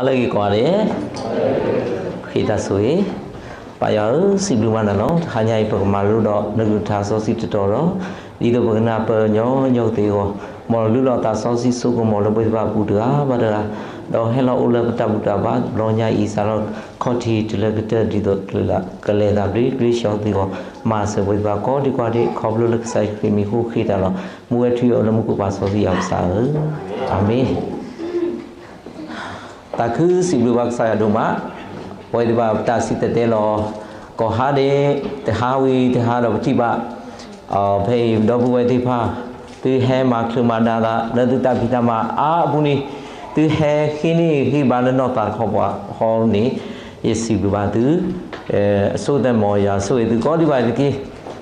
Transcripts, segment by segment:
အလၢဂ့ၤကိးဂၤဒဲး, ဃ့တၢ်ဆိၣ်ဂ့ၤ, ပၢ်ယွၤဧၢ, စံးဘျုးမၤနၤလီၤ. တဟါညါအံၤ ပကမၤလိဒီးနကလုၢ်ကထါစီဆှံတတီၤဒီး, ဒ်သိးပကနၢ်ပၢၢ်ညီညီကသ့အဂီၢ်, မ်လုၢ်လီၤသးစီဆှံစိကမီၤလၢပဝဲသ့ၣ်တဖၣ်အပူၤတဂၤဘၣ်တဂၤ, ဒီးဟဲလီၤအိၣ်လၢပတၢ်ဘူၣ်တၢ်ဘါတဘျီညါအံၤ စးထီၣ်ခီၣ်ထံးတုၤလၢကတၢၢ် ဒ်သိးကလဲၤသးဘျ့ကဆှီသ့အဂီၢ်, မၤစၢၤပဝဲသ့ၣ်တဖၣ်ကိးဒံကိးဂၤဒဲး, ခီဖျိလၢကစၢ်ယ့ၣ်ၡူးခရံာ်အမံၤအဃိ ဃ့တၢ်လီၤ. မူဝဲထွံအီၤလၢမူခိၣ်ပၢ်စီဆှံယွၤကစၢ်ဧၢ, အၤမ့ၣ်. သးခုစံးဘျုးဘၣ်ကစၢ်ယွၤဒိၣ်မး, ပဝဲသ့ၣ်တဖၣ်ပတၢ်စံၣ်တဲၤတဲလီၤ, ကိးဟါဒဲး, တဟါဝံၤတဟါဒီးပထံၣ်ဘၣ်, ဖဲအံၤဒီပုၢ်ဝဲၢ်သ့ၣ်တဖၣ်, သုဟဲမၤချုးမၤဒါသး လၢသုတၢ်ဖံးတၢ်မၤအါအပူၤန့ၣ်, သုဟဲဃ့န့ၢ်ဂံၢ်ဘါလၢနီၢ်သးတခီပၤဃီန့ၣ်, ယစံးဘျုးဘၣ်သု, အဆိကတၢၢ်မ်ယွၤဆိၣ်ဂ့ၤသုကိးဒံကိးဂၤဒဲးတက့ၢ်.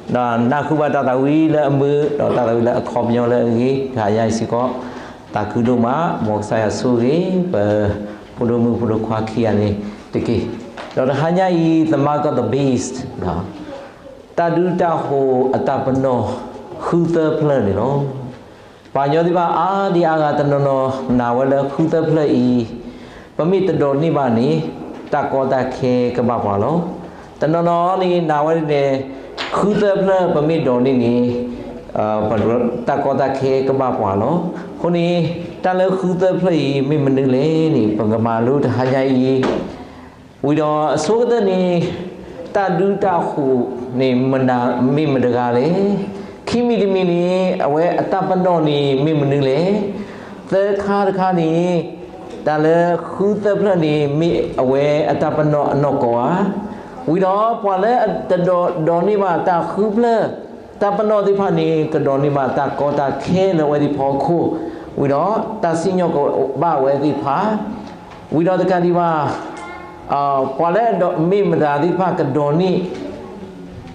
ဒီးနၢ်ဟူဘၣ်တၢ်သးဝံၣ်လၢအမုာ်, ဒီးတၢ်သးဝံၣ်လၢအခီပညီလၢအဂ့ၤ, တဟါညါအံၤစ့ၢ်ကီး, သးခုဒိၣ်မး, မ်ကစၢ်ယွၤဆိၣ်ဂ့ၤ ပဖိဒိၣ်မုၣ်ဖိဒိၣ်ခွါခံဂၤန့ၣ်တက့ၢ်. ဒီးတဟါညါအံၤ The Mark of the Beast, တၢ်ဒုးတၢ်ဃိးအတၢ်ပနီၣ်ဃုသၢဖျၢၣ်န့ၣ်လီၤ. ပှၤကညီသ့ၣ်တဖၣ်အါဒံအါဂၤတနီၤနီၤနာ်ဝဲလၢဃုသၢဖျၢၣ်အံၤ, ပမ့ၢ်တဒိးန့ၢ်ဘၣ်န့ၣ်, တၢ်ကီတၢ်ခဲကဘၣ်ပှၤလီၤ. တနီၤနီၤန့ၣ်နာ်ဝဲဒ်န့ၣ်, ဃုသၢဖျၢၣ်ပမ့ၢ်ဒိးန့ၢ်န့ၣ်, တၢ်ကီတၢ်ခဲကဘၣ်ပှၤလီၤ. အဃိန့ၣ်, တၢ်လၢဃုသၢဖျၢၣ်အံၤ မ့ၢ်မနုၤလဲၣ်န့ၣ် ပကမၤလိတဟါညါအံၤ ဝံၤဒီးအဆိကတၢၢ်န့ၣ်, တၢ်ဒုးတၢ်ဃိးန့ၣ် မ့ၢ်မတဂၤလဲၣ်. ခံမံၤတမံၤန့ၣ် အဝဲအတၢ်ပနီၣ်န့ၣ် မ့ၢ်မနုၤလဲၣ်. သၢခါတခါန့ၣ်, တၢ်လၢဃုသၢဖျၢၣ်န့ၣ် မ့ၢ်အဝဲအတၢ်ပနီၣ်အနီၢ်ကီၢ်ဧါ. ဝံၤဒီးပှၤလၢတဒိးန့ၢ်ဘၣ်တၢ်ဃုဖျၢၣ် တၢ်ပနီၣ်သ့ၣ်တဖၣ်န့ၣ် ကဒိးန့ၢ်ဘၣ်တၢ်ကီတၢ်ခဲလၢအဝဲသ့ၣ်အဖီခိၣ်, ဝံၤဒီးတၢ်စံၣ်ညီၣ်ကဘၣ်ဝဲသ့ၣ်တဖၣ်, ဝံၤဒီးတကးဒံးဘၣ်, ပှၤလၢအမ့ၢ်မတၤသ့ၣ်တဖၣ်ကဒိးန့ၢ်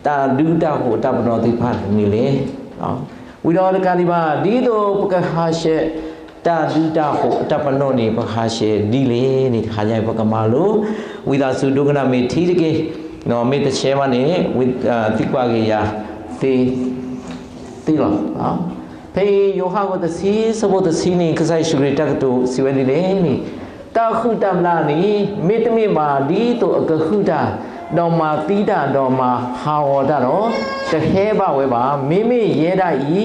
တၢ်ဒုးတၢ်ဃိးတၢ်ပနီၣ်သ့ၣ်တဖၣ်န့ၣ်လဲၣ်. ဝံၤဒီးတကးဒံးဘၣ် ဒ်သိးပကဟးဆှဲး တၢ်ဒုးတၢ်ဃိးတၢ်ပနီၣ်န့ၣ် ပကဟးဆှဲးဒ်လဲၣ်န့ၣ် တဟါညါအံၤပကမၤလိ, ဝံသးစူၤဒိကနၣ်မ့ၢ်ထံတက့ၢ်, မ့ၢ်တဆဲးဘၣ်န့ၣ် သံကွၢ်က့ၤယၤသ့ သ့လီၤ. ဖဲအံၤယိၤဟၣ်အခိၣ်တဆံ ဆၢဖိတဆံန့ၣ် ကစၢ်ယ့ၣ်ၡူးခရံာ်တၢ်ကတိၤစံးဝဲဒ်လဲၣ်န့ၣ်, တၢ်ဟုၣ်တၢ်ဘျၣ်န့ၣ် မ့တမ့ၢ်ဘၣ်ဒ်သိးအကဟုၣ်တၢ်, ဒီးမၤသံတၢ်, ဒီးမၤဟးဂီၤတၢ်ဒီး, တဟဲဘၣ်ဝဲဘၣ်. မ့မ့ၢ်ယဲဒၣ်အံၤ,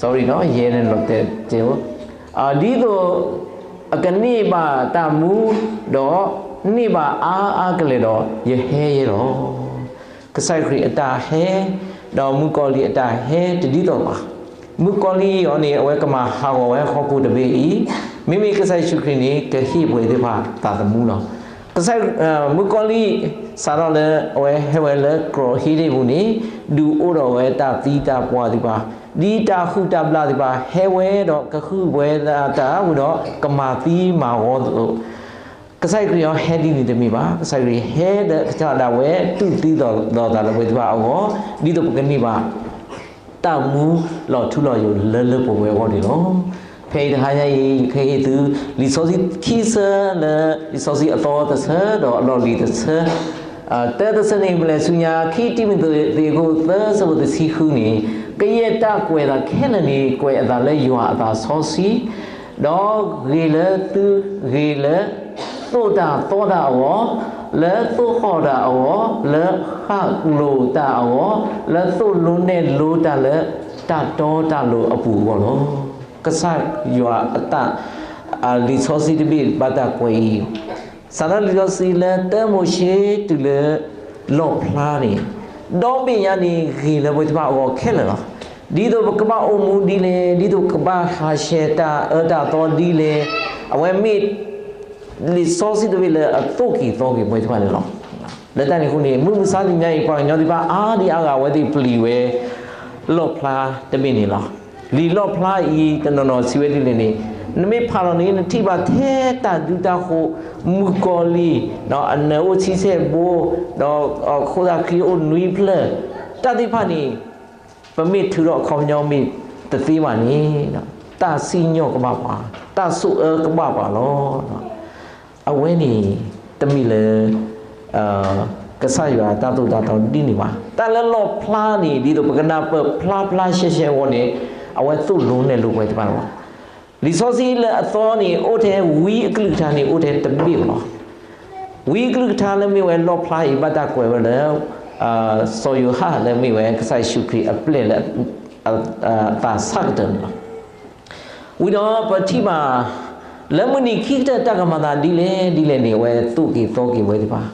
sorry, ယဲန့ၣ်လီၤတဲာ်တဲာ်, ဒ်သိးအကန့ၢ်ဘၣ်တၢ်မူ, ဒီးန့ၢ်ဘၣ်အါအါကလဲာ်ဒီး ယဟဲယဲလီၤ. ကစၢ်ခရံာ်အတၢ်ဟဲ, ဒီးမုၣ်ကီၤလံၢ်အတၢ်ဟဲတဒ်သိးဘၣ်. မုၣ်ကီၤလံၢ်အံၤန့ၣ် အဝဲကမၤဟးဂီၤဝဲဟီၣ်ခိၣ်တဘ့ၣ်အံၤ, မ့မ့ၢ်ကစၢ်ယ့ၣ်ၡူးခရံာ်န့ၣ် ကဟ့ၣ်ပှဲၤသ့ၣ်တဖၣ်သးသမူလီၤ. ကစၢ်, မုၣ်ကီၤလံၢ် စးထီၣ်လၢအဝဲဟဲဝဲလၢကီၢ်ဟ့ၣ်ဒ့ၣ်ပူၤန့ၣ်, ဒုးအိၣ်ထီၣ်ဝဲတၢ်သံတၢ်ပှၢ်သ့ၣ်တဖၣ်, ဒ်တၢ်ဟုၣ်တၢ်ဘျၣ်သ့ၣ်တဖၣ် ဟဲဝဲဒီးကဟုၣ်ဝဲဒၣ်တၢ်ဝံၤဒီး ကမၤသံမၤဂီၤသး ကစၢ်ခရံာ်အံၤဟဲဒ်န့ၣ်တမ့ၢ်ဘၣ်. ကစၢ်ခရံာ်ဟဲဒီးကစၢ်ဒၣ်ဝဲ တူၢ်သံသီၣ်သးလၢပဝဲသ့ၣ်တဖၣ်အဂီၢ်, ဒ်သိးပကန့ၢ်ဘၣ် တၢ်မူလီၤထူလီၤယိာ်လၢလၢပှဲၤပှဲၤအဂီၢ်န့ၣ်လီၤ. ဖဲအံၤတဟါညါအံၤ ယကဟ့ၣ်သု လံာ်စီဆှံခံဆၢလၢ လံာ်စီဆှံအသီတဆၢ ဒီးအလီၢ်လံၤတဆၢ, တၢတဆၢန့ၣ် ပလဲၤဆူညါ ခံတံၤမသ့းအခိၣ်သၢ ဆၢဖိတဆံဃုန့ၣ်, ကယဲၢ်တၢ်ကွဲးအသးခဲလၢာ်န့ၣ် ကွဲးအသးလၢယွၤအသးစီဆှံ ဒီးဂ့ၤလၢသုဂ့ၤလၢ သိၣ်တၢ်သီတၢ်အဂီၢ်, လၢသိၣ်ဃီၣ်တၢ်အဂီၢ်, လၢဃၣ်လိၤတၢ်အဂီၢ်, လၢသိၣ်လိနဲၣ်လိတၢ်လၢ တၢ်တီတၢ်လိၤအပူၤအဂီၢ်လီၤ. ကစၢ်ယွၤအတၢ်, လံာ်စီဆှံတဘ့ၣ်ဘၣ်တၢ်ကွဲးအံၤ, စးထီၣ်လံာ်စီဆှံလၢတၢမိၤၡ့တုၤလၢ လီၣ်ဖျါန့ၣ်, ဒီဘ့ၣ်ညါန့ၣ်ဂ့ၤလၢပဝဲသ့ၣ်တဖၣ်အဂီၢ်ခဲလၢာ်လီၤ. ဒ်သိးပကဘၣ်အိၣ်မူဒ်လဲၣ်, ဒ်သိးပကဘၣ်ဟးဆှဲးတၢ်အၢတၢ်သီဒ်လဲၣ်, အဝဲမ့ၢ် လံာ်စီဆှံတဘ့ၣ်လၢအသိၣ်က့ၤသီက့ၤပဝဲသ့ၣ်တဖၣ်န့ၣ်လီၤ. လၢတၢ်န့ၣ်အဃိန့ၣ် မုၢ်မဆါတနံၤညါအံၤ ပှၤကညီသ့ၣ်တဖၣ်အါဒံအါဂၤအဝဲသ့ၣ်ပျံၤဝဲ လီၣ်ဖျါတဘ့ၣ်န့ၣ်လီၤ. လံာ်လီၣ်ဖျါအံၤတနီၤနီၤစံးဝဲဒ်လဲၣ်န့ၣ်, နမ့ၢ်ဖးလီၤန့ၣ် နထံၣ်ဘၣ်ထဲတၢ်ဒုးတၢ်ဃိး, မုၣ်ကီၤလံၢ်, ဒီးအနၢၤအိၣ်ဆံဆဲၣ်ဘိ, ဒီးအခိၣ်သၣ်ဃံအိၣ်နွံဖျၢၣ်, တၢ်သ့ၣ်တဖၣ်န့ၣ် ပမ့ၢ်ထုးထီၣ်အခီပညီမ့ၢ်တသ့ဘၣ်န့ၣ်, တၢ်စံၣ်ညီၣ်ကဘၣ်ပှၤ, တၢ်ဆိၣ်အၢကဘၣ်ပှၤလီၤ. အဝဲန့ၣ် တမ့ၢ်လၢ ကစၢ်ယွၤတၢ်သိၣ်တၢ်သီဒ်န့ၣ်ဘၣ်. တၢ်လၢလီၣ်ဖျါန့ၣ် ဒ်သိးပကနၢ်ပၢၢ်ဖျါဖျါရှဲရှဲအဂီၢ်န့ၣ်, အဝဲသိၣ်လိနဲၣ်လိပဝဲသ့ၣ်တဖၣ်လီၤ. လံာ်စီဆှံလၢအသီန့ၣ် အိၣ်ထဲဝံအကလုၢ်ကထါန့ၣ် အိၣ်ထဲတဘ့ၣ်လီၤ. ဝံအကလုၢ်ကထါလၢမ့ၢ်ဝဲလီၣ်ဖျါအံၤ ဘၣ်တၢ်ကွဲးဝဲလၢ စီၤယိၤဟၣ်လၢမ့ၢ်ဝဲကစၢ်ယ့ၣ်ၡူးခရံာ်အပျဲၢ်လၢ အသးစၢ်ကတၢၢ်န့ၣ်လီၤ. ဝံၤဒီးပထံၣ်ဘၣ် လၢမုၢ်နံၤခံကတၢၢ်တၢ်ကမၤသးဒ်လဲၣ်ဒ်လဲၣ်န့ၣ် အဝဲသိၣ်က့ၤသီက့ၤဝဲသ့ၣ်တဖၣ်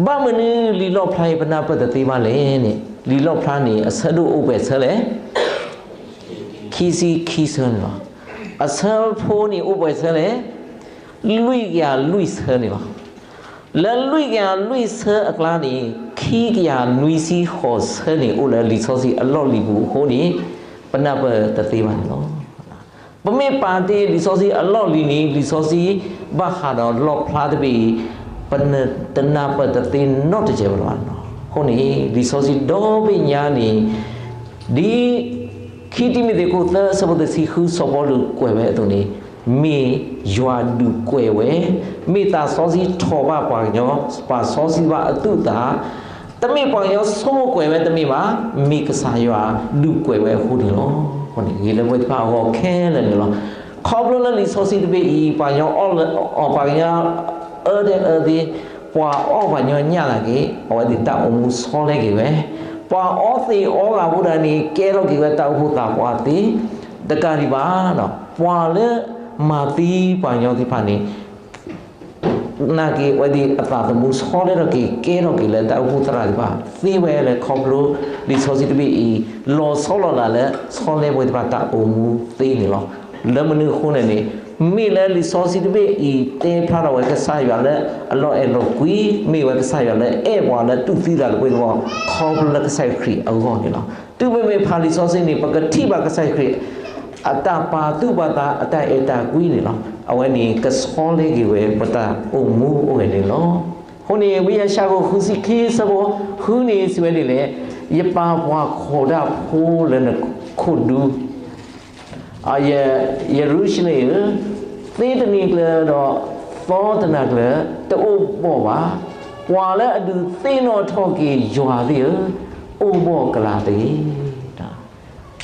ဘၣ်မနုၤလံာ်လီၣ်ဖျါအံၤပနၢ်ပၢၢ်တသ့ဘၣ်လဲၣ်န့ၣ် လံာ်လီၣ်ဖျါန့ၣ် အဆၢဒိၣ်အိၣ်ပှဲၤဆၢလဲၣ် ခံဆံခံဆၢန့ၣ်လီၤ. အဆၢဖိန့ၣ်အိၣ်ပှဲၤဆၢလဲၣ် လွံၢ်ကယၤလွံၢ်ဆၢန့ၣ်လီၤ. လၢလွံၢ်ကယၤလွံၢ်ဆၢအကျါန့ၣ် ခံကယၤနွံဆံဃိးဆၢန့ၣ် အိၣ်လၢလံာ်စီဆှံအလီၢ်လံၤပူၤအဃိန့ၣ် ပနၢ်ပၢၢ်တသ့ဘၣ်န့ၣ်လီၤ. ပမ့ၢ်ပာ်တ့ၢ်လံာ်စီဆှံအလီၢ်လံၤန့ၣ် လံာ်စီဆှံဘၣ်ဃးဒီးလီၣ်ဖျါတဘ့ၣ်အံၤ ပတနၢ်ပၢၢ်တသ့နီတစဲးဘၣ်လီၤ. အဃိန့ၣ် လံာ်စီဆှံဒီဘ့ၣ်ညါန့ၣ် ဒ် ခံတံၤမသ့းခိၣ်သၢဆၢဖိတဆံဃု စီၤပီလူးကွဲးဝဲအသိးန့ၣ် မ့ၢ်ယွၤဒုးကွဲးဝဲ, မ့ၢ်သးစီဆှံထီၣ်ဘၣ်ပှၤကညီ ပှၤစီဆှံဘၣ်အသူၣ်အသး, တမ့ၢ်ပှၤကညီဆိကမိၣ်ကွဲးဝဲတမ့ၢ်ဘၣ်, မ့ၢ်ကစၢ်ယွၤဒုးကွဲးဝဲအဃိန့ၣ်လီၤ. အဃိန့ၣ် ဂ့ၤလၢပဝဲသ့ၣ်တဖၣ်အဂီၢ်ခဲလၢာ်န့ၣ်လီၤ. ခီဖျိလၢလံာ်စီဆှံတဘ့ၣ်အံၤ ပှၤကညီအီၣ်လၢ ပှၤကညီအၢဒဲအၢသ့, ပှၤအီၣ်ပှၤကညီညၣ်သနာ်က့ အဝဲသ့ၣ်တၢ်အိၣ်မူဆီလဲက့ၤဝဲ, ပှၤအီသံးအီဂၤဖိတဂၤန့ၣ် ကဲထီၣ်က့ၤဝဲတၢ်အိၣ်ဖှိၣ်သးပှၢ်သ့, တကးဒံးဘၣ် ပှၤလၢမၤသံပှၤကညီသ့ၣ်တဖၣ်န့ၣ် သနာ်က့ အဝဲသ့ၣ်အသးသမူဆီလဲထီၣ်က့ၤ ကဲထီၣ်က့ၤလၢတၢ်အိၣ်ဖှိၣ်သရၣ်သ့ၣ်တဖၣ်သ့ဝဲလၢ ခီဖျိလံာ်စီဆှံတဘ့ၣ်အံၤ လီၤဆီလီၤလးလၢ ဆီလဲပဝဲသ့ၣ်တဖၣ်တၢ်အိၣ်မူသ့န့ၣ်လီၤ. လၢမနုၤအဃိန့ၣ်န့ၣ် မ့ၢ်လၢလံာ်စီဆှံတဘ့ၣ်အံၤ တဲဖျါထီၣ်ဝဲကစၢ်ယွၤလၢအလီၤအဲၣ်လီၤကွံ, မ့ၢ်ဝဲကစၢ်ယွၤလၢအဲၣ်ပှၤလၢတူၢ်သံသးတပှဲၤသဝီ ခီဖျိလၢကစၢ်ခရံာ်အဂီၢ်န့ၣ်လီၤ. တုၤမ့မ့ၢ်ဖးလံာ်စီဆှံန့ၣ် ပကထံၣ်ဘၣ်ကစၢ်ခရံာ် အတၢ်ပာ်သူၣ်ပာ်သး အတၢ်အဲၣ်တၢ်ကွံန့ၣ်လီၤ. အဝဲန့ၣ်ကဆီလဲက့ၤဝဲပတၢ်အိၣ်မူအိၣ်ဂဲၤန့ၣ်လီၤ. အဃိန့ၣ် ဝံယၡါယၤ ဃုဆံခံ ဆၢဖိဃုန့ၣ် စံးဝဲဒ်လဲၣ်, ယပာ်ပှၤခိးတၢ်ဖိလၢနခိၣ်ဒူ ယရူၤၡလ့ၣ်ဧၢ, သ့တနံၤကျၢၤဒီး သီတနၤကျၢၤ တအိၣ်ဘှီၣ်ဘၣ်. ပှၤလၢအဒုးသ့ၣ်နီၣ်ထီၣ်က့ၤယွၤသ့ၣ်ဧၢ, အိၣ်ဘှီၣ်ကလာ်တဂ့ၤ.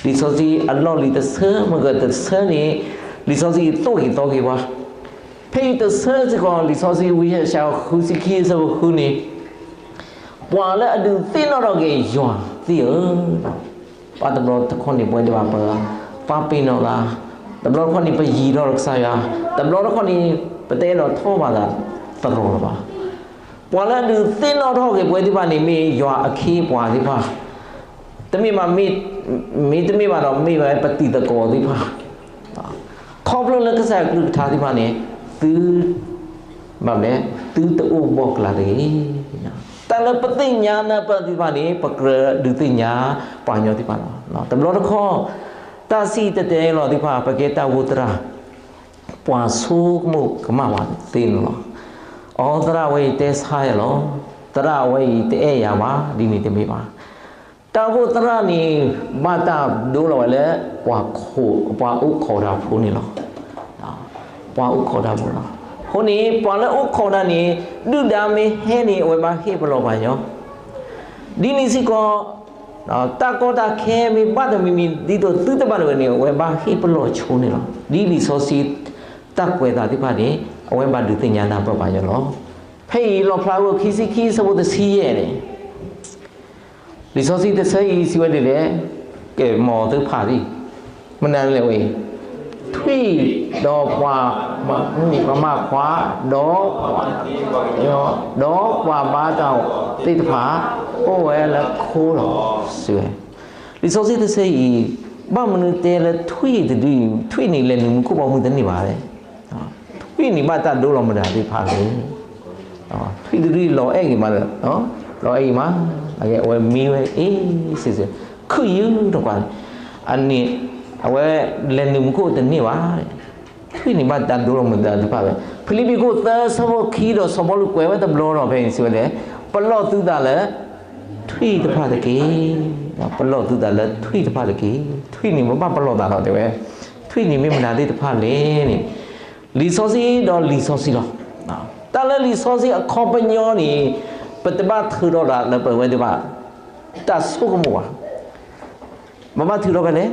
လံာ်စီဆှံအလီၢ်လံၤတဆၢ မ့ၢ်ဂ့ၤတဆၢန့ၣ် လံာ်စီဆှံသိၣ်က့ၤသီက့ၤပှၤ, ဖဲအံၤတဆၢစ့ၢ်ကီး လံာ်စီဆှံဝံယၡါယၤ ဃုဆံခံ ဆၢဖိဃုန့ၣ် ပှၤလၢအဒုးသ့ၣ်နီၣ်ထီၣ်က့ၤယွၤသ့ၣ်ဧၢ, ဘၣ်တဘျီတခီၣ်န့ၣ် ပဝဲဒၣ်ပ ပာ်ပ့ၤနီၣ်သး, တဘျီတခီၣ်န့ၣ် ပယံၤထီၣ်ဒီးကစၢ်ယွၤ, တဘျီတခီၣ်န့ၣ် ပတအဲၣ်ဒိးထီၣ်ဘၣ်သးသရိာ်လၢၤဘၣ်. ပှၤလၢအဒုးသ့ၣ်နီၣ်ထီၣ်က့ၤပဝဲသ့ၣ်တဖၣ်န့ၣ် မ့ၢ်ယွၤအခ့အပှၤသ့ၣ်တဖၣ်, တမ့ၢ်ဘၣ် မ့ၢ်တမ့ၢ်ဘၣ်ဒီး မ့ၢ်ဝဲပတံၤသကိးသ့ၣ်တဖၣ် ခီဖျိလၢကစၢ်ယွၤကလုၢ်ကထါသ့ၣ်တဖၣ်န့ၣ် သု ဘၣ်မနုၤလဲၣ်, သုတအိၣ်ဘှီၣ်ကလာ်တဂ့ၤ. တၢ်လၢပသ့ၣ်ညါနၢ်ပၢၢ်သ့ၣ်တဖၣ်န့ၣ် ပကြၢးဒုးသ့ၣ်ညါပှၤကညီသ့ၣ်တဖၣ်လီၤ. တဘျီတခီၣ် တၢ်စံၣ်တဲၤတဲလီၤသ့ၣ်တဖၣ် ပကဲတၢ်အိၣ်ဖှိၣ်သရၣ် ပှၤဆိကမိၣ်ကမၣ်ပှၤသ့န့ၣ်လီၤ. အိ သရၣ်ဝဲအံၤတဲဆါယၤလီၤ, သရၣ်ဝဲအံၤတအဲၣ်ယၤဘၣ်, ဒ်န့ၣ်တမ့ၢ်ဘၣ်. တၢ်အိၣ်ဖှိၣ်သရၣ်န့ၣ် ဘၣ်တၢ်ဒိလီၤဝဲလၢ ပှၤအိၣ်ခိးတၢ်ဖိန့ၣ်လီၤ. ပှၤအိၣ်ခိးတၢ်ဖိလီၤ. အဃိန့ၣ် ပှၤလၢအိၣ်ခိးတၢ်န့ၣ် ဒုၣ်ဒါမ့ၢ်ဟဲန့ၣ် အဝဲဘၣ်ဟ့ၣ်ပလီၢ်ပှၤကညီ, ဒ်န့ၣ်စ့ၢ်ကီး တၢ်ကီတၢ်ခဲမ့ၢ်ဘၣ်တမံၤမံၤ ဒ်သိးသုတဘၣ်တဝဲန့ၣ် အဝဲဘၣ်ဟ့ၣ်ပလီၢ်ဆိန့ၣ်လီၤ. ဒ်လံာ်စီဆှံတၢ်ကွဲးသးသ့ၣ်တဖၣ်န့ၣ် အဝဲဘၣ်ဒုးသ့ၣ်ညါနၢ်ပၢၢ်ပှၤကညီလီၤ. ဖဲအံၤလီၣ်ဖျါဝဲခံဆံခံ ဆၢဖိတဆံယဲၢ်န့ၣ် လံာ်စီဆှံတဆၢအံၤစံးဝဲဒ်လဲၣ်, ကဲ မ်သုဖးသ့, မနုၤလဲၣ်ဝဲအံၤ, ထွံၣ်ဒီးပှၤမၤခွါ, ဒီး ဒီးပှၤဘါတၢ်သ့ၣ်တဖၣ် အိၣ်ဝဲလၢခိလီၤ စံးဝဲ. လံာ်စီဆှံတဆၢအံၤ ဘၣ်မနုၤတဲလၢထွံၣ်တဒုအံၤ, ထွံၣ်န့ၣ်လဲၤနုာ်မူခိၣ်ဘီမုၢ်တန့ၢ်ဘၣ်လဲၣ်. ထွံၣ်န့ၣ်ဘၣ်တၢ်ဒိလီၤမတၤသ့ၣ်တဖၣ်လဲၣ်. ထွံၣ်တဒုအံၤလီၤအဲၣ်ဂ့ၤမးလၢ, လီၤအဲၣ်ဂ့ၤမး, အဝဲမံဝဲအ့ၣ်စ့ၢ်စ့ၢ်, ခုၣ်ယုၢ်တကွၢ်, အန့ၣ် အဝဲလဲၤနုာ်မူခိၣ်တန့ၢ်ဘၣ်. ထွံၣ်န့ၣ်ဘၣ်တၢ်ဒိလီၤမတၤသ့ၣ်တဖၣ်လဲၣ်. ဖံလံးပံၤခိၣ်သၢဆၢဖိခံဒီးစီၤပီလူးကွဲးဝဲတဘျီဒီး ဖဲအံၤစံးဝဲလဲၣ်, ပလီၢ်သုသးလၢ ထွံၣ်တဖၣ်တက့ၢ်. ပလီၢ်သုသးလၢထွံၣ်တဖၣ်တက့ၢ်. ထွံၣ်န့ၣ်ပဘၣ်ပလီၢ်သးလီၤတဲဝဲ, ထွံၣ်န့ၣ်မ့ၢ်မနုၤသ့ၣ်တဖၣ်လဲၣ်န့ၣ်, လံာ်စီဆှံဒီးလံာ်စီဆှံလီၤ. တၢ်လၢလံာ်စီဆှံအခီပညီန့ၣ် ပတဘၣ်ထုးထီၣ်ဒၣ်လၢပဝဲသ့ၣ်တဖၣ် တၢ်ဆိကမိၣ်ဘၣ်. ပဘၣ်ထုးထီၣ်ဖဲလဲၣ်.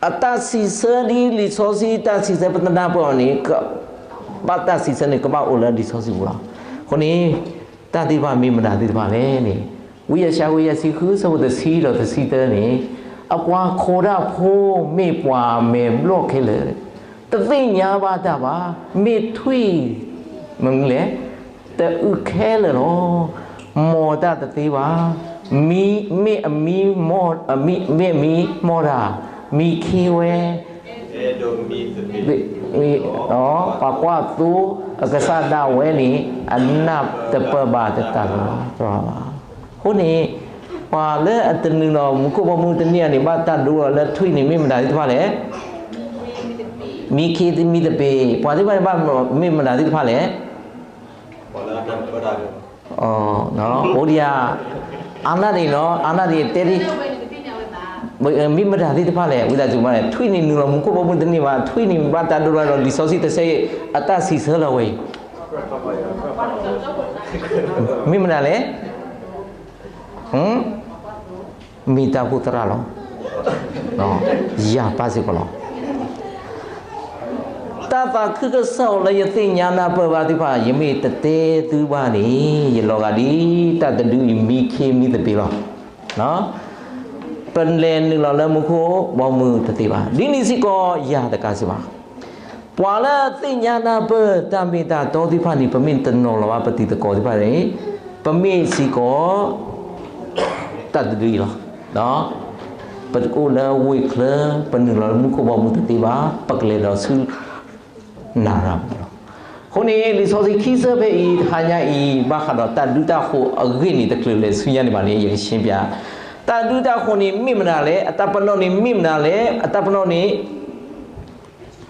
အတၢ်စံးဆၢဒ်လံာ်စီဆှံတၢ်စံးဆၢပသနၢ်ပၢၢ်အီၤန့ၣ် ဘၣ်တၢ်စံးဆၢန့ၣ် ကဘၣ်အိၣ်လၢလံာ်စီဆှံပူၤလီၤ. အဃိန့ၣ် တၢ်သ့ၣ်တဖၣ်မ့ၢ်မတၤသ့ၣ်တဖၣ်လဲၣ်န့ၣ် ဝံယၡါယၤ ဝံယၡါယၤ တဆံဃု ဆၢဖိတဆံဒီးတဆံသၢန့ၣ် အပှၤခိးတၢ်ဖိမ့ၢ်ပှၤမဲာ်ဘျီၣ်ခဲလၢာ် တသ့ၣ်ညါဘၣ်တၢ်ဘၣ်, မ့ၢ်ထွံၣ် မနုၤလဲၣ် တအုးခဲလၢာ်လီၤ. မီၤတၢ်တသ့ဘၣ်. မ့ၢ်အမံမီၢ်, မ့ၢ်အမံမီၢ်တၢ်, မံခ့ဝဲ, ဒီးပှၤကွၢ်သိအကစၢ်ဒၣ်ဝဲန့ၣ် အနၢ်တပၢၢ်ဘၣ်တၢ်လီၤ. အဃိန့ၣ် ပှၤလၢအတနုာ်လီၤမူခိၣ်ဘီမုၢ်တန့ၢ်အန့ၣ် ဘၣ်တၢ်ဒိလီၤလၢထွံၣ်န့ၣ် မ့ၢ်မတၤသ့ၣ်တဖၣ်လဲၣ်. မံခ့မံသပ့ၤ, ပှၤသ့ၣ်တဖၣ်န့ၣ် ဘၣ်မ့ၢ်မတၤသ့ၣ်တဖၣ်လဲၣ်. အိၣ်ဒံးဧါ, အါနၢ်ဒံးနီၤ, အါနၢ်ဒံးတဲဒံး, မ့ၢ်မတၤသ့ၣ်တဖၣ်လဲၣ်, ဝံသးစူၤမးန့ၣ် ထွံၣ်န့ၣ်နုာ်လီၤမူခိၣ်ဘီမုၢ်တန့ၢ်ဘၣ်, ထွံၣ်န့ၣ်ဘၣ်တၢ်ဒိလီၤဒီး လံာ်စီဆှံတဆၢအံၤ အတၢ်စံးဆၢလီၤဝဲအံၤ မ့ၢ်မတၤလဲၣ်. မ့ၢ်တၢ်အိၣ်ဖှိၣ်သရၣ်လီၤ. ယၤပၢ်စ့ၢ်ကီးလီၤ. တၢ်သးခုကစီၣ်လၢယသ့ၣ်ညါနၢ်ပၢၢ်ဘၣ်သ့ၣ်တဖၣ် ယမ့ၢ်တတဲသုဘၣ်န့ၣ် ယလီၤဂာ်ဒ်တၢ်တဒုအံၤ မံခ့မံသပ့ၤလီၤ. ပလဲၤနုာ်လီၤလၢမူခိၣ်ဘီမုၢ်တသ့ဘၣ်. ဒ်န့ၣ်စ့ၢ်ကီးယၤတကးစ့ၢ်ဘၣ်. ပှၤလၢအသ့ၣ်ညါနၢ်ပၢၢ်တၢ်မ့ၢ်တၢ်တီသ့ၣ်တဖၣ်န့ၣ် ပမ့ၢ်တနီၤလီၤဘၣ်ပတံၤသကိးသ့ၣ်တဖၣ်န့ၣ် ပမ့ၢ်စ့ၢ်ကီး တၢ်တဒုအံၤလီၤ. ပတအိၣ်လၢဝ့ၢ်ချၢ, ပနုာ်လီၤလၢမူခိၣ်ဘီမုၢ်တသ့ဘၣ်, ပကလဲၤဒီးဆူ နၤရၤပူၤလီၤ. အဃိန့ၣ် လံာ်စီဆှံခံဆၢဖဲအံၤ တဟါညါအံၤ ဘၣ်ဃးဒီးတၢ်ဒုးတၢ်ဃိၤအဂ့ၢ်န့ၣ် တချုးလဲၤဆူညါန့ၣ်ဘၣ်န့ၣ် ယကရှင်းပြ. တၢ်ဒုးတၢ်ဃိၤန့ၣ်မ့ၢ်မနုၤလဲၣ်, အတၢ်ပနီၣ်န့ၣ်မ့ၢ်မနုၤလဲၣ်, အတၢ်ပနီၣ်န့ၣ်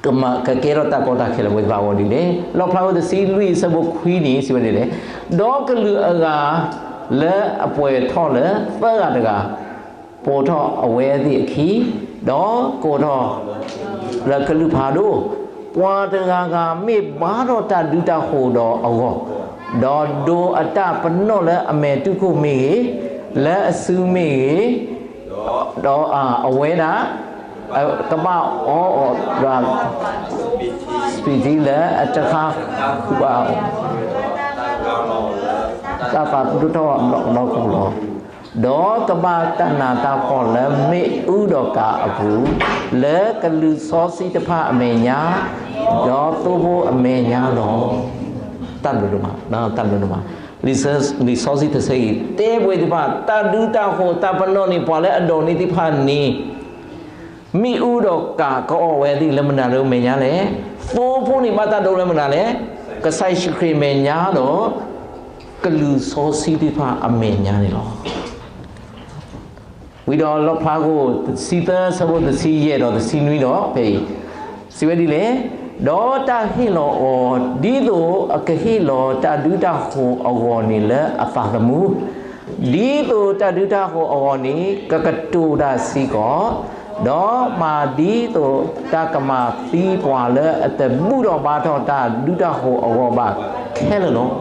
ကမၤကကဲထီၣ်တၢ်ကီတၢ်ခဲလၢာ်ဝဲသ့ၣ်တဖၣ်အဂီၢ်ဒ်လဲၣ်. လီၣ်ဖျါဝဲတဆံလွံၢ်အဆၢဖိခွံန့ၣ် စံးဝဲဒ်လဲၣ်, ဒီးကလုာ်အဂၤ လၢအပှဲၤထီၣ်လၢသၢဂၤတဂၤ ပိာ်ထီၣ်အဝဲသ့ၣ်အခံ, ဒီးကိးထီၣ်လၢကလုာ်ဖးဒိၣ်, ပှၤတဂၤဂၤမ့ၢ်ဘါထီၣ်တၢ်ဒုးတၢ်ဃိၤဒီးအဂီၢ်, ဒီးဒိးအတၢ်ပနီၣ်လၢအမဲာ်တူၢ်ခိၣ်မ့ၢ်ဂ့ၤ, လၢအစုမ့ၢ်ဂ့ၤ, ဒီးအဝဲဒၣ် ကဘၣ်အီအီၤဒီး စပံးသံလၢအတဃါဃုာ်ဘၣ် တၢ်သးဒိၣ်ထီၣ်နီၢ်ခိၣ်လီၤ. ဒီးကဘၣ်တၢ်နးတၢ်ဖှီၣ်လၢမ့ၣ်အူဒီးကးအပူၤ, လၢကလုာ်စီဆှံတဖၣ်အမဲာ်ညါ, ဒီးသိဖိအမဲာ်ညါလီၤ. တၢ်ဘျုးဒိၣ်မး, တၢ်ဘျုးဒိၣ်မး. လံာ်စီဆှံတဆၢအံၤ တဲပဝဲသ့ၣ်တဖၣ် တၢ်ဒုးတၢ်ဃိၤတၢ်ပနီၣ်န့ၣ် ပှၤလၢအဒိးန့ၢ်သ့ၣ်တဖၣ်န့ၣ် မ့ၣ်အူဒီးကးကအီၣ်ဝဲသ့ၣ်လၢမနုၤလၢအမဲာ်ညါလဲၣ်. သိဖိန့ၣ်ဘၣ်တၢ်ဒိလၢမနုၤလဲၣ်. ကစၢ်ယ့ၣ်ၡူးခရံာ်အမဲာ်ညါဒီး ကလုာ်စီဆှံသ့ၣ်တဖၣ်အမဲာ်ညါန့ၣ်လီၤ. ဝံၤဒီးလီၣ်ဖျါခိၣ်တဆံသၢဆၢဖိတဆံယဲၢ်ဒီးတဆံနွံဒီးဖဲအံၤ စံးဝဲဒ်လဲၣ်, ဒီးတၢ်ဟ့ၣ်လီၤအီၤ ဒ်သိးအကဟ့ၣ်လီၤတၢ်ဒုးတၢ်ဃိၤအဂီၢ်န့ၣ်လၢအသးသမူ, ဒ်သိးတၢ်ဒုးတၢ်ဃိၤအဂီၢ်န့ၣ် ကကတိၤတၢ်စ့ၢ်ကီး, ဒီးမၤဒ်သိးတၢ်ကမၤသံပှၤလၢအတဘူၣ်ထီၣ်ဘါထီၣ်တၢ်ဒုးတၢ်ဃိၤအဂီၢ်ဘၣ်ခဲလၢာ်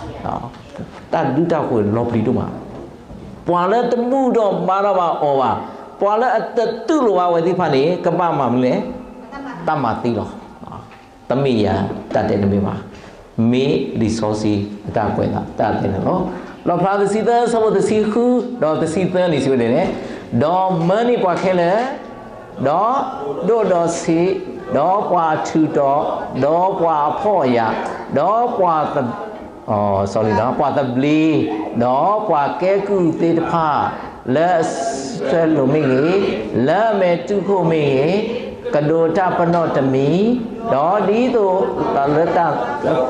လီၤ. တၢ်ဒုးတၢ်ဃိၤလီၤပျံၤဒိၣ်မး. ပှၤလၢတဘူၣ်ထီၣ်ဘါထီၣ်ဘၣ်အီၤဘၣ်, ပှၤလၢအတတူၢ်လိာ်ဘၣ်ဝဲသ့ၣ်တဖၣ်န့ၣ် ကဘၣ်မၤမနုၤလဲၣ်. တၢ်မၤသံလီၤ. တမ့ၢ်ယၤတၢ်တဲတမ့ၢ်ဘၣ်. မ့ၢ်လံာ်စီဆှံအတၢ်ကွဲးအသးတၢ်တဲန့ၣ်လီၤ. လီၣ်ဖျါတဆံသၢဆၢဖိတဆံဃု ဒီးတဆံသၢန့ၣ်စံးဝဲဒ်လဲၣ်, ဒီးမၢန့ၢ်ပှၤခဲလၢာ် ဒီးဒိၣ်ဒီးဆံး, ဒီးပှၤအထူးတီၤ, ဒီးပှၤအဖှီၣ်အယာ်, ဒီးပှၤသ ပှၤသဘျ့, ဒီးပှၤကဲကုၢ်သ့ၣ်တဖၣ်, လၢအဆဲလိာ်မ့ၢ်ဂ့ၤ, လၢအမဲာ်တူၢ်ခိၣ်မ့ၢ်ဂ့ၤ, ကဒိးတၢ်ပနီၣ်တမံၤ, ဒီးဒ်သိးလၢတၢ်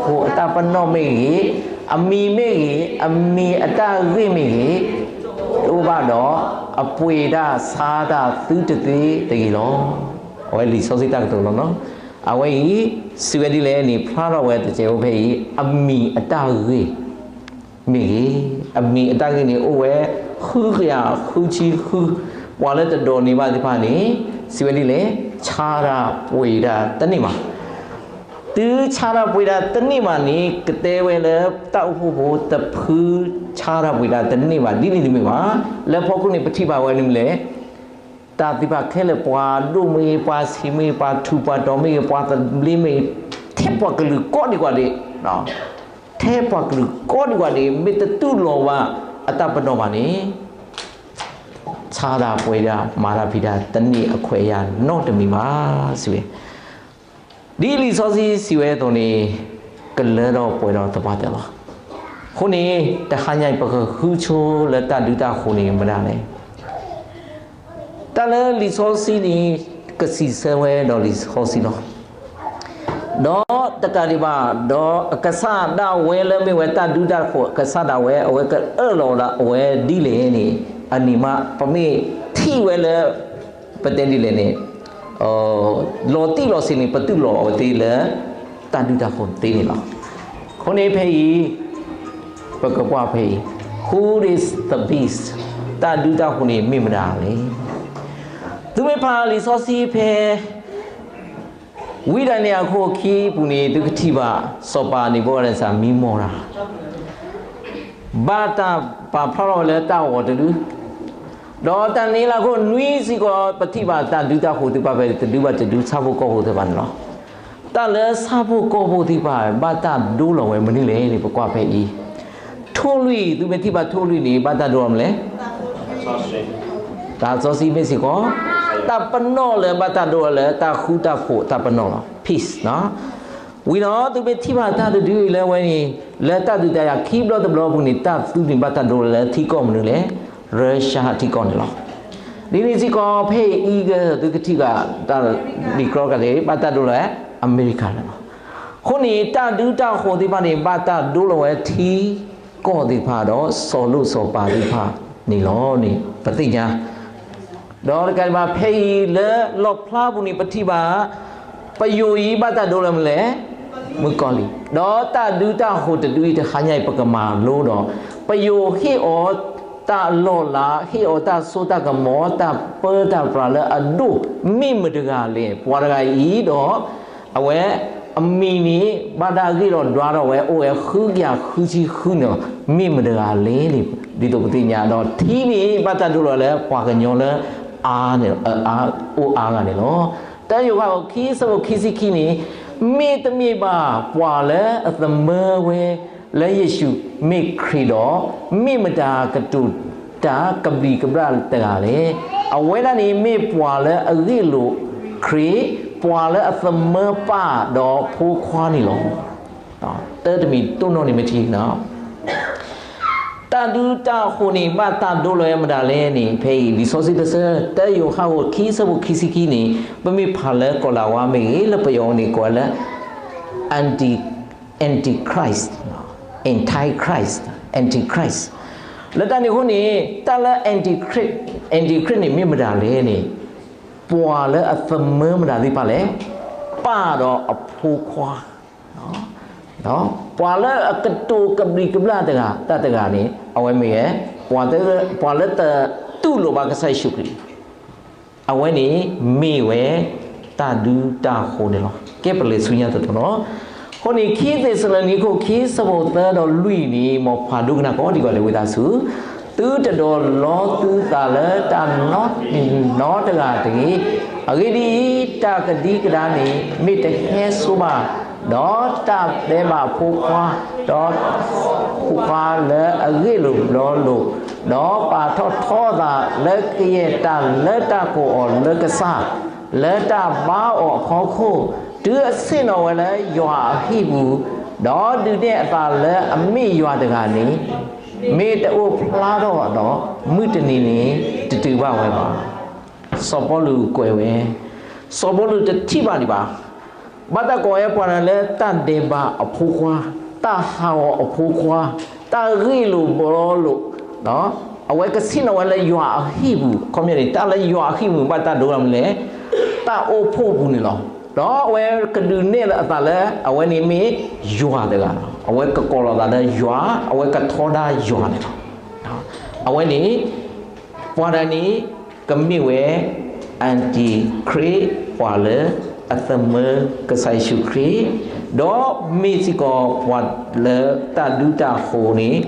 ဃိၤအတၢ်ပနီၣ်မ့ၢ်ဂ့ၤ, အမံၤမ့ၢ်ဂ့ၤ, အမံၤအတၢ်ဂ့ၢ်မ့ၢ်ဂ့ၤ, တအိၣ်ဘၣ်ဒီး အပှ့ၤတၢ်ဆါတၢ်သုတသ့တဂ့ၤလီၤ. အဝဲလံာ်စီဆှံတၢ်ကတိၤလီၤနီၤ. အဝဲအံၤ စံးဝဲဒ်လဲၣ်န့ၣ် ဖျါထီၣ်ဝဲတစဲးဖိဖဲအံၤ အမံၤအတၢ်ဂ့ၢ် မ့ၢ်ဂ့ၤ, အမံၤအတၢ်ဂ့ၢ်န့ၣ် အိၣ်ဝဲဃုကယၤဃုဆံဃု, ပှၤလၢတဒိးန့ၢ်ဘၣ်သ့ၣ်တဖၣ်န့ၣ် စံးဝဲဒ်လဲၣ်, ဆါတၢ်ပှ့ၤတၢ်တန့ၢ်ဘၣ်. တုၤဆါတၢ်ပှ့ၤတၢ်တန့ၢ်ဘၣ်န့ၣ် ကတဲဝဲလၢတၢ်အိၣ်ဖှိၣ်ဖိတဖုဆါတၢ်ပှ့ၤတၢ်တန့ၢ်ဘၣ် ဒ်န့ၣ်တမ့ၢ်ဘၣ်. လၢဖီခိၣ်န့ၣ် ပထံၣ်ဘၣ်ဝဲန့ၣ်မ့ၢ်လဲၣ် တၢ်သ့ၣ်တဖၣ်ခဲလၢာ် ပှၤဒိၣ်မ့ၢ်ဂ့ၤ, ပှၤဆံးမ့ၢ်ဂ့ၤ, ပှၤထူးပှၤတီၤမ့ၢ်ဂ့ၤ, ပှၤသဘျ့မ့ၢ်ဂ့ၤ, ထဲပှၤကလုာ်ကိးဒံးကွၢ်ဒံး, ထဲပှၤကလုာ်ကိးဒံးကွၢ်ဒံး, မ့ၢ်တတူၢ်လိာ်ဘၣ်အတၢ်ပနီၣ်ဘၣ်န့ၣ်, ဆါတၢ်ပှဲၤတၢ် မၤတၢ်ဖံးတၢ် တန့ၢ်အခွဲးအယာ်နီတမံၤဘၣ် စံးဝဲ. ဒ်လံာ်စီဆှံစံးဝဲအသိးန့ၣ်, ကလၢထီၣ်ပှဲၤဒီးသပှၢ်တၢၢ်လီၤ. အဃိန့ၣ် တဟါညါအံၤ ပကဃုဆိလၢတၢ်ဒုးတၢ်ဃိၤန့ၣ်မတၤလဲၣ်. တၢ်လၢလံာ်စီဆှံန့ၣ် ကစံးဆၢဝဲဒီးလံာ်စီဆှံလီၤ. ဒီးတကးဒံးဘၣ်, ဒီးအကစၢ်ဒၣ်ဝဲလၢမ့ၢ်ဝဲတၢ်ဒုးတၢ်ဃိၤ အကစၢ်ဒၣ်ဝဲ အဝဲကအၢၣ်လီၤဒၣ်ဝဲဒ်လဲၣ်န့ၣ်, အန့ၣ်မး ပမ့ၢ်ထံၣ်ဝဲလၢ ပတဲဒ်လဲၣ်န့ၣ်, လီၤတံၢ်လီၤဆဲးန့ၣ် ပတူၢ်လိာ်အဝဲသ့ၣ်လၢ တၢ်ဒုးတၢ်ဃိၤသ့န့ၣ်လီၤ. အဃိန့ၣ်ဖဲအံၤ ပကကွၢ်ဖဲအံၤ, Who is the beast? တၢ်ဒုးတၢ်ဃိၤန့ၣ်မ့ၢ်မတၤလဲၣ်. သုမ့ၢ်ဖးလံာ်စီဆှံဖဲ ဝံဒၤနံယ့လးအခိၣ်ခံပူၤန့ၣ် သုကထံၣ်ဘၣ် စီၤပၤနံၤဘူၤခၣ်နံစၢ်မံမီၢ်တၢ် ဘၣ်တၢ်ပာ်ဖျါထီၣ်ဝဲလၢတၢ်ဂီၤတဒု, ဒီးတၢ်န့ၣ်လၢအခိၣ်နွံစ့ၢ်ကီး ပထံၣ်ဘၣ်တၢ်ဒုးတၢ်ဃိၤသ့ၣ်တဖၣ်ဖဲတဒုဘၣ်တဒု ဆၣ်ဖိကီၢ်ဖိသ့ၣ်တဖၣ်န့ၣ်လီၤ. တၢ်လၢဆၣ်ဖိကီၢ်ဖိသ့ၣ်တဖၣ် ဘၣ်တၢ်ဒိလီၤဝဲမနုၤလဲၣ်န့ၣ် ပကွၢ်ဖဲအံၤ, ထိၣ်လွံၢ် သုမ့ၢ်ထံၣ်ဘၣ်ထိၣ်လွံၢ်န့ၣ် ဘၣ်တၢ်ဒိလီၤမနုၤလဲၣ်. တၢ်စီဆှံမ့ၢ်စ့ၢ်ကီး တၢ်ပနီၣ်လၢဘၣ်တၢ်ဒိလီၤလၢတၢ်ဃူတၢ်ဖိးတၢ်ပနီၣ်လီၤ peace ဝံၤဒီး သုမ့ၢ်ထံၣ်ဘၣ်တၢ်တဒုအံၤလၢအဝဲန့ၣ် လၢတၢ်ဒုးတၢ်ယၤခံဘျီတဘျီအပူၤန့ၣ် တၢ်သူန့ၣ်ဘၣ်တၢ်ဒိလီၤလၢထံကီၢ်မနုၤလဲၣ်, ရၢၡါထံကီၢ်န့ၣ်လီၤ. ဒ်န့ၣ်စ့ၢ်ကီး ဖဲအံၤက သုကထံၣ်ဘၣ် တၢ်လံာ်ကြီကြၢ်န့ၣ် ဘၣ်တၢ်ဒိလီၤလၢ အမဲရကၤန့ၣ်လီၤ. အဃိန့ၣ် တၢ်ဒုးတၢ်ဃိၤသ့ၣ်တဖၣ်န့ၣ် ဘၣ်တၢ်ဒိလီၤဝဲထံကီၢ်သ့ၣ်တဖၣ်ဒီး စီၤလိၣ်စီၤပၤသ့ၣ်တဖၣ်န့ၣ်လီၤန့ၣ် ပသ့ၣ်ညါ ဒီးတကးဒံးဘၣ် ဖဲအံၤလၢလီၣ်ဖျါပူၤန့ၣ် ပထံၣ်ဘၣ် ပယိၤအံၤဘၣ်တၢ်ဒိလီၤမနုၤလဲၣ်, မုၣ်ကီၤလံၢ်, ဒီးတၢ်ဒုးတၢ်ဃိၤတဒုအံၤ တဟါညါအံၤ ပကမၤလိဒီး ပယိၤဟ့ၣ်အီၤတၢ်လီၢ်လၤ ဟ့ၣ်အီၤတၢ်စိတၢ်ကမီၤ တၢ်ပၢတၢ်ပြးလၢအဒိၣ် မ့ၢ်မတဂၤလဲၣ်. ပှၤတဂၤအံၤဒီး အဝဲ အမံၤန့ၣ် ဘၣ်တၢ်ဂ့ၢ်လီၤဒွးထီၣ်ဝဲ အိၣ်ဝဲဃုကယၤဃုဆံဃုန့ၣ်လီၤ. မ့ၢ်မတဂၤလဲၣ်န့ၣ် ဒ်သိးပသ့ၣ်ညါဒီး ထံန့ၣ် ဘၣ်တၢ်ဒိလီၤလၢပှၤကညီလၢအါန့ၣ် အါ အိၣ်အါဂၤန့ၣ်လီၤ. တၢယိၤဟၣ်အခိၣ်ခံ ဆၢဖိခံဆံခံန့ၣ် မ့တမ့ၢ်ဘၣ် ပှၤလၢအသမၢဝဲ လၢယ့ၣ်ၡူးမ့ၢ်ခရံာ်ဒီး မ့ၢ်မတၤကတိၤတၢ်ကဘျံးကဘျၣ်တဂၤလဲၣ်. အဝဲဒၣ်န့ၣ်မ့ၢ်ပှၤလၢအဂ့ၢ်လိာ်ခရံာ်, ပှၤလၢအသမၢပၢ်ဒီးဖိခွါန့ၣ်လီၤ. တၢတမံၤတိၢ်နီၣ်န့ၣ်မ့ၢ်ထံ တၢ်ဒုးတၢ်ဃိၤန့ၣ် ဘၣ်တၢ်ဒိလီၤဝဲမတၤလဲၣ်န့ၣ် ဖဲအံၤ လံာ်စီဆှံတဆၢ တၢယိၤဟၣ်အခိၣ်ခံ ဆၢဖိခံဆံခံန့ၣ် ပမ့ၢ်ဖးလၢကီၤလၤဝါမ့ၢ်ဂ့ၤ လၢပယီၤန့ၣ်ကိးဝဲလၢ anti antichrist, antichrist, antichrist လၢတၢ်န့ၣ်အဃိန့ၣ် တၢ်လၢ antichrist, antichrist န့ၣ်မ့ၢ်မတၤလဲၣ်န့ၣ် ပှၤလၢအသမၢမတၤသ့ၣ်တဖၣ်လဲၣ်, ပၢ်ဒီးအဖိခွါ ပှၤလၢအကတိၤကဘျံးကဘျၣ်တဂၤ တၢ်တဂၤန့ၣ် အဝဲမ့ၢ်ဝဲ ပှၤလၢတတူၢ်လိာ်ဘၣ်ကစၢ်ယ့ၣ်ၡူးခရံာ် အဝဲန့ၣ်မ့ၢ်ဝဲ တၢ်ဒုးတၢ်ဃိၤန့ၣ်လီၤ. ကဲပလဲၤဆူညါတတီၤလီၤ. အဃိန့ၣ် ခံသ့းစၤလနံခိၣ်ခံ ဆၢဖိသၢဒီးလွံၢ်န့ၣ် မ်ပှၤဒိကနၣ်ကိးဒံးကွၢ်လၢဝံသးစူၤ, သုတဒိးလီသုသးလၢတၢ်နီတဂၤတဂ့ၤ. အဂ့ၢ်ဒ်အံၤ, တၢ်ကဒံကဒါန့ၣ် မ့ၢ်တဟဲဆိဘၣ်, ဒီးတၢ်ဒဲးဘးဖိခွါ, ဒီးဖိခွါလၢအဂ့ၢ်လိာ်ဘျီလိာ်, ဒီးပာ်ထီၣ်ထီအသးလၢကယဲၢ်တၢ်လၢတၢ်ကိးအီၤလၢကစၢ်, လၢတၢ်ဘါအီၤအဖီခိၣ်, တုၤအဆ့ၣ်နီၤဝဲလၢယွၤအဟံၣ်ပူၤ, ဒီးဒုးနဲၣ်အသးလၢအမ့ၢ်ယွၤတဂၤန့ၣ်, မ့ၢ်တအိၣ်ဖျါထီၣ်ဒီး မုၢ်တနံၤန့ၣ်တတုၤဘၣ်ဝဲဘၣ်. စီၤပီလူးကွဲးဝဲ, စီၤပီလူးတထံၣ်ဘၣ်ဒံးဘၣ်. ဘၣ်တၢ်ကိးဝဲပှၤတဂၤလၢတၢ်ဒဲးဘးအဖိခွါ, တၢ်ဟးဂီၤအဖိခွါ, တၢ်ဂ့ၢ်လိာ်ဘျီလိာ်, အဝဲကဆ့ၣ်နီၤဝဲလၢယွၤအဟံၣ်ပူၤ, ခီပညီန့ၣ် တၢ်လၢယွၤအဟံၣ်ပူၤဘၣ်တၢ်ဒိလီၤမနုၤလဲၣ်, တၢ်အိၣ်ဖှိၣ်ပူၤန့ၣ်လီၤ. ဒီးအဝဲကဒုးနဲၣ်လၢအသးလၢ အဝဲန့ၣ်မ့ၢ်ယွၤတဂၤလီၤ. အဝဲကကိးလီၤသးလၢယွၤ, အဝဲကထီဒါယွၤန့ၣ်လီၤ. အဝဲန့ၣ် ပှၤတဂၤန့ၣ် ကမ့ၢ်ဝဲ antichrist ပှၤလၢအသမၢကစၢ်ယ့ၣ်ၡူးခရံာ်, ဒီးမ့ၢ်စ့ၢ်ကီးပှၤလၢတၢ်ဒုးတၢ်ဃိၤန့ၣ်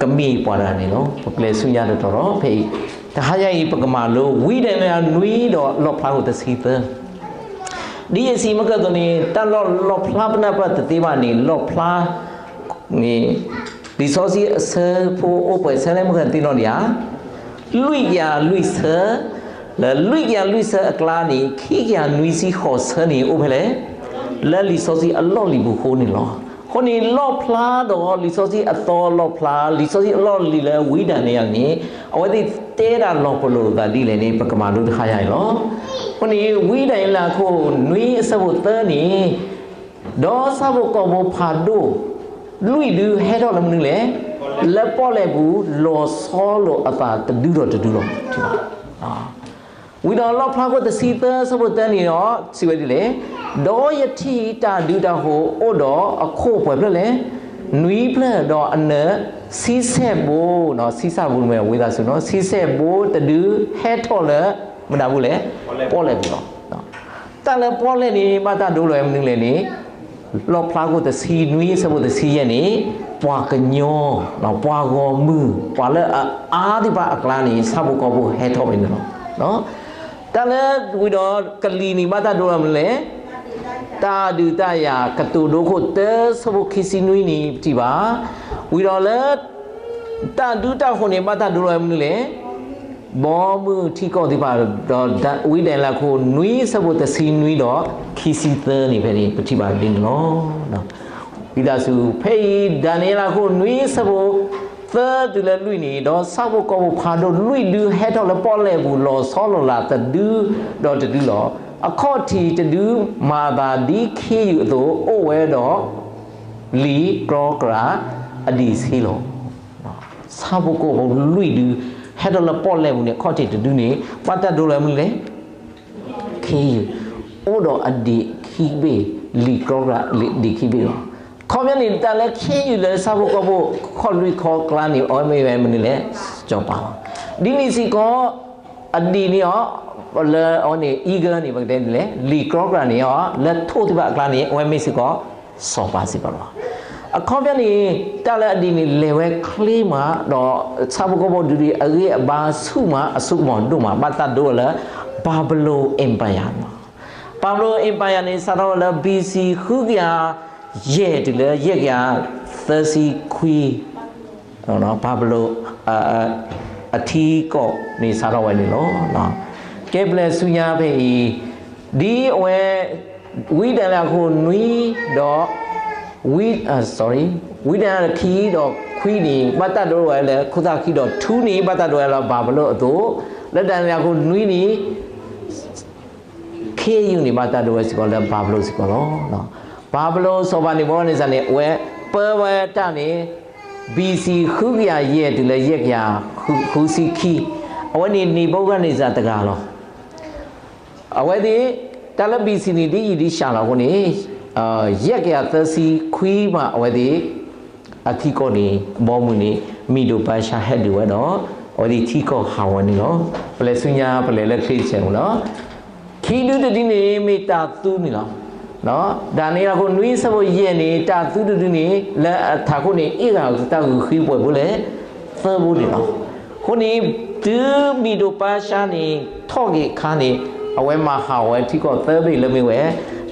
ကမ့ၢ်ပှၤတဂၤန့ၣ်လီၤ. ပကလဲၤဆူညါတတီၤလီၤ. ဖဲအံၤ တဟါညါအံၤ ပကမၤလိ ဝံဒၤရံယၤနွံဒီးလီၣ်ဖျါခိၣ်တဆံသၢ. ဒ်ယစံးမ့ၢ်ကၢၢ်သိးန့ၣ် တၢ်လီၣ်လီၣ်ဖျါပနၢ်ပၢၢ်တသ့ဘၣ်န့ၣ် လီၣ်ဖျါန့ၣ် လံာ်စီဆှံအဆၢဖိအိၣ်ပှဲၤဆၢလဲၣ်မ့ၢ်ကသ့ၣ်နီၣ်ဒံးဧါ. လွံၢ်ကယၤလွံၢ်ဆၢ, လၢလွံၢ်ကယၤလွံၢ်ဆၢအကျါန့ၣ် ခံကယၤနွံဆံဃိးဆၢန့ၣ် အိၣ်ဖဲလဲၣ်, လၢလံာ်စီဆှံအလီၢ်လံၤပူၤဃိန့ၣ်လီၤ. အဃိန့ၣ် လီၣ်ဖျါဒီးလံာ်စီဆှံအသီလီၣ်ဖျါ လံာ်စီဆှံအလီၢ်လံၤလၢဝံဒၤရံယၤန့ၣ် အဝဲသ့ၣ်တဲဒၣ်လီၤပလိာ်အသးဒ်လဲၣ်န့ၣ် ပကမၤလိတဟါညါအံၤလီၤ. အဃိန့ၣ် ဝံဒၤရံယၤခိၣ်နွံအဆၢဖိသၢန့ၣ် ဒီးဆၣ်ဖိကီၢ်ဖိဖးဒိၣ် လွံၢ်ဒုဟဲထီၣ်လၢမနုၤလဲၣ်, လၢပီၣ်လဲၣ်ပူၤ လီၤဆီလိာ်အသးတဒုဒီးတဒုလီၤ. ဝံၤဒီးလီၣ်ဖျါခိၣ်တဆံသၢအဆၢဖိသၢန့ၣ်ဒီး စံးဝဲဒ်လဲၣ်, ဒီးယထံၣ်တၢ်ဒုးတၢ်ဟိးအိၣ်ဒီးအခိၣ်ပှဲၤဖျၢၣ်လဲၣ်, နွံဖျၢၣ်ဒီးအနၢၤ ဆံဆဲၣ်ဘိ, ဆံဆဲၣ်ဘိမ့ၢ်ဝံသးစူၤနီၤ, ဆံဆဲၣ်ဘိတဒုဟဲထီၣ်လၢမတၤပူၤလဲၣ်, ပီၣ်လဲၣ်ပူၤလီၤ. တၢ်လၢပီၣ်လဲၣ်န့ၣ် ဘၣ်တၢ်ဒိလီၤဝဲမနုၤလဲၣ်န့ၣ် လီၣ်ဖျါခိၣ်တဆံနွံအဆၢဖိတဆံယဲၢ်န့ၣ် ပှၤကညီ, ပှၤဂီၢ်မုၢ်, ပှၤလၢအအါသ့ၣ်တဖၣ်အကျါန့ၣ် ဆၣ်ဖိကီၢ်ဖိဟဲထီၣ်ဝဲန့ၣ်လီၤ. တၢ်လၢဝံၤဒီးကလံၤန့ၣ် ဘၣ်တၢ်ဒိလီၤမနုၤလဲၣ်, တၢ်ဒုးတၢ်ယၤကတိၤဒိခိၣ်တၢဆၢဖိခံဆံနွံန့ၣ် ပထံၣ်ဘၣ်. ဝံၤဒီးလၢ တၢ်ဒုးတၢ်ဟိးန့ၣ် ဘၣ်တၢ်ဒိလီၤဝဲမနုၤလဲၣ်, ဘီမုၢ်ထံကီၢ်သ့ၣ်တဖၣ်ဒီး ဝံဒၤရံယၤခိၣ်နွံအဆၢဖိတဆံနွံဒီးခံဆံသၢန့ၣ် ဖဲန့ၣ် ပထံၣ်ဘၣ်ဒ်န့ၣ်လီၤ. ဝံသးစူၤ ဖဲအံၤ ဒၤရံယၤခိၣ်နွံအဆၢဖိသၢတုၤလၢလွံၢ်န့ၣ် ဒီးဆၣ်ဖိကီၢ်ဖိဖးဒိၣ်လွံၢ်ဒုဟဲထီၣ်လၢပီၣ်လဲၣ်ပူၤ လီၤဆီလိာ်လးတဒုဒီးတဒုလီၤ. အခီၣ်ထံးတဒုမၤအသးဒ်ခ့ယုၢ်အသိး အိၣ်ဝဲဒီး လံာ်ကြီကြာ်အဒံးဆှံလီၤ. ဆၣ်ဖိကီၢ်ဖိလွံၢ်ဒု ဟဲထီၣ်လၢပီၣ်လဲၣ်ပူၤန့ၣ် အခီၣ်ထံးတဒုန့ၣ် ဘၣ်တၢ်ဒိလီၤမနုၤလဲၣ်, ခ့ယုၢ် အိၣ်ဒီးအဒံးခံဘ့ၣ်, လံာ်ကြီကြာ်အဒံးခံဘ့ၣ်လီၤ. အခီပညီန့ၣ် တၢ်လၢခ့ယုၢ်လၢဆၣ်ဖိကီၢ်ဖိခီၣ်လွံၢ်ခီကျါန့ၣ် အဝဲမ့ၢ်ဝဲမနုၤလဲၣ်, စီၤပၤလီၤ. ဒ်န့ၣ်စ့ၢ်ကီး အဒံးန့ၣ်အီၤ လၢအဝဲန့ၣ် eagle န့ၣ် ပကတဲဒ်လဲၣ်, လံာ်ကြီကြာ်န့ၣ်အီၤ လၢထိၣ်သ့ၣ်တဖၣ်အကျါန့ၣ် အဝဲမ့ၢ်စ့ၢ်ကီး စီၤပၤစ့ၢ်ကီးလီၤ. အခီပညီန့ၣ် တၢ်လၢအဒံးန့ၣ် လဲၤဝဲချ့မး ဒီးဆၣ်ဖိကီၢ်ဖိဒုးဒံးအဂံၢ်အဘါဆူၣ်မး အစိကမီၤဒိၣ်မး ဘၣ်တၢ်ဒိလီၤလၢ Babylon Empire န့ၣ်လီၤ. Babylon Empire န့ၣ် စးထီၣ်ဝဲလၢ B C ဃုကယၤယဲၢ်တုၤလၢ ယဲၢ်ကယၤသၢဆံခွံ ဘၤဘူလိၣ် အထံကီၢ်န့ၣ် စးထီၣ်ဝဲန့ၣ်လီၤ. ကဲပလဲၤဆူညါဖဲအံၤ, ဒ်အဝဲ ဝံဒၤရံယၤခိၣ်နွံဒီး ဝံ, sorry, ဝံဒၤရံယၤခံဒီးခွံန့ၣ် ဘၣ်တၢ်ဒိဝဲလၢ ခိၣ်သၣ်ခံဒီးထူန့ၣ် ဘၣ်တၢ်ဒိဝဲလၢဘၤဘူလိၣ်အသိး, လၢဒၤရံယၤခိၣ်နွံန့ၣ် ခ့ယုၢ်န့ၣ် ဘၣ်တၢ်ဒိဝဲစ့ၢ်ကီးလၢဘၤဘူလိၣ်စ့ၢ်ကီးလီၤ. ဘၤဘူလိၣ်စီၤပၤန့ၣ် ဘီန့ၣ်စ့ၢ်န့ၣ် အဝဲပၢဝဲတၢ်န့ၣ် B C ဃုကယၤယဲၢ်တုၤလၢယဲၢ်ကယၤဃုဆံခံ, အဝဲန့ၣ် နံၤဘူၤခၣ်နံၤစၢ်တဂၤလီၤ. အဝဲသ့ၣ် တၢ်လၢ B C န့ၣ် ဒ်ယံာ်ဒ်ရှးလီၤအဃိန့ၣ် ယဲၢ်ကယၤသၢဆံခွံမး အဝဲသ့ၣ် အထံကီၢ်န့ၣ် ဘီမုၢ်န့ၣ် မံၤဒိၣ်ပၢ်ဆှါဟဲဒုးဝဲဒီး အဝဲသ့ၣ်ထံကီၢ်ဟးဂီၤန့ၣ်လီၤ. ပလဲၤဆူညါ ပလဲၤလၢချ့တဆဲးမူလီၤ. ခံဒုတဒုန့ၣ် မ့ၢ်တၢ်သူန့ၣ်လီၤ. ဒၤရံယၤခိၣ်နွံဆၢဖိယဲၢ်န့ၣ် တၢ်သူတဒုန့ၣ် လၢအထးခိၣ်န့ၣ် အ့ၣ်ဂၤတၢ်ဂုာ်ဃံပှဲၤဘိလဲၣ်, သၢဘိန့ၣ်လီၤ. အဃိန့ၣ် တုၤမံၤဒိၣ်ပၢ်ဆှါန့ၣ် ထီၣ်က့ၤအခါန့ၣ် အဝဲမၤဟးဂီၤဝဲထံကီၢ်သၢဘ့ၣ်လၢမ့ၢ်ဝဲ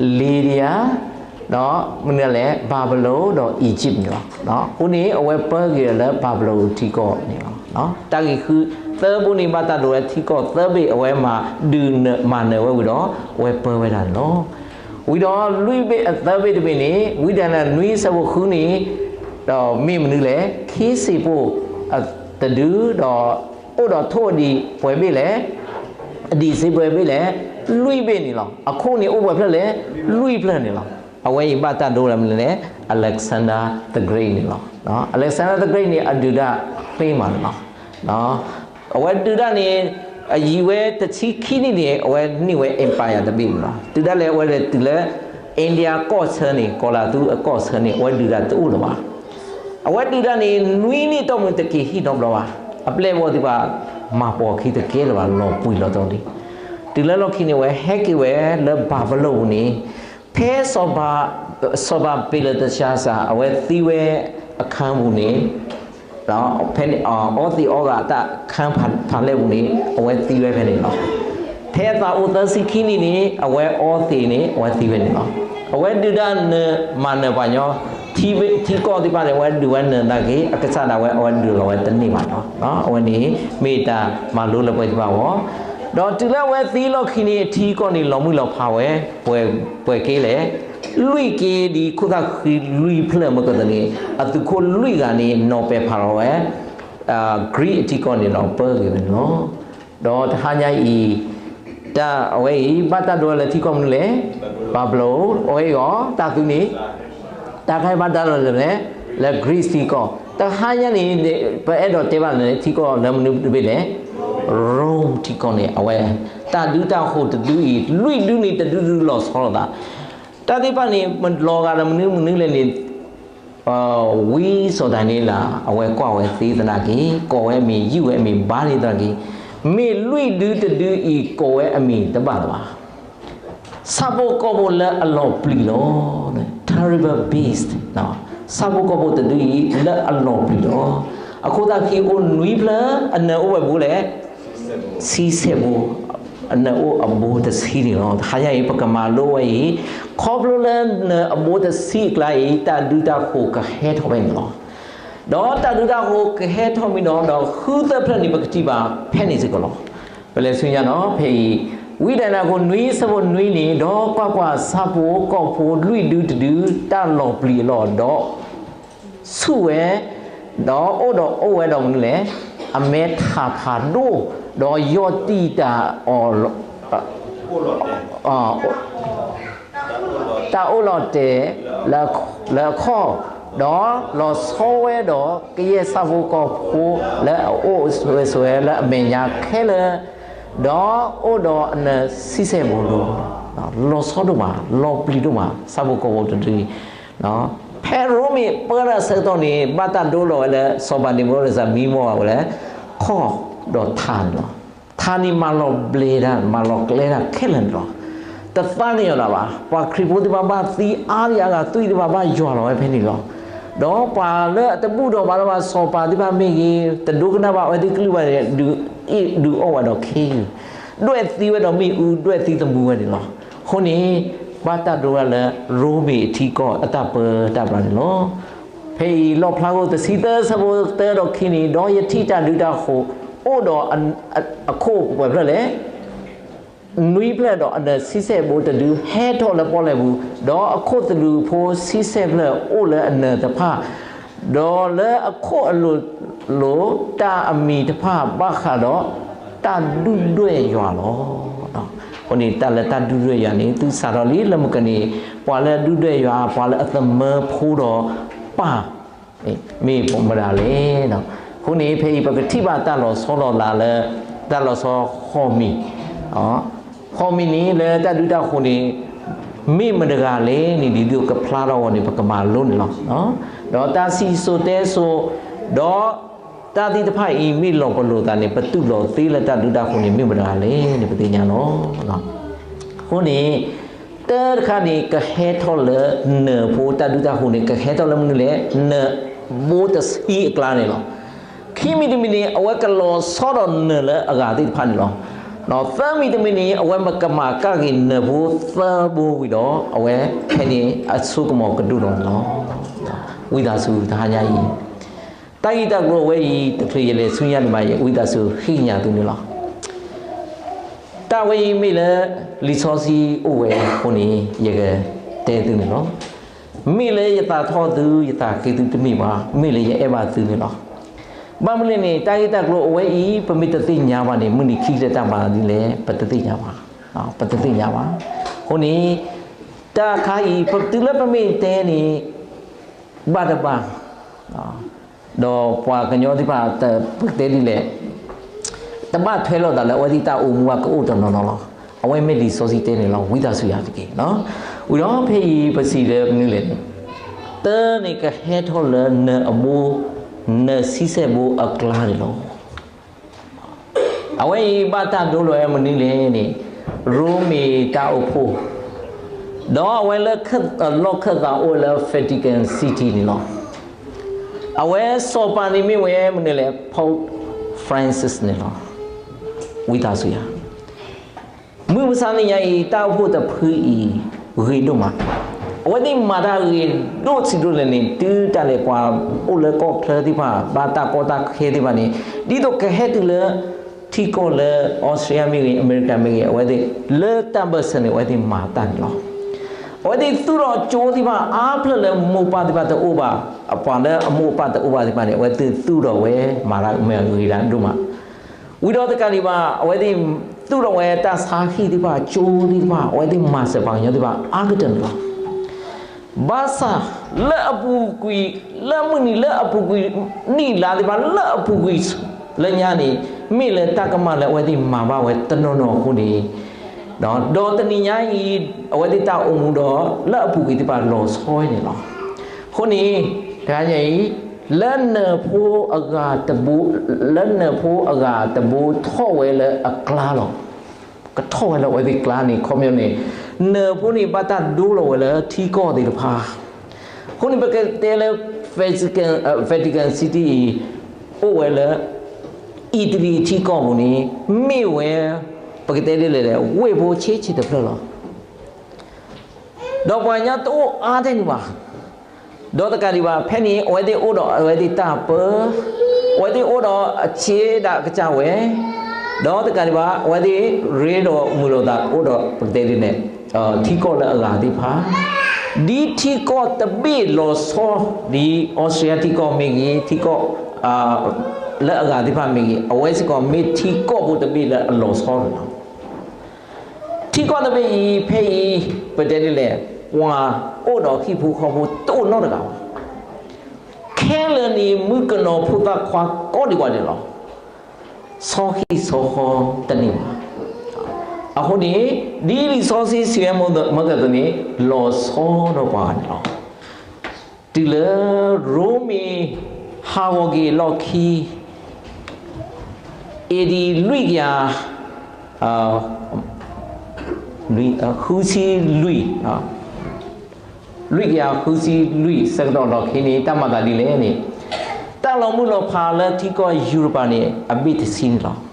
လံၤဒယၤ ဒီးမနုၤလဲၣ် ဘၤဘူလိၣ်ဒီးအံၤကၠံၣ်န့ၣ်လီၤ. အဃိန့ၣ် အဝဲပၢက့ၤလၢဘၤဘူလိၣ်ထံကီၢ်န့ၣ်လီၤ. တၢ်ဂ့ၢ်ဃုသၢဘိန့ၣ် ဘၣ်တၢ်ဒိဝဲထံကီၢ်သၢဘ့ၣ် အဝဲမၤဒုးမၤနၢၤဝဲဝံၤဒီး အဝဲပၢဝဲဒၣ်န့ၣ်လီၤ. ဝံၤဒီးလွံၢ်ဘ့ၣ်အသၢဘ့ၣ်တဘ့ၣ်န့ၣ် ဝံဒၤရံယၤနွံဆၢဖိဃုန့ၣ် ဒီးမ့ၢ်မနုၤလဲၣ် ခ့စ့ၣ်ပိၢ်တဒု ဒီးအိၣ်ဒီးထိၣ်အဒံးပှဲၤဘ့ၣ်လဲၣ်, အဒံးစ့ပှဲၤဘ့ၣ်လဲၣ်, လွံၢ်ဘ့ၣ်န့ၣ်လီၤ. အခိၣ်န့ၣ်အိၣ်ပှဲၤဖျၢၣ်လဲၣ်, လွံၢ်ဖျၢၣ်န့ၣ်လီၤ. အဝဲအံၤဘၣ်တၢ်ဒိလၢမနုၤလဲၣ်, Alexander the Great န့ၣ်လီၤ. Alexander the Great န့ၣ် အဒုးတၢ်ချ့မးန့ၣ်လီၤ. အဝဲဒုးတၢ်န့ၣ် အယံာ်ဝဲတဆံခံနံၣ်န့ၣ် အဝဲန့ၢ်ဝဲ empire တဘ့ၣ်န့ၣ်လီၤ. တုၤဒၣ်လဲာ်အဝဲဒၣ်တုၤလၢ India ကီၢ်ဆၢန့ၣ် ကီၤလၤသူအကီၢ်ဆၢန့ၣ် အဝဲဒုးတၢ်တအိၣ်လၢၤဘၣ်. အဝဲဒုးတၢ်န့ၣ် နွံနံၣ်တီၢ်မုၢ်တက့ၤဟံၣ်နီတဘျီဘၣ်. အပျဲၢ်အဘီၣ်သ့ၣ်တဖၣ် မၤပိာ်ခံတကဲလၢၤဘၣ် လီၤပှံၤလီၤတီၤလံ. တုၤလၢလီၢ်ခံန့ၣ် အဝဲဟဲက့ၤဝဲလၢဘၤဘူလိၣ်ပူၤန့ၣ် ဖဲစီၤပၤ, စီၤပၤဘ့လတၡၤစၤ အဝဲသံဝဲအခါပူၤန့ၣ် ဖဲန့ၣ် အီသံးအီဂၤအတၢ်ခါဖးလဲၢ်ပူၤန့ၣ် အဝဲသံဝဲဖဲန့ၣ်လီၤ. ဖဲအသးအိၣ်သၢဆံခံနံၣ်န့ၣ် အဝဲအီသံးန့ၣ် အဝဲသံဝဲန့ၣ်လီၤ. အဝဲဒုၣ်ဒါနၢၤမၤနၢၤပှၤကညီ ထံကီၢ်သ့ၣ်တဖၣ်န့ၣ် အဝဲဒုးဝဲနၢၤသနာ်က့ အကစၢ်ဒၣ်ဝဲ အဝဲဒုးလီၤဝဲတန့ၢ်ဘၣ်လီၤ. အဝဲန့ၣ် မ့ၢ်တၢ်မၤလိလၢပှဲၤသ့ၣ်တဖၣ်အဂီၢ်, ဒီးတုၤလၢအဝဲသံလီၢ်ခံန့ၣ် အထံကီၢ်န့ၣ် လီၤမုၢ်လီၤဖးဝဲ ပှဲၤက့လဲၣ်, လွံၢ်က့ဒ် ခိၣ်သၣ်ဃံလွံၢ်ဖျၢၣ်မ့ၢ်ကသ့န့ၣ် အသုးခိၣ်လွံၢ်ဂၤန့ၣ် နီၤပဲာ်ဖးလီၤဝဲ ကရံၣ်အထံကီၢ်န့ၣ်ဒီး ပၢဂ့ၤဝဲန့ၣ်လီၤ. ဒီးတဟါညါအံၤ တၢ်အဝဲအံၤ ဘၣ်တၢ်ဒိလၢထံကီၢ်မနုၤလဲၣ်, ဘၤဘူလိၣ်, အဝဲအံၤအီၤ တၢ်သုန့ၣ် တၢ်ခါအံၤဘၣ်တၢ်ဒိလၢလဲၣ်, လၢကရံၣ်ထံကီၢ်, တဟါညါန့ၣ် ပအဲၣ်ဒိးတဲဘၣ်လၢထံကီၢ်လၢမနုၤတဘ့ၣ်လဲၣ်, ရိမ့ၤထံကီၢ်န့ၣ် အဝဲ တၢ်ဒုးတၢ်ဃိၤတဒုအံၤ လွံၢ်ဒုန့ၣ်တဒုဒုလီၤဆီလိာ်သး, တၢ်သ့ၣ်တဖၣ်န့ၣ် လီၤဂာ်ဒီးမနုၤမနုၤလဲၣ်န့ၣ် ဝံစီၤဒၤနံးယ့လး အဝဲကွၢ်ဝဲသ့သနာ်က့ ကိးဝဲအမံၤ ယုၢ်ဝဲအမံၤ ဘါန့ၢ်သနာ်က့ မ့ၢ်လွံၢ်ဒုတဒုအံၤ ကိးဝဲအမံၤတဘၣ်လၢၤဘၣ်. ဆၣ်ဖိကီၢ်ဖိလၢအလီၤပျံၤလီၤ, terrible beast, ဆၣ်ဖိကီၢ်ဖိတဒုအံၤ လၢအလီၤပျံၤလီၤ. အခိၣ်သၣ်ခံအိၣ်နွံဖျၢၣ် အနၢၤအိၣ်ဝဲဘိလဲၣ် ဆံဆဲၣ်ဘိ, အနၢၤအိၣ်အဘိတဆံန့ၣ်လီၤ. တဟါညါအံၤ ပကမၤလိဝဲအံၤ ခီဖျိလၢနၢၤအဘိတဆံအကျါအံၤ တၢ်ဒုးတၢ်ဃိၤကဟဲထီၣ်ဝဲန့ၣ်လီၤ. ဒီးတၢ်ဒုးတၢ်ဃိၤကဟဲထီၣ်မ့ၢ်ဒီး ဒီးဃုသၢဖျၢၣ်န့ၣ် ပကထံၣ်ဘၣ်ဖဲန့ၣ်စ့ၢ်ကီးလီၤ. ပလဲၤဆူညါနီၤ ဖဲအံၤ ဝံဒၤနၤခိၣ်နွံဆၢဖိနွံန့ၣ် ဒီးကွၢ်ကွၢ်, ဆၣ်ဖိကီၢ်ဖိ လွံၢ်ဒုတဒု တၢ်လီၤပျံၤအလီၢ်ဒီး ဆူၣ်ဝဲ, ဒီးအိၣ်ဒီးအိၣ်ဝဲဒီးမနုၤလဲၣ်, အမဲထးဖးဒိၣ်, ဒီးယီၢ်တံၢ်တၢ်အီၣ်, တၢ်အိၣ်လီၤတဲာ်လၢအခီၣ်, ဒီးလီၤဆီဝဲဒီး ကယဲၢ်ဆၣ်ဖိကီၢ်ဖိလၢအအိၣ်ဝဲဆိးဝဲလၢအမဲာ်ညါခဲလၢာ်, ဒီးအိၣ်ဒီးအနၢၤဆံဆဲၣ်ဘိလီၤ. လီၤဆီဒိၣ်မး, လီၤပျံၤဒိၣ်မး, ဆၣ်ဖိကီၢ်ဖိတဒုအံၤ ဖဲရိမ့ၤပၢတၢ်ဆၢကတီၢ်န့ၣ် ဘၣ်တၢ်ဒိလီၤဝဲလၢ စီၤပၤနံၤဘူၤခၣ်နံစၢ်မံမီၢ်ဝဲလၢ ခီၣ်ဒီးထးန့ၣ်လီၤ. ထးန့ၣ်မၤလီၤဘျဲးတၢ် မၤလီၤကျဲတၢ်ခဲလၢာ်န့ၣ်လီၤ. တသးန့ၢ်အီၤဒၣ်ဘၣ်. ပှၤခရံာ်ဖိသ့ၣ်တဖၣ်ဘၣ်သံအါဒံးအါဂၤ သွံၣ်သ့ၣ်တဖၣ်ဘၣ်ယွၤလီၤဝဲဖဲန့ၣ်လီၤ. ဒီးပှၤလၢအတဘူၣ်ထီၣ်ဘါထီၣ်ဘၣ် စီၤပၤသ့ၣ်တဖၣ်မ့ၢ်ဂ့ၤ တဒိကနၣ်ဘၣ်အဝဲသ့ၣ်ကလုၢ်ဘၣ်န့ၣ် ဒုးအ့ၣ်ဒုးအီၣ်ဝဲဒီးခ့ယုၢ်, ဒွဲၣ်သံဝဲဒီးမ့ၣ်အူ ဒွဲၣ်သံသမူဝဲန့ၣ်လီၤ. အဃိန့ၣ် ဘၣ်တၢ်ဒိဝဲလၢ ရိမ့ၤအထံကီၢ်အတၢ်ပၢတၢ်ပြးန့ၣ်လီၤ. ဖဲအံၤလီၣ်ဖျါခိၣ်တဆံသၢဆၢဖိသၢဒီးခံန့ၣ် ဒီးယထံၣ်တၢ်ဒုးတၢ်ဃိၤ အိၣ်ဒီးအခိၣ်ပှဲၤဖျၢၣ်လဲၣ် နွံဖျၢၣ်ဒီးအနၢၤဆံဆဲၣ်ဘိတဒု ဟဲထီၣ်လၢပီၣ်လဲၣ်ပူၤ, ဒီးအခိၣ်သလုးဖိဆံဆဲၣ်ဖျၢၣ်အိၣ်လၢအနၢၤတဖၣ်, ဒီးလၢအခိၣ်အလိၤလိၤ တၢ်အမံၤတဖၣ်ဘၣ်ဃးဒီး တၢ်ဒုၣ်ဒွဲၣ်ယွၤလီၤ. အဃိန့ၣ် တၢ်လၢတၢ်ဒုၣ်ဒွဲၣ်ယွၤန့ၣ် သုစးထီၣ်လံလၢမုၢ်ကနံၤ ပှၤလၢအဒုၣ်ဒွဲၣ်ယွၤ ပှၤလၢအသမၢဖိဒီးပၢ် မ့ၢ်မတၤလဲၣ်. အဃိန့ၣ် ဖဲအံၤပကထံၣ်ဘၣ်တၢ်လီၤဆီလီၤလးလၢ တၢ်လီၤဆီဃီမံၤ, ဃီမံၤန့ၣ်လၢတၢ်ဒုးတၢ်ဃိၤန့ၣ် မ့ၢ်မတဂၤလဲၣ်န့ၣ် ဒ်သိးကဖျါထီၣ်ဝဲန့ၣ် ပကမၤလိန့ၣ်လီၤ. ဒီးတၢ်စံၣ်စိၤတဲစိၤ ဒီးတၢ်သ့ၣ်တဖၣ်အံၤ မ့ၢ်လီၤပလိာ်သးန့ၣ် ပတူၢ်လိာ်သ့လၢတၢ်ဒုးတၢ်ဃိၤန့ၣ် မ့ၢ်မတဂၤလဲၣ်န့ၣ် ပသ့ၣ်ညါလီၤ. အဃိန့ၣ် တၢ်တခါန့ၣ် ကဟဲထီၣ်လၢနၢၤဖိတၢ်ဒုးတၢ်ဃိၤန့ၣ် ကဟဲထီၣ်လၢမနုၤလဲၣ်, နၢၤဘိတဆံအကျါန့ၣ်လီၤ. ခံမံၤတမံၤန့ၣ် အဝဲကလီၤဆီဒီးနၢၤလၢအဂၤသ့ၣ်တဖၣ်န့ၣ်လီၤ. သၢမံၤတမံၤန့ၣ် အဝဲကမၤကၣ်က့ၤနၢၤဖိသၢဘိဝံၤဒီး အဝဲဖဲန့ၣ်အစိကမီၤကဒိၣ်ထီၣ်န့ၣ်လီၤ. ဝံသးစူၤတဟါညါအံၤ တၢ်ဂ့ၢ်တၢ်ကျိၤအဝဲအံၤ တချုးယလဲၤဆူညါဒံးဘၣ် ယဝံသးစူၤဃ့ကညးသုန့ၣ်လီၤ. တၢ်ဝဲအံၤမ့ၢ်လၢ လံာ်စီဆှံအိၣ်ဝဲအဃိန့ၣ် ယကတဲသုန့ၣ်လီၤ. မ့ၢ်လၢယသးထီၣ်သု ယသးက့ၤသုတမ့ၢ်ဘၣ်, မ့ၢ်လၢယအဲၣ်ဘၣ်သုန့ၣ်လီၤ. ဘၣ်မနုၤလဲၣ်န့ၣ် တၢ်ဂ့ၢ်တၢ်ကျိၤအဝဲအံၤ ပမ့ၢ်တသ့ၣ်ညါဘၣ်န့ၣ် မုၢ်နံၤခံကတၢၢ်တၢ်မၤဒ်လဲၣ် ပတသ့ၣ်ညါဘၣ်, ပတသ့ၣ်ညါဘၣ်. အဃိန့ၣ် တၢ်အခါအံၤ တုၤလၢပမ့ၢ်တဲန့ၣ် ဘၣ်တဘၣ် ဒီးပှၤကညီသ့ၣ်တဖၣ် ပကတဲဒ်လဲၣ်, တဘၣ်ထွဲလိာ်သးလၢအဝဲသ့ၣ်တၢ်အိၣ်မူဘၣ် ကအိၣ်တနီၤနီၤလီၤ. အဝဲမ့ၢ်လံာ်စီဆှံတဲန့ၣ်လီၤ. ဝံသးစူၤယၤတက့ၢ်. ဝံၤဒီးဖဲအံၤပစံးလၢမနုၤလဲၣ်န့ၣ်, တၢ်န့ၣ်ကဟဲထီၣ်လၢနၢၤအဘိ, နၢၤဆံဆဲၣ်ဘိအကျါန့ၣ်လီၤ. အဝဲအံၤဘၣ်တၢ်ဒိလီၤဝဲမနုၤလဲၣ်န့ၣ်, ရိမ့ၤတၢ်အိၣ်ဖှိၣ်, ဒီးအဝဲလၢ လီၢ်ခၢၣ်သးအိၣ်လၢ Vatican City န့ၣ်လီၤ. အဝဲစီၤပၤန့ၣ်မ့ၢ်ဝဲမနုၤလဲၣ်, Pope Francis န့ၣ်လီၤ. ဝံသးစူၤယၤ, မုၢ်မဆါနံၤညါအံၤ တၢ်အိၣ်ဖှိၣ်တဖုအံၤ ဂ့ၤဒိၣ်မး, အဝဲသ့ၣ်မၤတၢ်ဂ့ၤဒိၣ်ဆံးဒိၣ်လဲၣ်န့ၣ် တုၤတၢ်လဲၤကွၢ်အိၣ်လၢကီၢ်ချၢသ့ၣ်တဖၣ် ဘၣ်တၢ်ကီတၢ်ခဲသ့ၣ်တဖၣ်န့ၣ် ဒ်သိးကဟဲတုၤလၢ ထံကီၢ်လၢ Australia မ့ၢ်ဂ့ၤ အမဲရကၤမ့ၢ်ဂ့ၤ အဝဲသ့ၣ်လၢတၢ်ဘၢၣ်စၢၤန့ၣ် အဝဲသ့ၣ်မၤတၢ်န့ၣ်လီၤ. အဝဲသ့ၣ်သူၣ်ထီၣ်ကၠိသ့ၣ်တဖၣ်အါဖျၢၣ်လၢမိၢ်ပၢ်သ့ၣ်တဖၣ်တအိၣ်ဘၣ်, အပှၤလၢအမိၢ်အပၢ်တအိၣ်ဘၣ်သ့ၣ်တဖၣ်န့ၣ် အဝဲသ့ၣ်သူၣ်ထီၣ်ဝဲမၤတၢ်မ့ၢ်ဂ့ၤဒိၣ်မး, ဝံၤဒီးတကးဒံးဘၣ် အဝဲသ့ၣ်သူၣ်ထီၣ်ဝဲတၢ်ဆါဟံၣ်သ့ၣ်တဖၣ် ကၠိသ့ၣ်တဖၣ် အဝဲသ့ၣ်မၤစၢၤပှၤကညီသ့ၣ်တဖၣ်အါကတၢၢ်န့ၣ်လီၤ. ဘၣ်ဆၣ်လၢအပူၤကွံာ် လၢမုၢ်နံၤလၢအပူၤကွံာ် နံၣ်လါသ့ၣ်တဖၣ်လၢအပူၤကွံာ်လၢညါန့ၣ် မ့ၢ်လၢတၢ်ကမၣ်လၢအဝဲသ့ၣ်မၤဘၣ်ဝဲတနီၤနီၤအဃိန့ၣ်, ဒီးတနံၤညါအံၤ အဝဲသ့ၣ်တၢ်အိၣ်မူဒီးလၢအပူၤကွံာ်သ့ၣ်တဖၣ်လီၤဆီဝဲန့ၣ်လီၤ. အဃိန့ၣ် တခါညါအံၤ လၢနၢၢ်ဖိအဂၤတဘိ လၢနၢၢ်ဖိအဂၤတဘိထီၣ်ဝဲလၢအကျါလီၤ. ကထီၣ်ဝဲလၢအဝဲသ့ၣ်ကျါန့ၣ် ခီပညီန့ၣ် နၢၢ်ဖိန့ၣ်ဘၣ်တၢ်ဒိလီၤဝဲလၢထံကီၢ်သ့ၣ်တဖၣ်, အဃိန့ၣ် ပကတဲလၢ Vatican, Vatican City အံၤ အိၣ်ဝဲလၢ အံၣ်တလံၤထံကီၢ်ပူၤန့ၣ် မ့ၢ်ဝဲ ပကတဲဒ်လဲၣ်လဲၣ် ဝ့ၢ်ဖိဆံးဆံးတဖျၢၣ်လီၤ. ဒီးပှၤကညီတအိၣ်အါထဲန့ၣ်ဘၣ်. ဒီးတကးဒံးဘၣ် ဖဲန့ၣ် အဝဲသ့ၣ်အိၣ်ဒီးအဝဲသ့ၣ်တၢ်ပၢ, အဝဲသ့ၣ်အိၣ်ဒီးအဆ့ဒၣ်ကစၢ်ဝဲ, ဒီးတကးဒံးဘၣ် အဝဲသ့ၣ်ရ့ဒီးမုာ်လိာ်သးအိၣ်ဒီး ပကတဲဒ်လဲၣ် ထံကီၢ်လၢအဂၤသ့ၣ်တဖၣ်, ဒ်ထံကီၢ်တဘ့ၣ်လီၤဆီ, ဒ်အီစထြ့လယါထံကီၢ်မ့ၢ်ဂ့ၤ, ထံကီၢ် လၢအဂၤသ့ၣ်တဖၣ်မ့ၢ်ဂ့ၤ, အဝဲစ့ၢ်ကီးမ့ၢ်ထံကီၢ်ဖိတဘ့ၣ်လၢအလီၤဆီန့ၣ်လီၤ. ထံကီၢ်တဘ့ၣ်အံၤ ဖဲအံၤ ပတဲဒ်လဲၣ်, ပှၤအိၣ်ဒီးဟံၣ်ဖိဃီဖိတအိၣ်နီတဂၤဘၣ်. ခဲလၢာ်န့ၣ် မုၣ်ကနီၤဖိသၣ်ခွါကိးဒံးဝဲဒၣ်လီၤ. ဆီဟံၣ်ဆီဃီတန့ၢ်ဘၣ်. အဃိန့ၣ် ဒ်လံာ်စီဆှံစံးဝဲမ့ၢ်ကသိးန့ၣ် လီၤဆီဒီးပှၤန့ၣ်လီၤ. တုၤလၢရိမ့ၤဟးဂီၤက့ၤအလီၢ်ခံ AD လွံၢ်ကယၤ လွံၢ် ဃုဆံလွံၢ်, လွံၢ်ကယၤဃုဆံလွံၢ် ဆၢကတီၢ်လီၢ်ခံန့ၣ် တၢ်မၤသးဒ်လဲၣ်န့ၣ် တၢ်လီၤမုၢ်လီၤဖးလၢထံကီၢ်ယူရပၤန့ၣ် အဘ့ၣ်တဆံန့ၣ်လီၤ.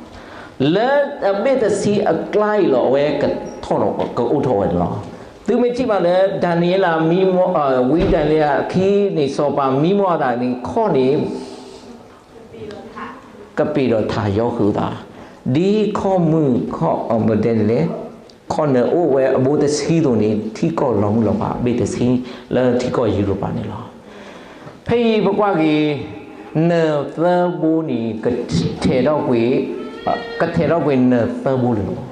လၢအဘ့ၣ်တဆံအကျါအံၤလီၤ အဝဲကထီၣ်ဒီးကအိၣ်ထီၣ်ဝဲန့ၣ်လီၤ. သုမ့ၢ်ထံၣ်ဘၣ်လၢ ဒၤနံးယ့လးမံမီၢ်, ဝံဒၤနံးယ့လးအခံန့ၣ် စီၤပၤမံမီၢ်အသးန့ၣ် ခီၣ်န့ၣ် ကပ့ၤဒီးထးယီဃုာ်အသး, ဒ်ခီၣ်မုၢ်ခီၣ်, ပတဲဒ်လဲၣ်, ခီၣ်နၢၤအိၣ်ဝဲအဘိတဆံအသိးန့ၣ် ထံကီၢ်လီၤမုၢ်လီၤဖးအဘ့ၣ်တဆံ လၢထံကီၢ်ယူရပၤန့ၣ်လီၤ. ဖဲအံၤပကွၢ်က့ၤ နၢၤသၢဘိန့ၣ် ကထဲးထီၣ်ကွံာ်, ကထဲးထီၣ်ကွံာ်နၢၤသၢဘိလၢၤလီၤ.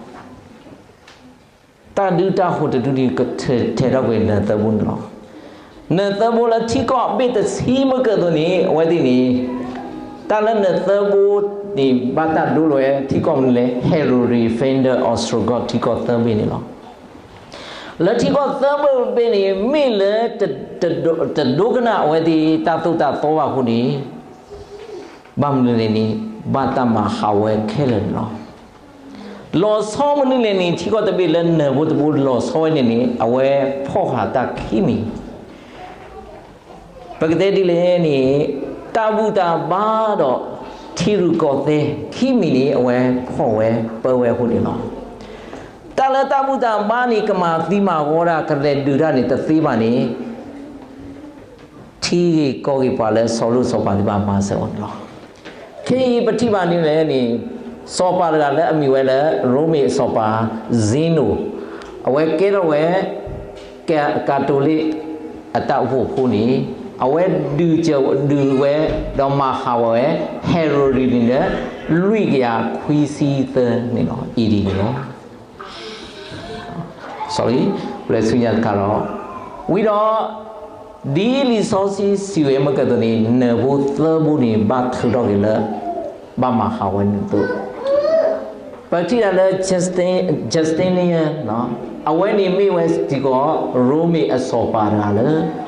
တၢ်ဒုးတၢ်ဟိးတဒုန့ၣ် ကထဲးထီၣ်ကွံာ်နၢၤသၢဘိန့ၣ်လီၤ. နၢၤသၢဘိလၢထံကီၢ်အဘ့ၣ်တဆံမ့ၢ်ကသိးန့ၣ် အဝဲသ့ၣ်န့ၣ် တၢ်လၢနၢၤသၢဘိန့ၣ် ဘၣ်တၢ်ဒိလီၤဝဲထံကီၢ်မနုၤလဲၣ်, Heruli, Pfalzel, Ostrogoth ထံကီၢ်သၢဘ့ၣ်န့ၣ်လီၤ. လၢထံကီၢ်သၢဘ့ၣ်ဘ့ၣ်န့ၣ် မ့ၢ်လၢ တဒိကနၣ်အဝဲသ့ၣ်တၢ်သိၣ်တၢ်သီဘၣ်အဃိန့ၣ် ဘၣ်မနုၤလဲၣ်န့ၣ် ဘၣ်တၢ်မၤဟးဝဲခဲလၢာ်န့ၣ်လီၤ. လီၤဆီမနုၤလဲၣ်န့ၣ် ထံကီၢ်တဘ့ၣ်လၢနၢၤဖိတဘိလီၤဆီဝဲန့ၣ်န့ၣ် အဝဲဖီၣ်ဃာ်တၢ်ခံမံၤ, ပကတဲဒ်လဲၣ်န့ၣ် တၢ်ဘူၣ်တၢ်ဘါဒီးထံရူၢ်ကီၢ်သဲခံမံၤန့ၣ် အဝဲဖီၣ်ဝဲပၢဝဲအဃိန့ၣ်လီၤ. တၢ်လၢတၢ်ဘူၣ်တၢ်ဘါန့ၣ် ကမၤသံမၤဝီတၢ် ကလဲၤဒုးတၢ်န့ၣ်တသ့ဘၣ်န့ၣ် ထံဂ့ၢ်ကီၢ်ဂ့ၢ်ပှၤလၢစီၤလိၣ်စီၤပၤသ့ၣ်တဖၣ်မၤစၢၤအီၤန့ၣ်လီၤ. ခဲအံၤပထံၣ်ဘၣ်န့ၣ်လဲၣ်န့ၣ် စီၤပၤတဂၤလၢအမံၤဝဲလၢ ရိမ့ၤအစီၤပၤ Zeno, အဝဲကဲထီၣ်ဝဲ ကၤတိၤလ့းအတၢ်အိၣ်ဖှိၣ်ဖိန့ၣ် အဝဲဒုးစၢၤဒုးဝဲ ဒီးမၤဟးဂီၤဝဲ Heruli န့ၣ်လၢ လွံၢ်ကယၤခွံဆံသၢန့ၣ်လီၤ AD န့ၣ်လီၤ. ပလဲၤဆူညါတခါလီၤ. ဝံၤဒီး ဒ်လံာ်စီဆှံစံးဝဲမ့ၢ်ကသိးန့ၣ် နၢၤဖိသၢဘိန့ၣ် ဘၣ်ထုးထီၣ်က့ၤလၢ ဘၣ်မၤဟးဂီၤဝဲန့ၣ်အသိး ပထံၣ်တၢ်လၢ Justinian, အဝဲန့ၣ်မ့ၢ်ဝဲ စ့ၢ်ကီး ရိမ့ၤအစီၤပၤတဂၤလၢ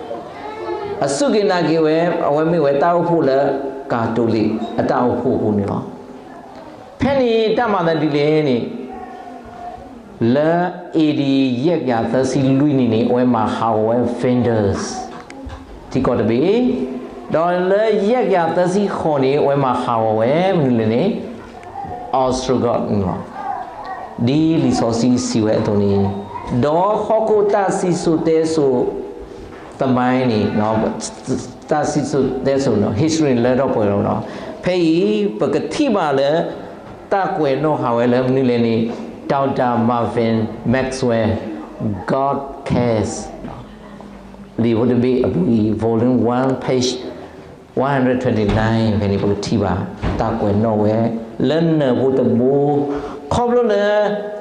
အစူၢ်က့ၤနာ်က့ၤဝဲ အဝဲမ့ၢ်ဝဲတၢ်အိၣ်ဖှိၣ်လၢ ကၤတိၤလ့းအတၢ်အိၣ်ဖှိၣ်အဃိန့ၣ်လီၤ. ဖဲန့ၣ်တၢ်မၤသးဒ်လဲၣ်န့ၣ် လၢ AD ယဲၢ်ကယၤသၢဆံလွံၢ်နံၣ်န့ၣ် အဝဲမၤဟးဂီၤဝဲ Vandals ထံကီၢ်တဘ့ၣ်, ဒီးလၢယဲၢ်ကယၤသၢဆံဃိးန့ၣ် အဝဲမၤဟးဂီၤဝဲမနုၤလဲၣ်န့ၣ် Ostrogoth န့ၣ်လီၤ. ဒ်လံာ်စီဆှံစံးဝဲအသိးန့ၣ်, ဒီးဟီၣ်ခိၣ်တၢ်စံၣ်စိၤတဲစိၤသမိုင်းန့ၣ်, တၢ်စံၣ်စိၤတဲစိၤန့ၣ် history န့ၣ် လၢထီၣ်ပှဲၤလီၤဒီး, ဖဲအံၤ ပကထံၣ်ဘၣ်လၢ တၢ်ကွဲးနီၣ်ဃာ်ဝဲလၢမနုၤလဲၣ်န့ၣ် Doctor Marvin Maxwell, God Cares လံာ်ဖိတဘ့ၣ်အပူၤအံၤ volume one, page one hundred twenty-nine ဖဲန့ၣ် ပကထံၣ်ဘၣ် တၢ်ကွဲးနီၣ်ဝဲ လၢနၢၣ်ဖိတဘိ, ခီဖျိလၢ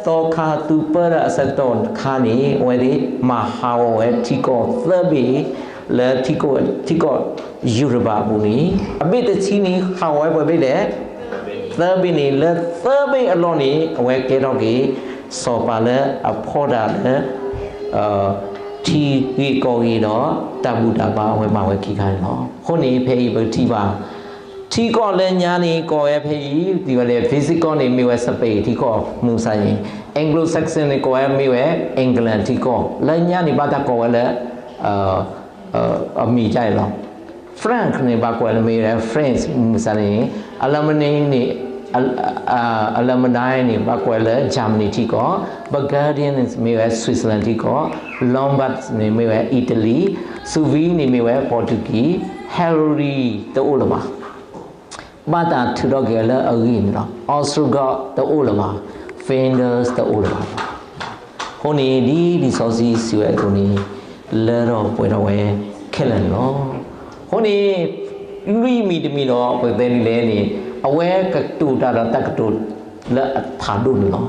သီခါသူပၢတၢ်အဆၢကတီၢ်တခါန့ၣ် အဝဲသ့ၣ်မၤဟးဂီၤဝဲထံကီၢ်သၢဘ့ၣ် လၢထံကီၢ် ထံကီၢ်ယူရပၤအပူၤန့ၣ်, အဘ့ၣ်တဆံန့ၣ် ဟးဂီၤဝဲပှဲၤဘ့ၣ်လဲၣ်, သၢဘ့ၣ်န့ၣ်, လၢသၢဘ့ၣ်အလီၢ်န့ၣ် အဝဲကဲထီၣ်က့ၤ စီၤပၤလၢအဖီၣ်တၢ်လၢ ထံဂ့ၢ်ကီၢ်ဂ့ၢ်ဒီး တၢ်ဘူၣ်တၢ်ဘါ အဝဲမၤဝဲခံခါန့ၣ်လီၤ. အဃိန့ၣ် ဖဲအံၤပကထံၣ်ဘၣ် ထံကီၢ်လၢညါန့ၣ် ကိးဝဲဖဲအံၤ ဒ်ဝဲလၢ Visigoth န့ၣ် မ့ၢ်ဝဲ Spain ထံကီၢ် မုၢ်မဆါန့ၣ်, Anglo-Saxon န့ၣ် ကိးဝဲမ့ၢ်ဝဲ England ထံကီၢ်, လၢညါန့ၣ် ဘၣ်တၢ်ကိးဝဲလၢ အမံၤဒ်အံၤလီၤ. Frank န့ၣ် ဘၣ်ကွဲးလၢမ့ၢ်ဝဲ France မုၢ်မဆါန့ၣ်, Alemanni န့ၣ်, Alemanni န့ၣ် ဘၣ်ကွဲးလၢ Germany ထံကီၢ်, Burgundian န့ၣ် မ့ၢ်ဝဲ Switzerland ထံကီၢ်, Lombards န့ၣ် မ့ၢ်ဝဲ Italy, Suevi န့ၣ် မ့ၢ်ဝဲ Portugal, Heruli တအိၣ်လၢၤဘၣ်. ဘၣ်တၢ်ထုးထီၣ်က့ၤဝဲလၢအဂ့ၢ်န့ၣ်လီၤ. Ostrogoth တအိၣ်လၢၤဘၣ်, Vandals တအိၣ်လၢၤဘၣ်. အဃိန့ၣ် ဒ်လံာ်စီဆှံစံးဝဲအသိးန့ၣ် လၢထီၣ်ပှဲၤထီၣ်ဝဲခဲလၢာ်န့ၣ်လီၤ. အဃိန့ၣ် လွံၢ်မံၤတမံၤဒီး ပကတဲဒ်လဲၣ်န့ၣ် အဝဲကတိၤတၢ်ဒီးတၢ်ကတိၤလၢအဖးဒိၣ်န့ၣ်လီၤ.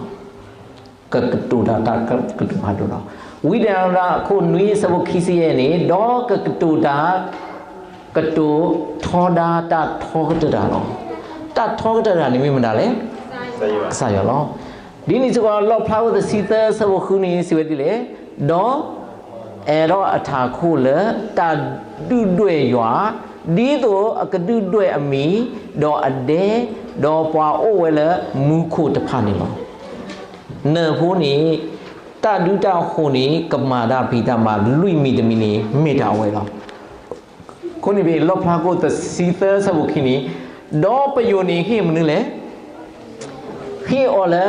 ကကတိၤတၢ်တၢ်ကတိၤဖးဒိၣ်လီၤ. ဝံဒၤရံယၤ အခိၣ်နွံ အဆၢဖိခံဆံယဲၢ်န့ၣ်, ဒီးကကတိၤတၢ် ကတိၤထီဒါတၢ်ထီကတၢၢ်တၢ်လီၤ. တၢ်ထီကတၢၢ်တၢ်န့ၣ်မ့ၢ်မတၤလဲၣ်. ကစၢ်ယွၤလီၤ. ဒ်န့ၣ်စ့ၢ်ကီး လီၣ်ဖျါခိၣ်တဆံသၢ အဆၢဖိဃုန့ၣ် စံးဝဲဒ်လဲၣ်, ဒီး အဲၣ်ဒိးအထးခိၣ်လၢတၢ်ဒုၣ်ဒွဲၣ်ယွၤ, ဒ်သိးအကဒုၣ်ဒွဲၣ်အမံၤ, ဒီးအဒဲ, ဒီးပှၤအိၣ်ဝဲလၢမူခိၣ်တဖၣ်န့ၣ်လီၤ. နၢၣ်ဖိန့ၣ် တၢ်ဒုၣ်တၢ်ဃိၤန့ၣ် ကမၤတၢ်ဖံးတၢ်မၤလွံၢ်မံၤတမံၤန့ၣ် မ့ၢ်တၢ်အဝဲလီၤ. အဃိန့ၣ်ဖဲလီၣ်ဖျါခိၣ်တဆံသၢ အဆၢဖိခံန့ၣ်, ဒီးပယိၤန့ၣ်ဟ့ၣ်မနုၤလဲၣ်. ဟ့ၣ်အီၤလၢ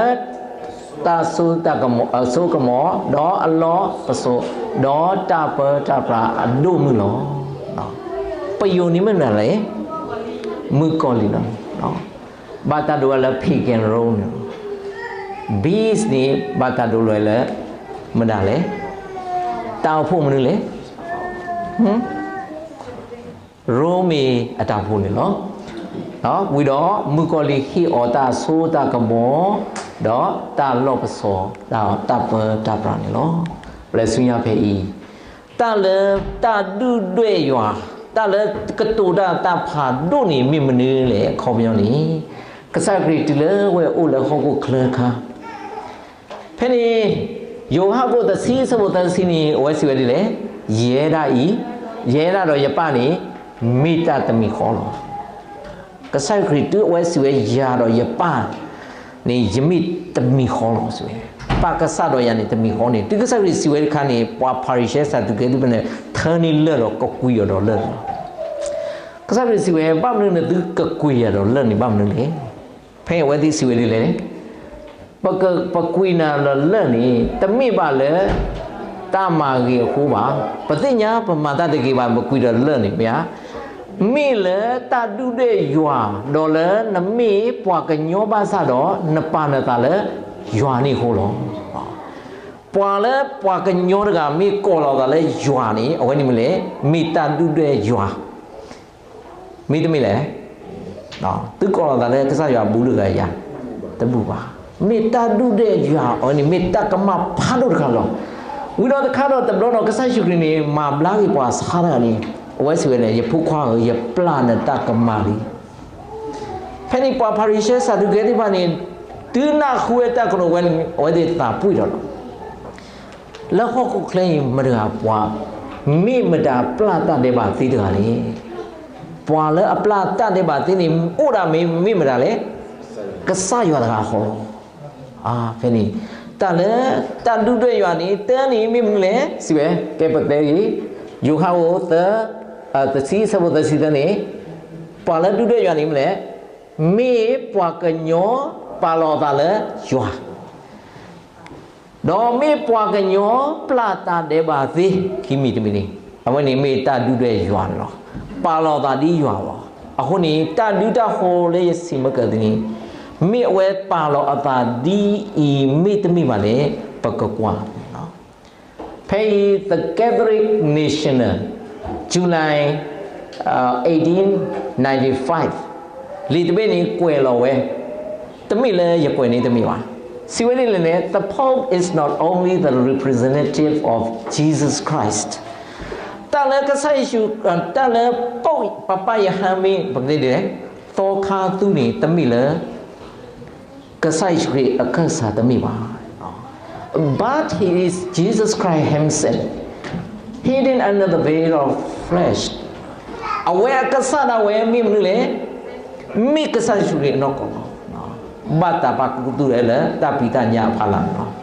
တၢ်စိတၢ်ကမီၤ, အစိကမီၤ, ဒီးအလီၢ်ပစိာ်, ဒီးတၢ်ပၢတၢ်ပြးအဒိၣ်မုၢ်လီၤ. ပယိၤန့ၣ်မ့ၢ်မတၤလဲၣ်. မုၣ်ကီၤလံၢ်လီၤ. ဘၣ်တၢ်ဒိးဝဲလၢ pagan Rome န့ၣ်လီၤ. Beast န့ၣ် ဘၣ်တၢ်ဒိးဝဲလၢ မတၤလဲၣ်. တၢ်အိၣ်ဖှိၣ်မနုၤလဲၣ်. ရိမ့ၤအတၢ်အိၣ်ဖှိၣ်န့ၣ်လီၤ. ဝံၤဒီးမုၣ်ကီၤလံၢ်ဟ့ၣ်အီၤတၢ်စိတၢ်ကမီၤ, ဒီးတၢ်လီၢ်ပစိာ်, တၢ်ပၢတၢ်ပြးန့ၣ်လီၤ. ပျဲၢ်ဆူညါဖဲအံၤ, တၢ်လၢတၢ်ဒုၣ်ဒွဲၣ်ယွၤ, တၢ်လၢကတိၤတၢ်တၢ်ဖးဒိၣ်န့ၣ်မ့ၢ်မနုၤလဲၣ် အခီပညီန့ၣ်, ကစၢ်ခရံာ်တုၤလၢဝဲအိၣ်လၢဟီၣ်ခိၣ်ချၢအခါ ဖဲန့ၣ် ယိၤဟၣ်ခိၣ်တဆံ အဆၢဖိသၢဆံန့ၣ် အဝဲစံးဝဲဒ်လဲၣ်, ယဲဒၣ်အံၤ, ယဲဒၣ်ဒီးယပၢ်န့ၣ် မ့ၢ်တၢ်တမံၤဃီလီၤ. ကစၢ်ခရံာ်တုၤအဝဲစံးဝဲ ယၤဒီးယပၢ်န့ၣ် ယမ့ၢ်တမံၤဃီလီၤ စံးဝဲ, ပၢ်ကစၢ်ဒီးယၤန့ၣ် တမံၤဃီန့ၣ်, တုၤကစၢ်ခရံာ်စံးဝဲတခါန့ၣ် ပှၤဖၤရံၤၡဲ စၤဒူးကဲသ့ၣ်တဖၣ်န့ၣ် ထၢန့ၢ်လၢၢ်ဒီးကကွံာ်အီၤဒီးလၢၢ်န့ၣ်လီၤ. ကစၢ်ခရံာ်စံးဝဲ ဘၣ်မနုၤနသုကကွံာ်ယၤဒီးလၢၢ်န့ၣ် ဘၣ်မနုၤလဲၣ်. ဖဲအဝဲသ့ၣ်စံးဝဲဒ်လဲၣ်, ပက, ပကွံာ်နၤဒီးလၢၢ်န့ၣ် တမ့ၢ်ဘၣ်လၢ တၢ်မၤဂ့ၤအဃိဘၣ်. ပသ့ၣ်ညါပမၤတၢ်တဂ့ၤဘၣ် ပကွံာ်ဒီးလၢၢ်န့ၣ် မ့ၢ်ဧါ. မ့ၢ်လၢတၢ်ဒုၣ်ဒွဲၣ်ယွၤ, ဒီးလၢနမ့ၢ်ပှၤကညီဘၣ်ဆၣ်ဒီး နပာ်နသးလၢယွၤန့ၣ်အဃိလီၤ. ပှၤလၢပှၤကညီတဂၤ မ့ၢ်ကိးလီၤသးလၢယွၤန့ၣ် အဝဲန့ၣ်မ့ၢ်လဲၣ်, မ့ၢ်တၢ်ဒုၣ်ဒွဲၣ်ယွၤ မ့တမ့ၢ်လဲၣ်, သုကိးလီၤသးလၢကစၢ်ယွၤအဘူးတဂၤဧါ, တဘူးဘၣ်. မ့ၢ်တၢ်ဒုၣ်ဒွဲၣ်ယွၤအံၤန့ၣ် မ့ၢ်တၢ်ကမၣ်ဖးဒိၣ်တခါလီၤ. ဝံၤဒီးတခါဒီးတဘျီဒီး ကစၢ်ယ့ၣ်ၡူးခရံာ်န့ၣ် မၤဘျါက့ၤပှၤဆါတဂၤန့ၣ်, အဝဲစံးဝဲန့ၣ်, ယဖိခွါဧၢ, ယပျၢ်နတၢ်ကမၣ်လံ. ဖဲန့ၣ်ပှၤဖၤရံၤၡဲ စၤဒူးကဲသ့ၣ်တဖၣ်န့ၣ်, တုၤနၢ်ဟူဝဲတၢ်ကတိၤဝဲန့ၣ် အဝဲသ့ၣ်သးပှံၢ်ဒီးလီၤ. လၢဟီၣ်ခိၣ်ချၢအံၤ မတၤတဂၤပှၤ မ့ၢ်မတၤပျၢ်တၢ်ဒဲးဘးသ့တဂၤလဲၣ်. ပှၤလၢအပျၢ်တၢ်ဒဲးဘးသ့န့ၣ် အိၣ်ဒၣ်မ့ၢ်မတၤလဲၣ်. ကစၢ်ယွၤတဂၤဃီလီၤ. ဖဲန့ၣ် တၢ်လၢတၢ်ဒုၣ်ဒွဲၣ်ယွၤန့ၣ် တၢန့ၣ်မ့ၢ်မနုၤလဲၣ် စံးဝဲ, ကဲပတဲဂ့ၤ, ယိၤဟၣ်ခိၣ်သၢ တဆံ အဆၢဖိသၢဆံသၢန့ၣ်, ပှၤလၢဒုၣ်ဒွဲၣ်ယွၤန့ၣ်မနုၤလဲၣ်, မ့ၢ်ပှၤကညီပာ်လီၤအသးလၢယွၤ ဒီးမ့ၢ်ပှၤကညီပျၢ်တၢ်ဒဲးဘးသ့ ခံမံၤတမံၤန့ၣ်, အဝဲန့ၣ်မ့ၢ်တၢ်ဒုၣ်ဒွဲၣ်ယွၤန့ၣ်လီၤ. ပာ်လီၤသးဒ်ယွၤလီၤ. အဃိန့ၣ် တၢ်ဒုၣ်တၢ်ဃိၤလၢယစံးမၢကၢးသ့န့ၣ်, မ့ၢ်အဝဲပာ်လီၤအသးဒ်အံၤမ့ၢ်တမ့ၢ်ဘၣ်န့ၣ် ပကကွၢ် ဖဲအံၤ The Catholic National, July, uh, eighteen ninety-five, လံာ်တဘ့ၣ်န့ၣ်ကွဲးလီၤဝဲ, တမ့ၢ်လၢယကွဲးန့ၣ်တမ့ၢ်ဘၣ်. စံးဝဲဒ်လဲၣ်န့ၣ်, The Pope is not only the representative of Jesus Christ. တၢ်လၢကစၢ်ယ့ၣ်ၡူး, တၢ်လၢ Pope ပပၢ်ယဟၢမ့ၢ် ပကတဲဒ်လဲၣ်, သီခါသူန့ၣ် တမ့ၢ်လၢ ကစၢ်ယ့ၣ်ၡူးခရံာ်အခၢၣ်စးတမ့ၢ်ဘၣ်. But he is Jesus Christ himself, hidden under the veil of flesh. အဝဲအကစၢ်ဒၣ်ဝဲမ့ၢ်မနုၤလဲၣ်, မ့ၢ်ကစၢ်ယ့ၣ်ၡူးခရံာ်အနီၢ်ကီၢ်လီၤ. ဘၣ်တၢ်ပာ်ခူသူၣ်ဝဲလၢတၢ်ဖံးတၢ်ညၣ်အဖီလာ်န့ၣ်လီၤ.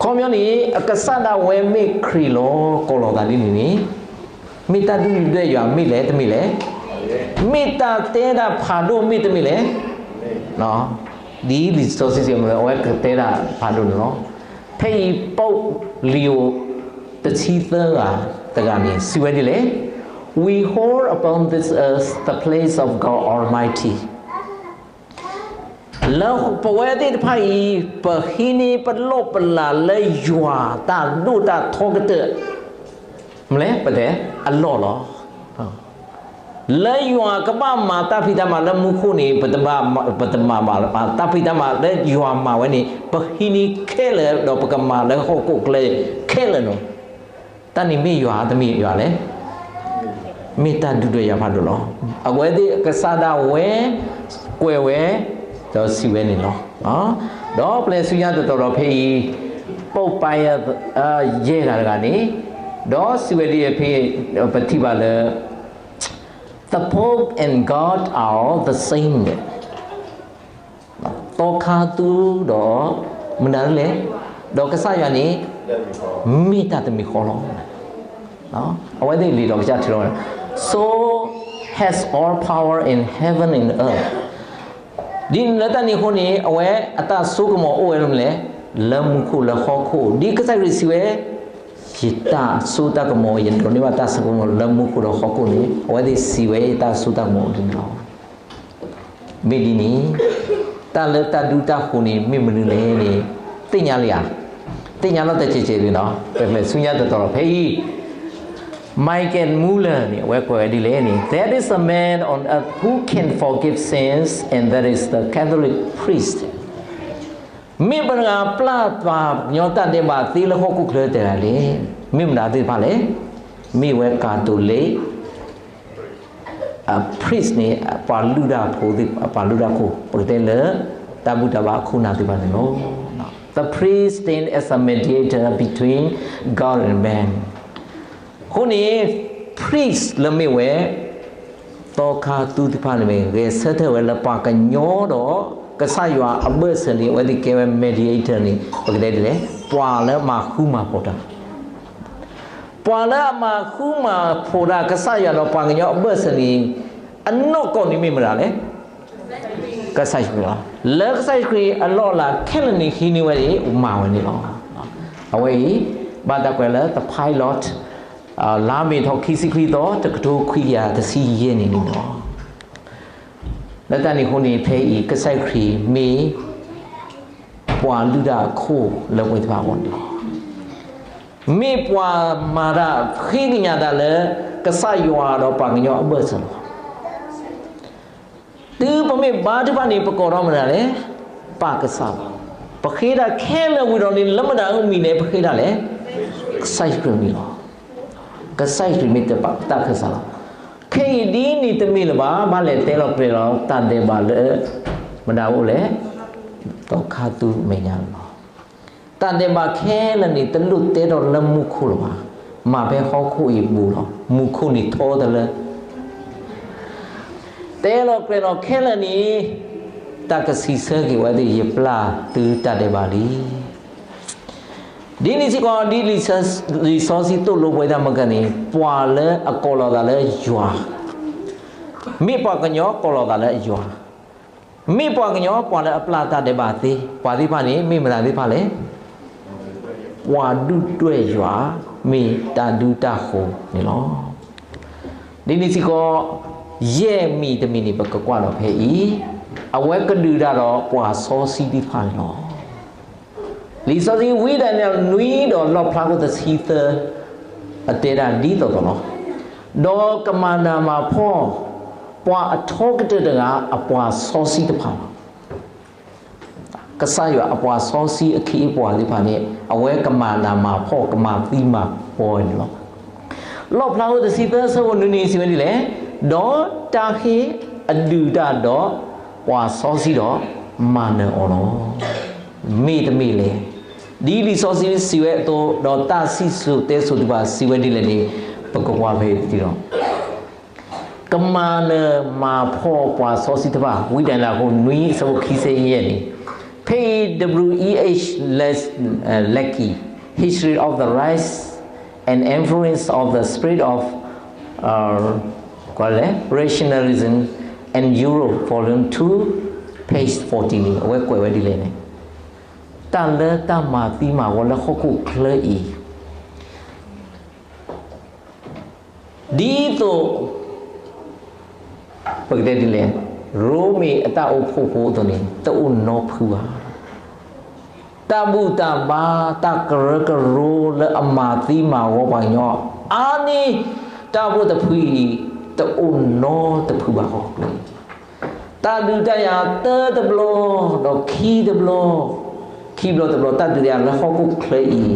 ခီပညီန့ၣ် အကစၢ်ဒၣ်ဝဲမ့ၢ်ခရံာ်လီၤ ကိးလီၤသးဒ်န့ၣ်န့ၣ်, မ့ၢ်တၢ်ဒုၣ်ဒွဲၣ်ယွၤမ့ၢ်လဲၣ်တမ့ၢ်လဲၣ်, မ့ၢ်တၢ်တဲဒၣ်ဖးဒိၣ်မ့ၢ်တမ့ၢ်လဲၣ်, ဒ်လံာ်စီဆှံစံးမ့ၢ် အဝဲကတဲဒၣ်ဖးဒိၣ်န့ၣ်လီၤ. ဖဲအံၤ Pope Leo တဆံသၢဂၤတဂၤန့ၣ် စံးဝဲဒ်လဲၣ်, We hold upon this earth the place of God Almighty. လၢပဝဲသ့ၣ်တဖၣ်အံၤ ပဟံးန့ၢ်ပလီၢ်ပလၤလၢယွၤတၢ်ဒိၣ်တၢ်ထီကတၢၢ် မ့ၢ်လဲၣ် ပတဲအလီၢ်လီၤ. လၢယွၤကဘၣ်မၤတၢ်ဖံးတၢ်မၤလၢမူခိၣ်န့ၣ် ပတမၤဘၣ် တၢ်ဖံးတၢ်မၤလၢယွၤမၤဝဲန့ၣ် ပဟံးန့ၢ်ခဲလၢာ် ဒီးပကမၤလၢဟီၣ်ခိၣ်ချၢခဲလၢာ်လီၤ. တၢ်န့ၣ်မ့ၢ်ယွၤတမ့ၢ်ယွၤလဲၣ်. မ့ၢ်တၢ်ဒုၣ်ဒွဲၣ်ယွၤဖးဒိၣ်လီၤ. အဝဲသ့ၣ်ကစၢ်ဒၣ်ဝဲ ကွဲးဝဲ ဒီးစံးဝဲန့ၣ်လီၤ. ဒီးပျဲၢ်ဆူညါတတီၤဒီးဖဲအံၤ Pope Pius ယဲၢ်ဂၤတဂၤန့ၣ် ဒီးစံးဝဲဒ်အံၤဖဲ ပထံၣ်ဘၣ်လၢ The Pope and God are the same. သီခါသူဒီး မနုၤလဲၣ်, ဒီးကစၢ်ယွၤန့ၣ် မ့ၢ်တၢ်တမံၤဃီလီၤ. အဝဲသ့ၣ်လံာ်ဒီးကစၢ်ထံလီၤ, So has all power in heaven and earth. ဒ်လၢတၢ်န့ၣ်အဃိန့ၣ် အဝဲအတၢ်စိကမီၤအိၣ်ဝဲလၢမနုၤလဲၣ်, လၢမူခိၣ်လၢဟီၣ်ခိၣ်, ဒ်ကစၢ်ခရံာ်စံးဝဲ, ယတၢ်စိတၢ်ကမီၤ ယဒိးန့ၢ်ဘၣ်တၢ်စိကမီၤလၢမူခိၣ်ဒီးဟီၣ်ခိၣ်န့ၣ် အဝဲသ့ၣ်စံးဝဲ ယတၢ်စိတၢ်ကမီၤအိၣ်ဒ်န့ၣ်လီၤ. မ့ၢ်ဒ်န့ၣ် တၢ်လၢတၢ်ဒုၣ်တၢ်ဃိၤန့ၣ် မ့ၢ်မနုၤလဲၣ်န့ၣ် သ့ၣ်ညါလံဧါ, သ့ၣ်ညါလီၤတကဲးကဲးလံနီၤ, ပကျဲၤဆူညါတတီၤလီၤဖဲအံၤ, Michael Müller န့ၣ် အဝဲကွဲးဝဲဒ်လဲၣ်န့ၣ်, There is a man on earth who can forgive sins, and that is the Catholic priest. မ့ၢ်ပှၤတဂၤပျၢ်ပှၤကညီတၢ်ဒဲးဘးသ့လၢဟီၣ်ခိၣ်ချၢတဂၤလဲၣ်, မ့ၢ်မတၤသ့ၣ်တဖၣ်လဲၣ်, မ့ၢ်ဝဲ Catholic priest န့ၣ် ပှၤလုၢ်တၢ်ဖိသ့ၣ် ပှၤလုၢ်တၢ်ခိၣ် ပကတဲလၢ တၢ်ဘူၣ်တၢ်ဘါအခိၣ်အနၢ်သ့ၣ်တဖၣ်န့ၣ်လီၤ. The priest stand as a mediator between God and man. အဃိန့ၣ် priest လၢမ့ၢ်ဝဲ သီခါသူသ့ၣ်တဖၣ်န့ၣ်မ့ၢ် ဂဲၤဆၢထၢၣ်ဝဲလၢပှၤကညီဒီး ကစၢ်ယွၤအဘၢၣ်စၢၤန့ၣ် အဝဲသ့ၣ်ကဲဝဲ mediator န့ၣ် ပကတဲဒ်လဲၣ်, ပှၤလၢအမၤဃူမၤဖိးတၢ် ပှၤလၢအမၤဃူမၤဖိးတၢ် ကစၢ်ယွၤဒီးပှၤကညီအဘၢၣ်စၢၤန့ၣ် အနီၢ်ကီၢ်န့ၣ်မ့ၢ်မတၤလဲၣ်, ကစၢ်ယ့ၣ်ၡူးခရံာ်လီၤ. လၢကစၢ်ယ့ၣ်ၡူးခရံာ်အလီၢ်အလၤခဲလၢာ်န့ၣ် ဟံးန့ၢ်ဝဲန့ၣ် မၤဝဲန့ၣ်လီၤ. အဝဲအံၤ ဘၣ်တၢ်ကွဲးလၢ the pilot, လါမ့ၤထီၣ်ခံဆံခွံသီ တကထိခွံကယၤတဆံယဲၢ်နံၣ်န့ၣ်လီၤ. လၢတၢ်န့ၣ်အဃိန့ၣ် ဖဲအံၤ ကစၢ်ယ့ၣ်ၡူးခရံာ်မ့ၢ် ပှၤလုၢ်တၢ်အခိၣ်လၢပှဲၤတဖၣ်အဂီၢ်န့ၣ်လီၤ. မ့ၢ်ပှၤမၤတၢ်ဃ့ကညးတၢ်လၢ ကစၢ်ယွၤဒီးပှၤကညီအဘၢၣ်စၢၤလီၤ. တုၤပမ့ၢ်ဘါထုကဖၣ်န့ၣ် ပကိးထီၣ်မတၤလဲၣ်, ပၢ်ကစၢ်လီၤ. ပဃ့တၢ်ခဲလၢာ်ဝံၤဒီးန့ၣ် လၢမတၤအမံၤန့ၣ် ပဃ့တၢ်လဲၣ်, ကစၢ်ယ့ၣ်ၡူးခရံာ်အမံၤလီၤ. ကစၢ်ယ့ၣ်ၡူးခရံာ်မ့ၢ်တၢ်ကစၢ်လီၤ. ခဲအံၤဒ်န့ၣ်တမ့ၢ်လၢၤဘၣ်, ဘၣ်လဲၤတဲလီၤပျဲၤလီၤတၢ်ဒဲးဘးလၢ မတၤအိၣ်လဲၣ်, သီခါသူမဲာ်ညါလီၤ. တၢ်ဒဲးဘးခဲလၢာ်န့ၣ် တလိၣ်တဲထီၣ်လၢမူခိၣ်လၢၤဘၣ်, မၤဖဲဟီၣ်ခိၣ်အံၤဘူးလီၤ. မူခိၣ်န့ၣ်ထီတလၢ တဲလီၤပျဲၤလီၤခဲလၢာ်န့ၣ် တၢ်ကစံးဆၢက့ၤဝဲသ့ၣ် ယပျၢ်သုတၢ်ဒဲးဘးလံ. ဒ်န့ၣ်စ့ၢ်ကီး ဒ်လံာ်စီဆှံသိၣ်လိပဝဲဒၣ်မ့ၢ်ကန့ၣ် ပှၤလၢအကိးလီၤသးလၢယွၤ, မ့ၢ်ပှၤကညီကိးလီၤသးလၢယွၤ, မ့ၢ်ပှၤကညီပှၤလၢအပျၢ်တၢ်ဒဲးဘးသ့, ပှၤသ့ၣ်တဖၣ်န့ၣ် မ့ၢ်မတၤသ့ၣ်တဖၣ်လဲၣ်. ပှၤဒုၣ်ဒွဲၣ်ယွၤ, မ့ၢ်တၢ်ဒုၣ်တၢ်ဃိၤန့ၣ်လီၤ. ဒ်န့ၣ်စ့ၢ်ကီး ယဲၢ်မံၤတမံၤန့ၣ် ပကကွၢ်ဒီးဖဲအံၤ, အဝဲကဒုးတၢ်ဒီးပှၤစီဆှံသ့ၣ်တဖၣ်န့ၣ်လီၤ. လံာ်စီဆှံဝံဒၤနံးယ့လးနွံဒီးလီၣ်ဖျါခိၣ်တဆံသၢ အတဲဒၣ်ဒ်သိးသိးလီၤ. ဒီးကမၤနၢၤမၤဖှီၣ် ပှၤအထီကတၢၢ်တဂၤအပှၤစီဆှံတဖၣ်လီၤ. ကစၢ်ယွၤအပှၤစီဆှံအခ့အပှၤသ့ၣ်တဖၣ်န့ၣ် အဝဲကမၤနၢၤမၤဖှီၣ် ကမၤသံမၤဝီန့ၣ်လီၤ. လီၣ်ဖျါခိၣ်တဆံသၢဆၢဖိနွံန့ၣ်စံးဝဲဒ်လဲၣ်, ဒီးတၢ်ဟ့ၣ်အဒုးတၢ်ဒီးပှၤစီဆှံဒီးမၤနၢၤအီၤလီၤ. မ့တမ့ၢ်လဲၣ်, ဒ်လံာ်စီဆှံစံးဝဲအသိး ဒီးတၢ်စံၣ်စိၤတဲစိၤတဖၣ်စံးဝဲဒ်လဲၣ်န့ၣ် ပကကွၢ်ဖဲအံၤတထံၣ်ဒီး ကမၤနၢၤမၤဖှီၣ်ပှၤစီဆှံတဖၣ် ဝံဒၤနံးယ့လးနွံအဆၢဖိခံဆံယဲၢ်န့ၣ်, ဖဲအံၤ W E H Laski, History of the Rise and Influence of the Spirit of, uh, Rationalism in Europe, Volume two, page fourteen န့ၣ် အဝဲကွဲးဝဲဒ်လဲၣ်န့ၣ်, တၢ်လၢတၢ်မၤသံမၤဝီလၢဟီၣ်ခိၣ်ချၢအံၤ ဒ်သိး ပကတဲဒ်လဲၣ်, ရိမ့ၤအတၢ်အိၣ်ဖှိၣ်ဖိအသိးန့ၣ် တအိၣ်နီဖုဘၣ်. တၢ်ဘူၣ်တၢ်ဘါ တၢ်ကရၢကရိလၢအမၤသံမၤဝီပှၤကညီ အါန့ၢ် တၢ်အိၣ်ဖှိၣ်တဖုအံၤ တအိၣ်နီတဖုဘၣ်ဟီၣ်ခိၣ်ချၢအံၤ တၢ်ဒုးတၢ်ယၤတၢတဘျီ ဒီးခံတဘျီ, ခံဘျီတဘျီ တၢ်ဒုးတၢ်ယၤလၢဟီၣ်ခိၣ်ချၢအံ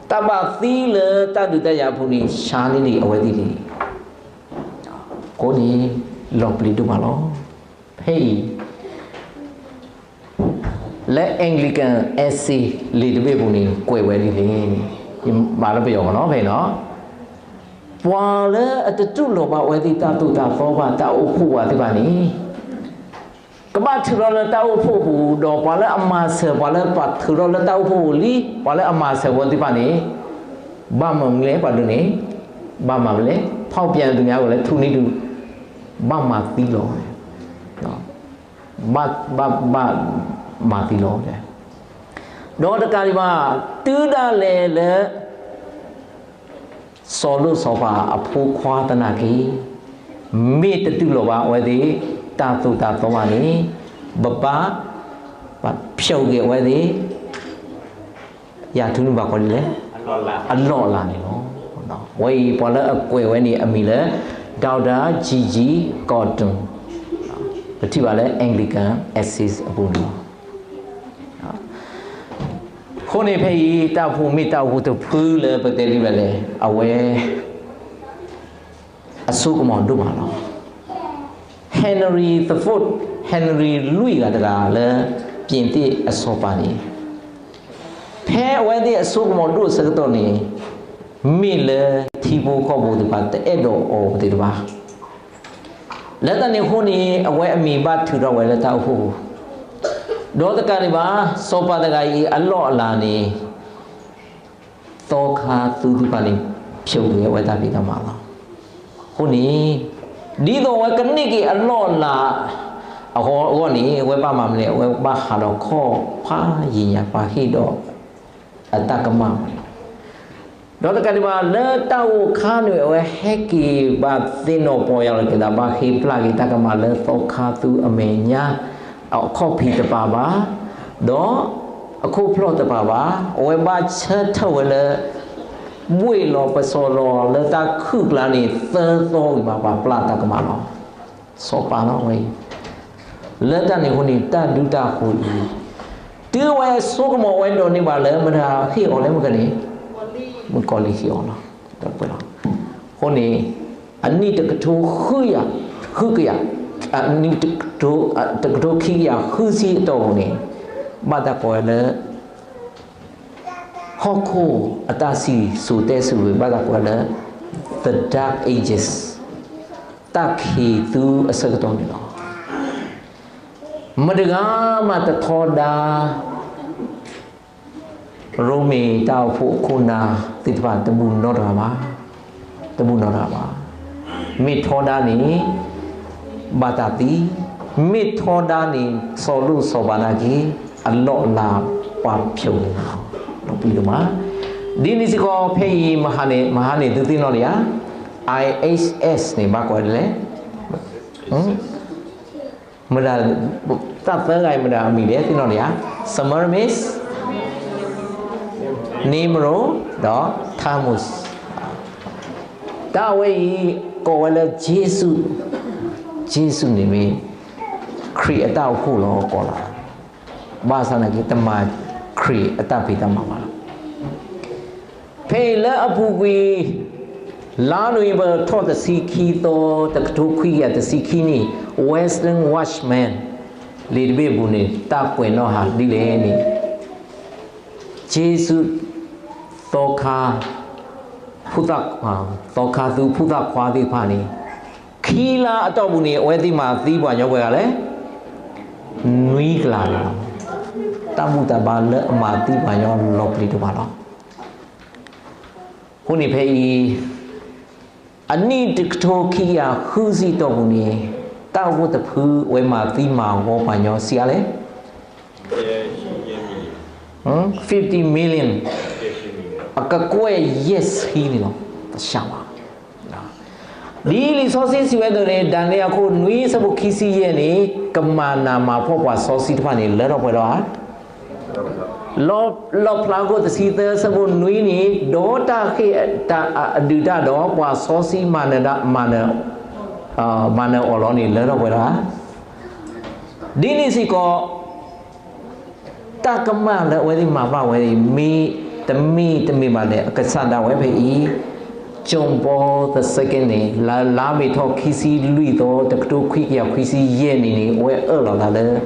ၤ, တၢ်ဘၣ်သံလၢတၢ်ဒုးတၢ်ယၤအပူၤန့ၣ် ဆါန့ၢ်ဒံးအဝဲသ့ၣ်န့ၣ်, အဃိန့ၣ် လီၤပျံၤဒိၣ်မးလီၤ. ဖဲအံၤ လၢ Anglican Essay လံာ်တဘ့ၣ်အပူၤန့ၣ် ကွဲးဝဲဒ်လဲၣ်န့ၣ်, ယမၤလၢပယီၤမ့ၢ်နီၤ ဖဲအံၤနီၤ, ပှၤလၢအတတူၢ်လိာ်ဘၣ်အဝဲသ့ၣ်တၢ်သိၣ်တၢ်သီဘၣ် တၢ်အိၣ်ဖှိၣ်ဝဲသ့ၣ်တဖၣ်န့ၣ် ကဘၣ်ထုးထီၣ်လၢတၢ်အိၣ်ဖှိၣ်အပူၤ ဒီးပှၤလၢအမၤစၢၤ ပှၤလၢပှၤထုးထီၣ်လၢတၢ်အိၣ်ဖှိၣ်အပူၤလံ ပှၤလၢအမၤစၢၤဝဲသ့ၣ်တဖၣ်န့ၣ် ဘၣ်မၤမနုၤလဲၣ် ပှၤဒုးန့ၣ် ဘၣ်မၤမနုၤလဲၣ် ဖီၣ်ပျံၤသုးမုၢ်ဒိၣ်လဲၣ် ထူနံဒုး ဘၣ်မၤသံလီၤ ဘၣ် ဘၣ် ဘၣ်မၤသံလီၤ. ဒီးတကးဒံးဘၣ် တုၤဒၣ်လဲာ်လၢ စီၤလိၣ်စီၤပၤအဖိခွါသနာ်က့ မ့ၢ်တတူၢ်လိာ်ဘၣ်အဝဲသ့ၣ် တၢ်သိၣ်တၢ်သီဘၣ်န့ၣ် ပဘၣ် ဖျိးက့ၤအဝဲသ့ၣ် ယၤထူနံဘၣ်ကီးဒ်လဲၣ် အလီၢ်အလၤန့ၣ်လီၤ. ဝဲအံၤ ပှၤလၢအကွဲးဝဲန့ၣ် အမံၤလၢ Doctor G G Gordon ပထံၣ်ဘၣ်လၢ Anglican Essays အပူၤန့ၣ်လီၤ. အဃိန့ၣ်ဖဲအံၤ တၢ်အိၣ်ဖှိၣ်မ့ၢ်တၢ်အိၣ်ဖှိၣ်တဖုလၢပတဲဒ်လဲၣ် အဝဲ အစိကမီၤဒိၣ်မးလီၤ. Henry the Fourth, Henry လွံၢ်ဂၤတဂၤလၢ ပြင်သစ်အစီၤပၤန့ၣ် ဖဲအဝဲသ့ၣ်အစိကမီၤဒိၣ်အဆၢကတီၢ်န့ၣ် မ့ၢ်လၢထံဖိကီၢ်ဖိသ့ၣ်တဖၣ် တအဲၣ်ဒိးအီၤသ့ၣ်တဖၣ် လၢတၢ်န့ၣ်အဃိန့ၣ် အဝဲအမံၤဘၣ်ထုးထီၣ်ဝဲလၢတၢ်အိၣ်ဖှိၣ်ပူၤ, ဒီးတကးဒံးဘၣ် စီၤပၤတဂၤအံၤအလီၢ်အလၤန့ၣ် သီခါသူသ့ၣ်တဖၣ်န့ၣ် ဖျိးက့ၤဝဲတၢ်ဖံးတၢ်မၤလီၤ. အဃိန့ၣ် ဒ်သိးအဝဲကန့ၢ်က့ၤအလီၢ်အလၤအဂီၢ်န့ၣ် အဝဲဘၣ်မၤမနုၤလဲၣ် အဝဲဘၣ်ဟးဒီးခီၣ်ဖးယံာ်ညါ ပှၤဟ့ၣ်ဒီး အတၢ်ကမၣ်န့ၣ်လီၤ. ဒီးတကးဒံးဘၣ် လၢတၢ်အိၣ်အခါန့ၣ် အဝဲဟဲက့ၤဘၣ်သ့ၣ်နီၣ်ပီၢ်ယၢ်လီၤက့ၤသး ဘၣ်ဃ့ပျၢ်က့ၤတၢ်ကမၣ်လၢသီခါသူအမဲာ်ညါ အခီၣ်ဖံးတပၤဘၣ်, ဒီးအခိၣ်ဖျီၣ်တပၤဘၣ်, အဝဲဘၣ်ဆၢထၢၣ်ဝဲလၢ ဘှ့ၣ်လီၤပစီၤလီၤလၢတၢ်ခုၣ်ကျါန့ၣ် သၢသီဝံၤဘၣ် ပှၤပျၢ်တၢ်ကမၣ်လီၤ. စီၤပၤလီၤဝဲအံၤ, လၢတၢ်န့ၣ်အဃိန့ၣ် တၢ်ဒုၣ်တၢ်ဃိၤအံၤ, တုၤအဝဲဆိကမိၣ်ဝဲဒိးန့ၢ်ဘၣ်လၢ မတၤဟ့ၣ်အီၤလၢမုၣ်ကီၤလံၢ်, မုၣ်ကီၤလံၢ်ဟ့ၣ်အီၤလီၤ. အဃိန့ၣ် အနံၣ်တကထိဃုကယၤ, ဃုကယၤ, အနံၣ်တကထိ, တကထိခံကယၤဃုဆံအတီၢ်ပူၤန့ၣ် ဘၣ်တၢ်ကိးဝဲလၢ ဟီၣ်ခိၣ်အတၢ်စံၣ်စိၤတဲစိၤ ဘၣ်တၢ်ကိးလၢ The Dark Ages, တၢ်ခံးသူအဆၢကတီၢ်န့ၣ်လီၤ. မတဂၤမးတထီဒါ တ ရိမ့ၤတၢ်အိၣ်ဖှိၣ်အခိၣ်နၢ်သ့ၣ်တဖၣ်တဘူၣ်နီတဂၤဘၣ်, တဘူၣ်နီတဂၤဘၣ်. မ့ၢ်ထီဒါန့ၣ် ဘၣ်တၢ်သံ, မ့ၢ်ထီဒါန့ၣ် စီၤလိၣ်စီၤပၤနာ်က့ၤ အလီၢ်အလၤပှၤဖျိးန့ၣ်လီၤ. ဒီးပှၤဒိၣ်မး, ဒ်န့ၣ်စ့ၢ်ကီးဖဲအံၤ မဟါန့ၣ် မဟါန့ၣ်သုသ့ၣ်နီၣ်လံဧါ, I S S န့ၣ် ဘၣ်ကွၢ်ဒ်လဲၣ် မတၤ, တၢ်သၢဂၤအံၤမတၤအမံၤလဲၣ် သ့ၣ်နီၣ်ဒံးဧါ. Semiramis, Nimrod ဒီး Tammuz. တၢ်အဝဲအံၤ ကိးဝဲလၢ Jésù, Jésù န့ၣ်မ့ၢ် ခရံာ်အတၢ်အိၣ်ဖှိၣ်လီၤ ကိးလီၤ. ဘၣ်ဆၣ်သနာ်က့ တမၤခရံာ်အတၢ်ဖံးတၢ်မၤဘၣ်လီၤ. ဖဲအံၤလၢအပူၤကွံာ် လါနိၣ်ဝ့ဘၢၣ်ထီၣ်တဆံခံသီ တကထိခွံကယၤတဆံခံနံၣ် Western Watchman လံာ်တဘ့ၣ်အပူၤန့ၣ် တၢ်ကွဲးနီၣ်ဟးဒ်လဲၣ်န့ၣ် က့စူး သီခါ ဖိသၣ်ခွါ, သီခါသုးဖိသၣ်ခွါသ့ၣ်တဖၣ်န့ၣ် ခံလါအတီၢ်ပူၤန့ၣ် အဝဲသ့ၣ်မၤသံပှၤကညီပှဲၤဂၤလဲၣ်, နွံကလးန့ၣ်လီၤ. တၢ်ဘူၣ်တၢ်ဘါလၢအမၤသံပှၤကညီလီၤပျံၤဒိၣ်မးလီၤ. အဃိန့ၣ်ဖဲအံၤ အနံၣ်တကထိခံကယၤဃုဆံတီၢ်ပူၤန့ၣ် တၢ်အိၣ်ဖှိၣ်တဖုအဝဲမၤသံမၤဂီၤပှၤကညီဆံးအါလဲၣ် fifty million, အကကွဲၢ်ယဲၢ်ဆံန့ၣ်လီၤ. တၢ်ဆါဘၣ် ဒ်လံာ်စီဆှံစံးဝဲအသိးန့ၣ် ဒၤနံးယ့လးအခိၣ်နွံဆၢဖိခံဆံယဲၢ်န့ၣ် ကမၤနးမၤဖှီၣ်ပှၤစီဆှံတဖၣ်န့ၣ် လၢထီၣ်ပှဲၤထီၣ်ဧါ. လီၣ်ဖျါခိၣ်တဆံသၢဆၢဖိနွံန့ၣ် ဒီးတၢ်ဃ့ၢ်တၢ်အဒုၣ်တၢ်ဒီးပှၤစီဆှံမၤနၢၤ, မၤနၢၤအီၤလီၤန့ၣ် လၢထီၣ်ပှဲၤထီၣ်ဧါ. ဒ်န့ၣ်စ့ၢ်ကီး တၢ်ကမၣ်လၢအဝဲသ့ၣ်မၤဘၣ်ဝဲအံၤ မ့ၢ်တမ့ၢ်တမ့ၢ်ဘၣ်န့ၣ် အကစၢ်ဒၣ်ဝဲဖဲအံၤ ကၠိၣ်ဘီသစဲက့န့ၣ် လါမ့ၤထီၣ်ခံဆံလွံၢ်သီ တကထိခွံကယၤခွံဆံယဲၢ်နံၣ်န့ၣ် အဝဲအၢၣ်လီၤသးလၢ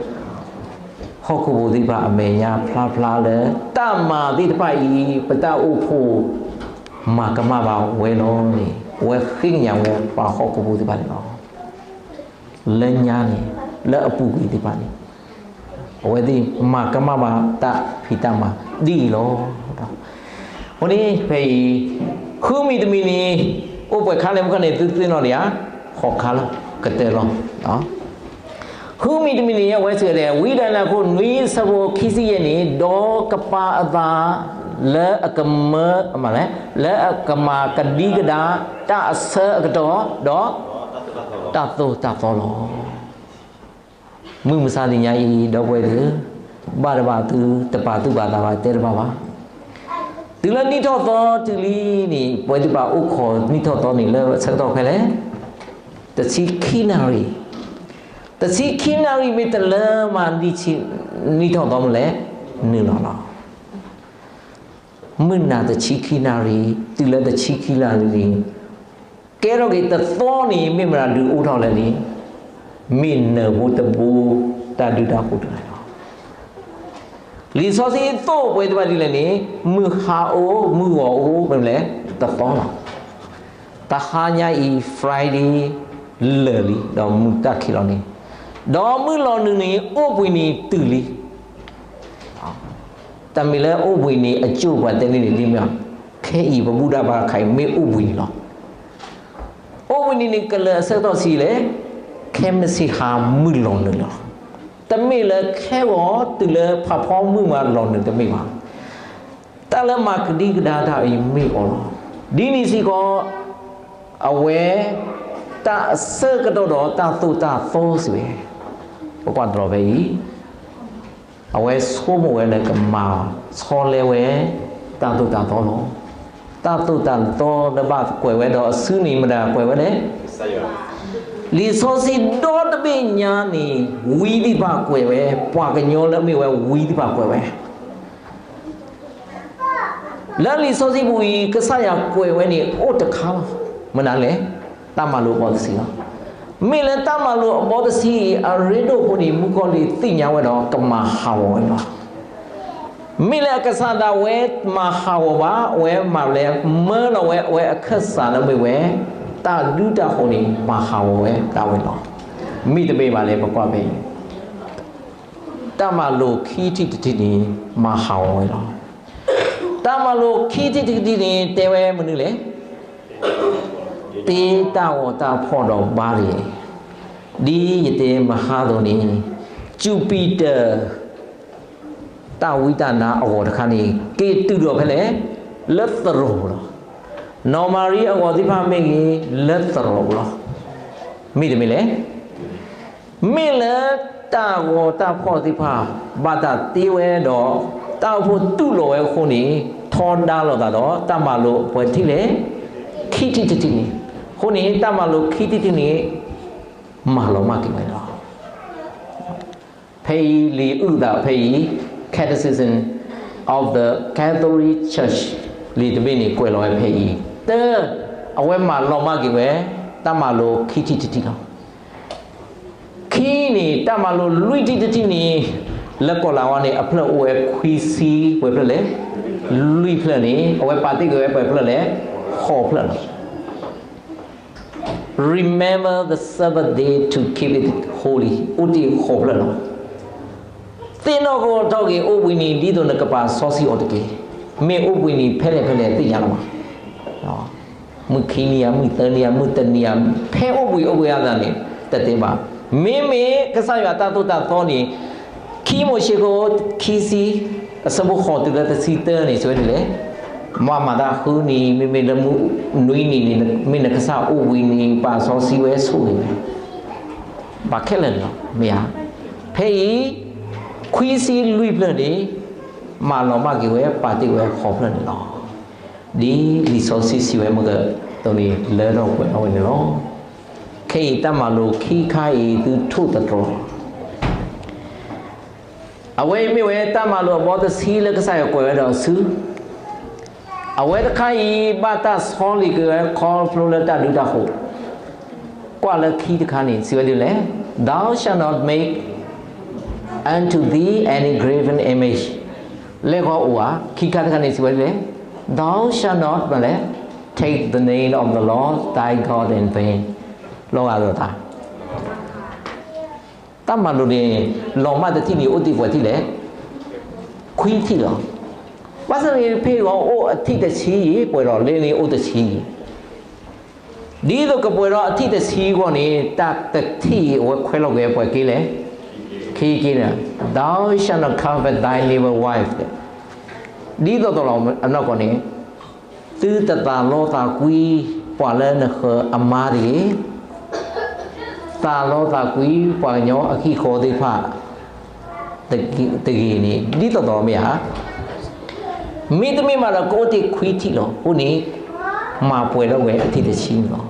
ဟီၣ်ခိၣ်ဖိသ့ၣ်တဖၣ်အမဲာ်ညါဖျါဖျါလၢ တၢ်မၤသ့ၣ်တဖၣ်အံၤ ပတၢ်အိၣ်ဖှိၣ်မၤကမၣ်ဘၣ်ဝဲလီၤန့ၣ် အဝဲဃ့ကညးဝဲပှၤဟီၣ်ခိၣ်ဖိသ့ၣ်တဖၣ်န့ၣ်လီၤ. လၢညါန့ၣ် လၢအပူၤကွံာ်သ့ၣ်တဖၣ်န့ၣ် အဝဲသ့ၣ်မၤကမၣ်ဘၣ်တၢ်ဖံးတၢ်မၤဒ်အံၤလီၤ. အဃိန့ၣ် ဖဲအံၤ ဃုမံၤတမံၤန့ၣ် အိၣ်ပှဲၤခါလဲၣ်မုၢ်ခီန့ၣ် သုသ့ၣ်နီၣ်ဒံးဧါ, ဃိးခါလီၤ, ကတၢၢ်လီၤ. ဃုမံၤတမံၤန့ၣ် အဝဲစံးဝဲဒၣ် ဝံဒၤနံးယ့လးအခိၣ်နွံဆၢဖိခံဆံယဲၢ်န့ၣ် ဒီးကပာ်အသးလၢအကမၢ လၢအကမၤကဒံကဒါ တၢ်အဆၢအကတီၢ် ဒီးတၢ်သိၣ်တၢ်သီလီၤ. မုၢ်မဆါတနံၤညါအံၤ ဒီပုၢ်ဝဲၢ်သ့ၣ်ဧၢ, ဘၣ်တဘၣ်သုတပာ်သူၣ်ပာ်သးဘၣ် တဲတဘၣ်ဘၣ်. တုၤလၢနံၣ်ထီၣ်သီတုၤလံန့ၣ် ပဝဲသ့ၣ်တဖၣ်အိၣ်ခိးနံၣ်ထီၣ်သီန့ၣ် လၢဆၢကတီၢ်ဖဲလဲၣ်, တဆံခံနၣ်ရံၣ်, တဆံခံနၣ်ရံၣ်မ့ၢ်တလၢမး နံၣ်ထီၣ်သီမ့ၢ်လဲၣ်, နုာ်လီၤလီၤ. မုၢ်နၤတဆံခံနၣ်ရံၣ် တုၤလၢတဆံခံနၣ်ရံၣ်န့ၣ် ကဲထီၣ်က့ၤတသီန့ၣ် မ့ၢ်မတၤဒုးအိၣ်ထီၣ်လဲၣ်န့ၣ်, မ့ၢ်နၢၤဖိတဘိ တၢ်ဒုးတၢ်ဃိတဂၤလီၤ. လံာ်စီဆှံသိၣ်ပဝဲသ့ၣ်တဖၣ်ဒ်လဲၣ်န့ၣ်, မုၢ်ဟါအိၣ် မုၢ်ဂီၤအိၣ် မ့ၢ်လဲၣ် တသီလီၤ. တဟါညါအံၤ Friday လၢာ်လံ ဒီးမုၢ်တၢ်ခံးလီၤန့ၣ်, ဒီးမုၢ်လီၤနုာ်န့ၣ် အိၣ်ဘှံးနံၤတုၤလံ. တၢ်မ့ၢ်လၢအိၣ်ဘှံးနံၤအကၠိၣ်ပှၤတဲန့ၣ်န့ၣ် ဒ်မ့ၢ် ခဲအံၤပဘူၣ်တၢ်ဘါခါအံၤ မ့ၢ်အိၣ်ဘှံးနံၤလီၤ. အိၣ်ဘှံးနံၤန့ၣ် ကလၢာ်အဆၢကတီၢ်ဆံးလဲၣ်, ခဲမုၢ်ဆ့ၣ်ဟါမုၢ်လီၤနုာ်လီၤ. တမ့ၢ်လၢခဲဂီၤတုၤလၢဖးဖီမုၢ်မၤလီၤနုာ်တမ့ၢ်ဘၣ်. တၢ်လၢမၤကဒံကဒါတၢ်အံၤမ့ၢ်အီၤလီၤ. ဒ်န့ၣ်စ့ၢ်ကီး အဝဲ တၢ်အဆၢကတီၢ်ဒီးတၢ်သိၣ်တၢ်သီစံးဝဲ, ပကွၢ်တြီၤဖဲအံၤ အဝဲဆိကမိၣ်ဝဲလၢကမၤဆီလဲဝဲ တၢ်သိၣ်တၢ်သီလီၤ. တၢ်သိၣ်တၢ်သီလၢဘၣ်ကွဲးဝဲဒီးအစုန့ၣ် မတၤကွဲးဝဲလဲၣ်. လံာ်စီဆှံဒီတဘ့ၣ်ညါန့ၣ် ဝံသ့ၣ်တဖၣ်ကွဲးဝဲ, ပှၤကညီလၢအမ့ၢ်ဝဲဝံသ့ၣ်တဖၣ်ကွဲးဝဲ လၢလံာ်စီဆှံပူၤအံၤ ကစၢ်ယွၤကွဲးဝဲန့ၣ် အိၣ်တခါလီၤ. မနုၤလဲၣ်, တၢ်မၤလိာ်အဘီတဆံလီၤ. မ့ၢ်လၢတၢ်မၤလိာ်အဘီတဆံအံၤ အရ့ဒိၣ်အဃိန့ၣ် မုၣ်ကီၢ်လံၢ်သ့ၣ်ညါဝဲဒီး ကမၤဟးဂီၤဝဲလီၤ. မ့ၢ်လၢအကစၢ်ဒၣ်ဝဲမၤဟးဂီၤဘၣ်, အဝဲမၤလဲၤမၢလီၤဝဲ အဝဲအခၢၣ်စးလၢမ့ၢ်ဝဲ တၢ်ဒုၣ်တၢ်ဃိန့ၣ် မၤဟးဂီၤဝဲဒၣ်ဝဲလီၤ. မ့ၢ်တမ့ၢ်ဘၣ်လဲၣ် ပကွၢ်ဖဲအံၤ တၢ်မၤလိာ်ခံထံၣ်တထံၣ်န့ၣ် မၤဟးဂီၤဝဲလီၤ. တၢ်မၤလိခံထံၣ်တထံၣ်န့ၣ် တဲဝဲမနုၤလဲၣ်. တ့တၢ်ဂီၤတၢ်ဖီၣ်ဒီးဘါတဂ့ၤ. ဒ်ယတဲမဟါအသိးန့ၣ်, စူၤပံၤတၢၣ် တၢ်ဝံတၢ်နါအဂီၤတခါန့ၣ် က့ၤတုၤဒီးဖဲလဲၣ်, လၢသရိာ်ပူၤလီၤ. နီၢ်မၤရံအဂီၤသ့ၣ်တဖၣ်မ့ၢ်ဂ့ၤ, လၢသရိာ်ပူၤလီၤ. မ့တမ့ၢ်လဲၣ်. မ့ၢ်လၢတၢ်ဂီၤတၢ်ဖီၣ်သ့ၣ်တဖၣ် ဘၣ်တၢ်တ့ဝဲဒီး တၢ်အိၣ်ဖှိၣ်တူၢ်လိာ်ဝဲအဃိန့ၣ်, ထီဒါလိာ်သးဒီးတၢ်မၤလိပှဲၤထံၣ်လဲၣ်, ခံထံၣ်တထံၣ်န့ၣ်. အဃိန့ၣ် တၢ်မၤလိခံထံၣ်တထံၣ်န့ၣ် မၤလီၤမၢ်က့ၤဝဲလီၤ. ဖဲအံၤလံာ်အုၣ်သးဖဲအံၤ, Catechism of the Catholic Church လံာ်တဘ့ၣ်န့ၣ် ကွဲးလီၤဝဲဖဲအံၤ, တၢ, အဝဲမၤလီၤမၢ်က့ၤဝဲ တၢ်မၤလိခံထံၣ်တထံၣ်လီၤ. ခံန့ၣ် တၢ်မၤလိလွံၢ်ထံၣ်တထံၣ်န့ၣ်, လၢကီၢ်လၤဝါန့ၣ် အဖျၢၣ်အိၣ်ဝဲခွံဆံ, ပှဲၤဖျၢၣ်လဲၣ်, လွံၢ်ဖျၢၣ်န့ၣ် အဝဲပာ်တ့ၢ်က့ၤဝဲပှဲၤဖျၢၣ်လဲၣ်, ဃိးဖျၢၣ်လီၤ. Remember the Sabbath day to keep it holy အိၣ်တ့ၢ်ဃိးဖျၢၣ်လီၤ. သ့ၣ်နီၣ်ထီၣ်က့ၤအိၣ်ဘှံးနံၤ ဒ်သိးနကပာ်စီဆှံအီၤတက့ၢ်. မ့ၢ်အိၣ်ဘှံးနံၤဖဲလဲၣ်ဖဲလဲၣ်သ့ၣ်ညါလီၤမး. မုၢ်ခံနံၤဧါ, မုၢ်သၢနံၤဧါ, မုၢ်တနံၤဧါ, ဖဲအိၣ်ဘှံးအိၣ်ဘှံးအသးန့ၣ် တတဲဘၣ်. မ့မ့ၢ်ကစၢ်ယွၤတၢ်သိၣ်တၢ်သီန့ၣ်, ခံမိၤၡ့ခိၣ်ခံဆံ, အဆၢဖိဃိးတုၤလၢတဆံတၢန့ၣ် စံးဝဲဒ်လဲၣ်. မၤမၤတၢ်ဃုနံၤ, မ့မ့ၢ်လၢမုၢ်နွံနံၤန့ၣ် မ့ၢ်နကစၢ်အိၣ်ဘှံးနံၤ ပာ်စီဆှံဝဲဆိၣ်ဂ့ၤဝဲ ဘၣ်ခဲလၢာ်န့ၣ်လီၤ. မ့ၢ်ဧါ. ဖဲအံၤ, ခွံဆံလွံၢ်ဖျၢၣ်န့ၣ် မၤလီၤမၢ်က့ၤဝဲ ပာ်တ့ၢ်ဝဲဃိးဖျၢၣ်န့ၣ်လီၤ. ဒ်လံာ်စီဆှံစံးဝဲမ့ၢ်ဂ့ၤ, သိးန့ၣ် လၢထီၣ်ကွဲးထီၣ်ဝဲန့ၣ်လီၤ. ခဲအံၤတၢ်မၤလိခံခါအံၤ သုထိၣ်သတြီၤ အဝဲအံၤမ့ၢ်ဝဲတၢ်မၤလိာ်အဘီတဆံလၢကစၢ်ယွၤကွဲးဝဲဒီးအစု. အဝဲတခါအံၤ ဘၣ်တၢ်ဆီလီၤက့ၤဝဲခီဖျိလၢတၢ်ဒုးတၢ်ဃိး. ကွၢ်လၢခံတခါန့ၣ် စံးဝဲဒ်လဲၣ်. Thou shalt not make unto thee any graven image. လဲၤဃီအိၣ်ဧါ, ခံခါတခါန့ၣ် စံးဝဲဒ်လဲၣ်. Thou shalt not မလဲၣ်, take the name of the Lord thy God in vain. လီၤဂာ်လိာ်သး တၢ်မၤလိာ်န့ၣ် လီၤမၢ်တထံၣ်န့ၣ် အိၣ်တ့ၢ်ပှဲၤထံၣ်လဲၣ်, ခွံထံၣ်လီၤ. ဘၣ်ဆၣ်န့ၣ် ဖဲအံၤအိၣ်အထံၣ်တဆံ, ပှဲၤဒီးလၢန့ၣ်အိၣ်တဆံ, ဒ်သိးကပှဲၤဒီးအထံၣ်တဆံအဂီၢ်န့ၣ် တၢ်တထံၣ်အံၤ အဝဲခွဲးလီၤက့ၤပှဲၤက့ၤလဲၣ်, ခံက့ၤန့ၣ်, Thou shalt not covet thy neighbor wife. ဒ်သိးသိးလီၤအနီၢ်ကီၢ်န့ၣ် သုတသးလီသးကွံ ပှၤလၢနဃၢၤအမါတဂ့ၤ, သးလီသးကွံ ပှၤကညီအဟံၣ်ဃီသ့ၣ်တဖၣ်တဂ့ၤန့ၣ် ဒ်သိးသိးမ့ၢ်ဧါ. မ့တမ့ၢ်ဘၣ်ဒီး ကအိၣ်တ့ၢ်ခွံထံၣ်လီၤ. အဃိန့ၣ် မၤပှဲၤထီၣ်ဝဲအထံၣ်တဆံန့ၣ်လီၤ.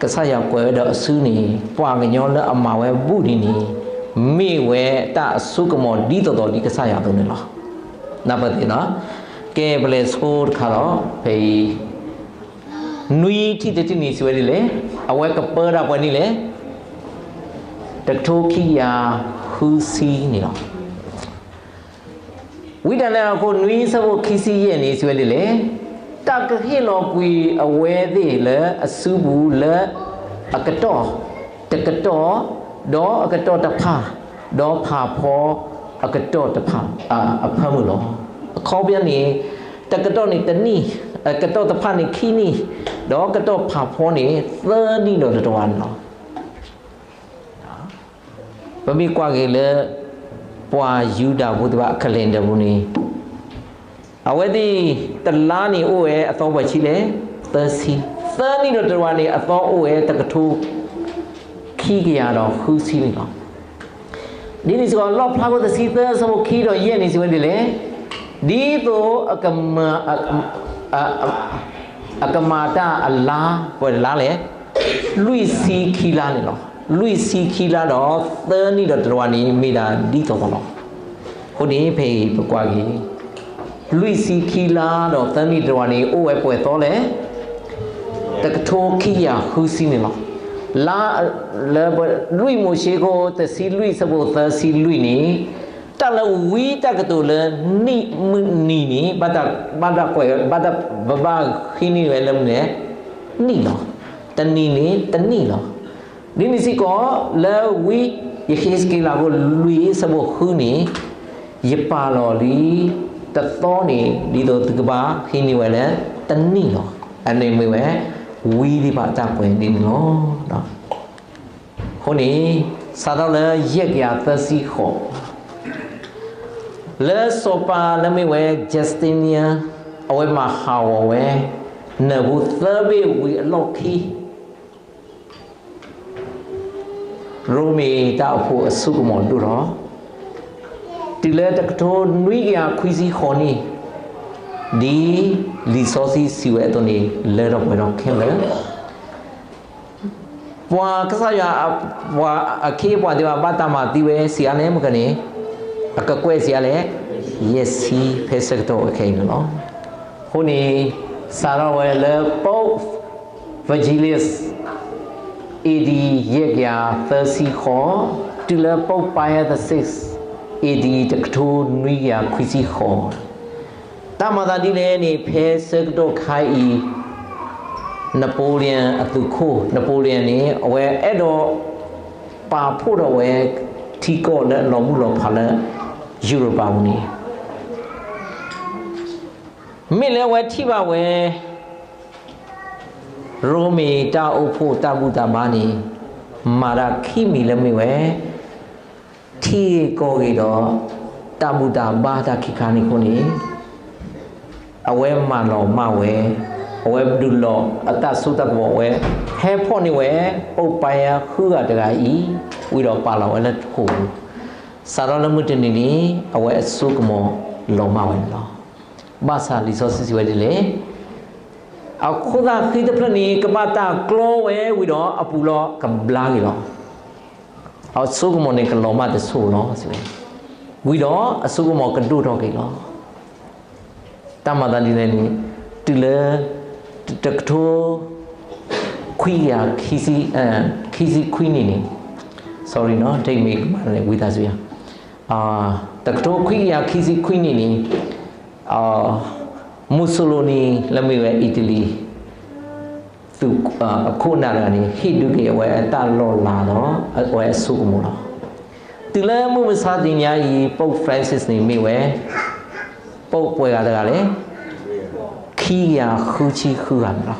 ကစၢ်ယွၤကွဲးဝဲဒီးအစုန့ၣ် ပှၤကညီလၢအမၤဝဲဘူၣ်ဒ်န့ၣ် မ့ၢ်ဝဲတၢ်အစိကမီၤဒ်သိးသိးဒ်ကစၢ်ယွၤအသိးန့ၣ်လီၤ. နၢ်ပၢၢ်သ့ၣ်နီၤ, ကဲပလဲၤဆိတခါလီၤ. ဖဲအံၤ နွံထံၣ်တထံၣ်န့ၣ် စံးဝဲဒ်လဲၣ်, အဝဲကပၢတၢ်ပှဲၤနံၣ်လဲၣ်, တကထိခံကယၤဃုဆံန့ၣ်လီၤ. ဝံတၢ်နဲအခိၣ် နွံဆၢဖိခံဆံယဲၢ်န့ၣ် စံးဝဲဒ်လဲၣ်, တၢ်ကဟ့ၣ်လီၤကွံာ်အဝဲသ့ၣ်လၢအစုပူၤလၢအကတီၢ်တကတီၢ်, ဒီးအကတီၢ်တဖၣ်, ဒီးဖးဖီအကတီၢ်တဖၣ်အဖၢမုၢ်လီၤ. အခီပညီန့ၣ် တကတီၢ်န့ၣ်တနံၣ်, အကတီၢ်တဖၣ်န့ၣ်ခံနံၣ်, ဒီးကတီၢ်ဖးဖီန့ၣ် သၢနံၣ်ဒီးတတဝၤန့ၣ်လီၤ. ပမ့ၢ်ကွၢ်က့ၤလၢ ပှၤယူဒၤဖိသ့ၣ်တဖၣ်အ calendar ပူၤန့ၣ်, အဝဲသ့ၣ်တလါန့ၣ်အိၣ်ဝဲအသီပှဲၤဆံလဲၣ်, သၢဆံ, သၢနံၣ်ဒီးတတဝၤန့ၣ် အသီအိၣ်ဝဲတကထိခံကယၤဒီးဃုဆံန့ၣ်လီၤ. ဒ်န့ၣ်စ့ၢ်ကီး လီၣ်ဖျါဖိတဆံသၢ အဆၢဖိခံဒီးယဲၢ်န့ၣ် စံးဝဲဒ်လဲၣ်, ဒ်သိးအကမၤ အကမၤတၢ်အလါ ပှဲၤတလါလဲၣ်, လွံၢ်ဆံခံလါန့ၣ်လီၤ. လွံၢ်ဆံခံလါဒီးသၢနံၣ်ဒီးတတဝၤန့ၣ် မ့ၢ်ဒၣ်ဒ်သိးသိးလီၤ. အဃိန့ၣ် ဖဲအံၤပကွၢ်က့ၤ လွံၢ်ဆံခံလါဒီးသၢနံၣ်တတဝၤန့ၣ် အိၣ်ဝဲပှဲၤသီလဲၣ်, တကထိခံကယၤဃုဆံန့ၣ်လီၤ. လါ လၢ လွံၢ်မိၤၡ့ခိၣ်တဆံလွံၢ် ဆၢဖိသၢဆံလွံၢ်န့ၣ်, တၢ်လၢဝံတၢ်ကတိၤလၢနံၣ် မုၢ်နံၤန့ၣ် ဘၣ်တၢ်ကွဲး ဘၣ်တၢ် ဘၣ်ဃ့န့ၢ်ဝဲလၢမနုၤလဲၣ်, နံၣ်လီၤ. တနံၤန့ၣ်တနံၣ်လီၤ. ဒ်န့ၣ်စ့ၢ်ကီး လၢဝံယဃ့းစက့လးအခိၣ်လွံၢ် ဆၢဖိဃုန့ၣ်, ယပာ်လီၤလံ တသီန့ၣ် ဒ်သိးသုကဘၣ်ဟံးန့ၢ်ဝဲလၢတနံၣ်လီၤ. အန့ၣ်မ့ၢ်ဝဲ ဝံသ့ၣ်တဖၣ်အတၢ်ကွဲးဒ်န့ၣ်လီၤ. အဃိန့ၣ် စးထီၣ်လၢယဲၢ်ကယၤသၢဆံဃိး လၢစီၤပၤလၢမ့ၢ်ဝဲ Justinian အဝဲမၤဟးဂီၤဝဲ နၢၤဖိသၢဘ့ၣ်ဝံၤအလီၢ်ခံ ရိမ့ၤတၢ်အိၣ်ဖှိၣ်အစိကမီၤဒိၣ်ထီၣ်, တုၤလၢတကထိနွံကယၤခွံဆံဃိးနံၣ်, ဒ်လံာ်စီဆှံစံးဝဲအသိးန့ၣ် လၢထီၣ်ပှဲၤထီၣ်ခဲလၢာ်, ပှၤကစၢ်ယွၤ ပှၤအခ့အပှၤသ့ၣ်တဖၣ် ဘၣ်တၢ်မၤသံဝဲဆံးအါလဲၣ်မ့ၢ်ကန့ၣ်, အကကွဲၢ်ဆံးအါလဲၣ်, ယဲၢ်ဆံ ဖဲဆၢကတီၢ်အခဲအံၤန့ၣ်လီၤ. အဃိန့ၣ် စးထီၣ်ဝဲလၢ Pope Vigilius, A D ယဲၢ်ကယၤသၢဆံဃိး, တုၤလၢ Pope Pius the sixth, A D တကထိနွံကယၤခွံဆံဃိး, တၢ်မၤသးဒ်လဲၣ်န့ၣ် ဖဲဆၢကတီၢ်ခါအံၤ Napoleon အသုးခိၣ် Napoleon န့ၣ် အဝဲအဲၣ်ဒိးပာ်ဖှိၣ်ထီၣ်ဝဲထံကီၢ်လၢအလီၤမုၢ်လီၤဖးလၢ ယူရပၤပူၤန့ၣ် မ့ၢ်လၢအဝဲထံၣ်ဘၣ်ဝဲ ရိမ့ၤတၢ်အိၣ်ဖှိၣ်တၢ်ဘူၣ်တၢ်ဘါန့ၣ် မၤတၢ်ခံမံၤလၢမ့ၢ်ဝဲ ထံဂ့ၢ်ကီၢ်ဂ့ၢ်ဒီး တၢ်ဘူၣ်တၢ်ဘါတၢ်ခံခါန့ၣ်အဃိန့ၣ် အဝဲမၤလီၤမၢ်ဝဲ, အဝဲဒုးလီၤအတၢ်စိတၢ်ကမီၤဝဲ, ဟဲဖီၣ်န့ၢ်ဝဲ Pope Pius ဃုဂၤတဂၤအံၤ, ဝံၤဒီးပာ်လီၤဝဲလၢထိၣ်ပူၤ, စးထီၣ်လၢမုၢ်တနံၤန့ၣ် အဝဲအစိကမီၤလီၤမၢ်ဝဲန့ၣ်လီၤ. ဘၣ်ဆၣ်လံာ်စီဆှံစံးဝဲဒ်လဲၣ်, အခိၣ်သၣ်ဃံတဖျၢၣ်န့ၣ် ကဘၣ်တၢ်ကျီဝဲဝံၤဒီးအပူၤလီၤကဘျါက့ၤလီၤ. အစိကမီၤန့ၣ်ကလီၤမၢ်တစိၢ်လီၤ, ဝံၤဒီးအစိကမီၤကဒိၣ်ထီၣ်က့ၤလီၤ. တၢ်မၤသးဒ်လဲၣ်န့ၣ် တုၤလၢ တကထိ ခွံကယၤ ခံဆံခွံနံၣ်န့ၣ်, sorry နီၤ, တမ့ၢ်ကမၤန့ၣ် ဝံသးစူၤယၤ, တကထိခွံကယၤခံဆံခွံနံၣ်န့ၣ် Mussolini လၢမ့ၢ်ဝဲအံၣ်တလံၤ သုးအခိၣ်အနၢ်တဂၤန့ၣ် ဟ့ၣ်ဒုးက့ၤအဝဲအတၢ်လီၤလးဒီး အဝဲအစိကမီၤလီၤ. တုၤလၢမုၢ်မဆါတနံၤညါအံၤ Pope Francis န့ၣ်မ့ၢ်ဝဲ Pope ပှဲၤဂၤတဂၤလဲၣ်, ခံကယၤဃုဆံဃုဂၤန့ၣ်လီၤ.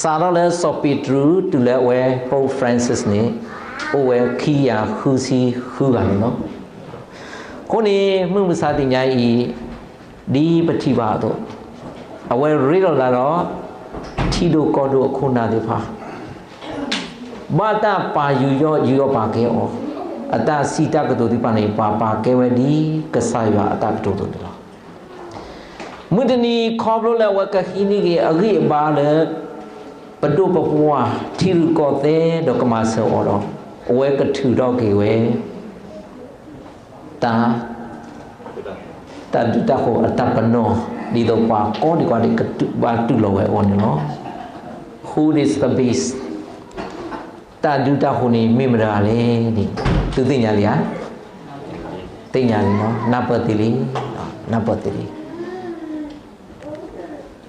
စးထီၣ်လၢစီၤပ့းတရူးတုၤလၢအဝဲ Pope Francis န့ၣ် အိၣ်ဝဲခံကယၤဃုဆံဃုဂၤန့ၣ်လီၤ. အဃိန့ၣ် မုၢ်မဆါတနံၤညါအံၤ ဒ်ပထံၣ်ဘၣ်အသိး, အဝဲရ့လိာ်သးဒီး ထံဒိၣ်ကီၢ်ဒိၣ်အခိၣ်နၢ်သ့ၣ်တဖၣ် ဘၣ်တၢ်ပာ်ယူးယီၣ်ယူးယီၣ်ပာ်ကဲအီၤ, အတၢ်စံးတၢ်ကတိၤသ့ၣ်တဖၣ်န့ၣ် ပှၤပာ်ကဲဝဲဒ်ကစၢ်ယွၤအတၢ်ကတိၤအသိးန့ၣ်လီၤ. မုၢ်တနံၤခီဖျိလၢအဝဲကဟံးန့ၢ်က့ၤအဂံၢ်အဘါလၢ ပဒိၣ်ပပှၢ်ထံရူၢ်ကီၢ်သဲးဒီးကမၤစၢၤအီၤဒီး အဝဲကထုးထီၣ်က့ၤဝဲ တၢ် တၢ်ဒုးတၢ်ဃိၤအတၢ်ပနီၣ် ဒ်သိးပှၤကိးဒံးကွၢ်ဒံးကဘၣ်တူၢ်လိာ်ဝဲအဂီၢ်န့ၣ်လီၤ. Who is the best? တၢ်ဒုးတၢ်ဃိၤန့ၣ်မ့ၢ်မတၤတဂၤလဲၣ်န့ၣ် သုသ့ၣ်ညါလံဧါ. သ့ၣ်ညါလံလီၤ. နၢ်ပၢၢ်သ့လံ. နၢ်ပၢၢ်သ့လံ.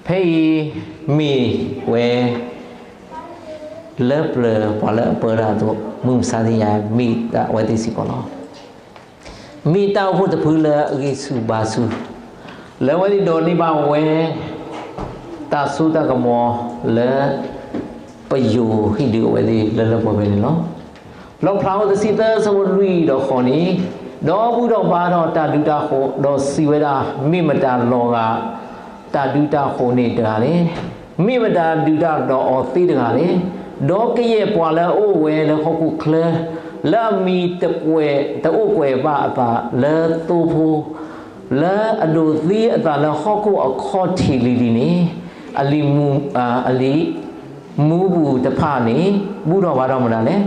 ဖဲအံၤ မ့ၢ်ဝဲ လၢပျၢၤပှၤလၢအပၢတၢ်အသိး မုၢ်မဆါတနံၤညါ မ့ၢ်ဒၣ်အဝဲသ့ၣ်စ့ၢ်ကီးလီၤ. မ့ၢ်တၢ်အိၣ်ဖှိၣ်တဖုလၢအဂံၢ်ဆူၣ်ဘါဆူၣ် လၢအဝဲသ့ၣ်ဒိးန့ၢ်ဘၣ်ဝဲ တၢ်စိတၢ်ကမီၤလၢ ပယိၤဟ့ၣ်ဒုးအဝဲသ့ၣ်လၢလၢပှဲၤပှဲၤန့ၣ်လီၤ. လီၣ်ဖျါဝဲတဆံသၢ ဆၢဖိလွံၢ်ဒီးဃိးန့ၣ်, ဒီးဘူၣ်ထီၣ်ဘါထီၣ်တၢ်ဒုးတၢ်ဃိၤ, ဒီးစံးဝဲဒၣ်, မ့ၢ်မတၤလီၤဂာ် တၢ်ဒုးတၢ်ဃိၤန့ၣ်တဂၤလဲၣ်. မ့ၢ်မတၤဒုးတၢ်ဒီးအီၤသ့တဂၤလဲၣ်. ဒီးကယဲၢ်ပှၤလၢအအိၣ်ဝဲလၢဟီၣ်ခိၣ်ချၢ, လၢအမံၤတကွဲး တအိၣ်ကွဲးဘၣ်အသးလၢသိဖိ, လၢအဒိးသံအသးလၢဟီၣ်ခိၣ်အခီၣ်ထံးလံၤလံၤန့ၣ်, အလံာ်မူ, အလံာ်မူပူၤတဖၣ်န့ၣ် ဘူၣ်ထီၣ်ဘါထီၣ်မတၤလဲၣ်.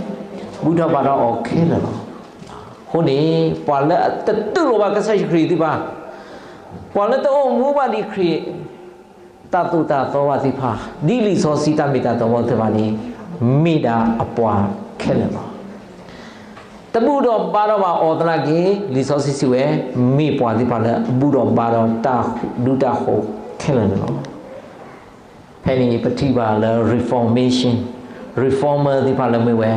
ဘူၣ်ထီၣ်ဘါထီၣ်အီၤခဲလၢာ်လီၤ. အဃိန့ၣ် ပှၤလၢအတတူၢ်လိာ်ဘၣ်ကစၢ်ယ့ၣ်ၡူးခရံာ်သ့ၣ်တဖၣ်, ပှၤလၢတအိၣ်မူဘၣ်ဒံးခရံာ် တၢ်သိၣ်တၢ်သီဘၣ်သ့ၣ်တဖၣ်, ဒ်လံာ်စီဆှံတၢ်မ့ၢ်တၢ်တီဘၣ်သ့ၣ်တဖၣ်န့ၣ် မ့ၢ်ဒၣ်အပှၤခဲလၢာ်လီၤ. တဘူၣ်ထီၣ်ဘါထီၣ်ဘၣ်အီၤသနာ်က့ လံာ်စီဆှံစံးဝဲ မ့ၢ်ပှၤသ့ၣ်တဖၣ်လၢအဘူၣ်ထီၣ်ဘါထီၣ်တၢ်ဒုးတၢ်ဃိၤခဲလၢာ်န့ၣ်လီၤ. ဖဲန့ၣ်ပထံၣ်ဘၣ်လၢ Reformation, Reformer သ့ၣ်တဖၣ်လၢမ့ၢ်ဝဲ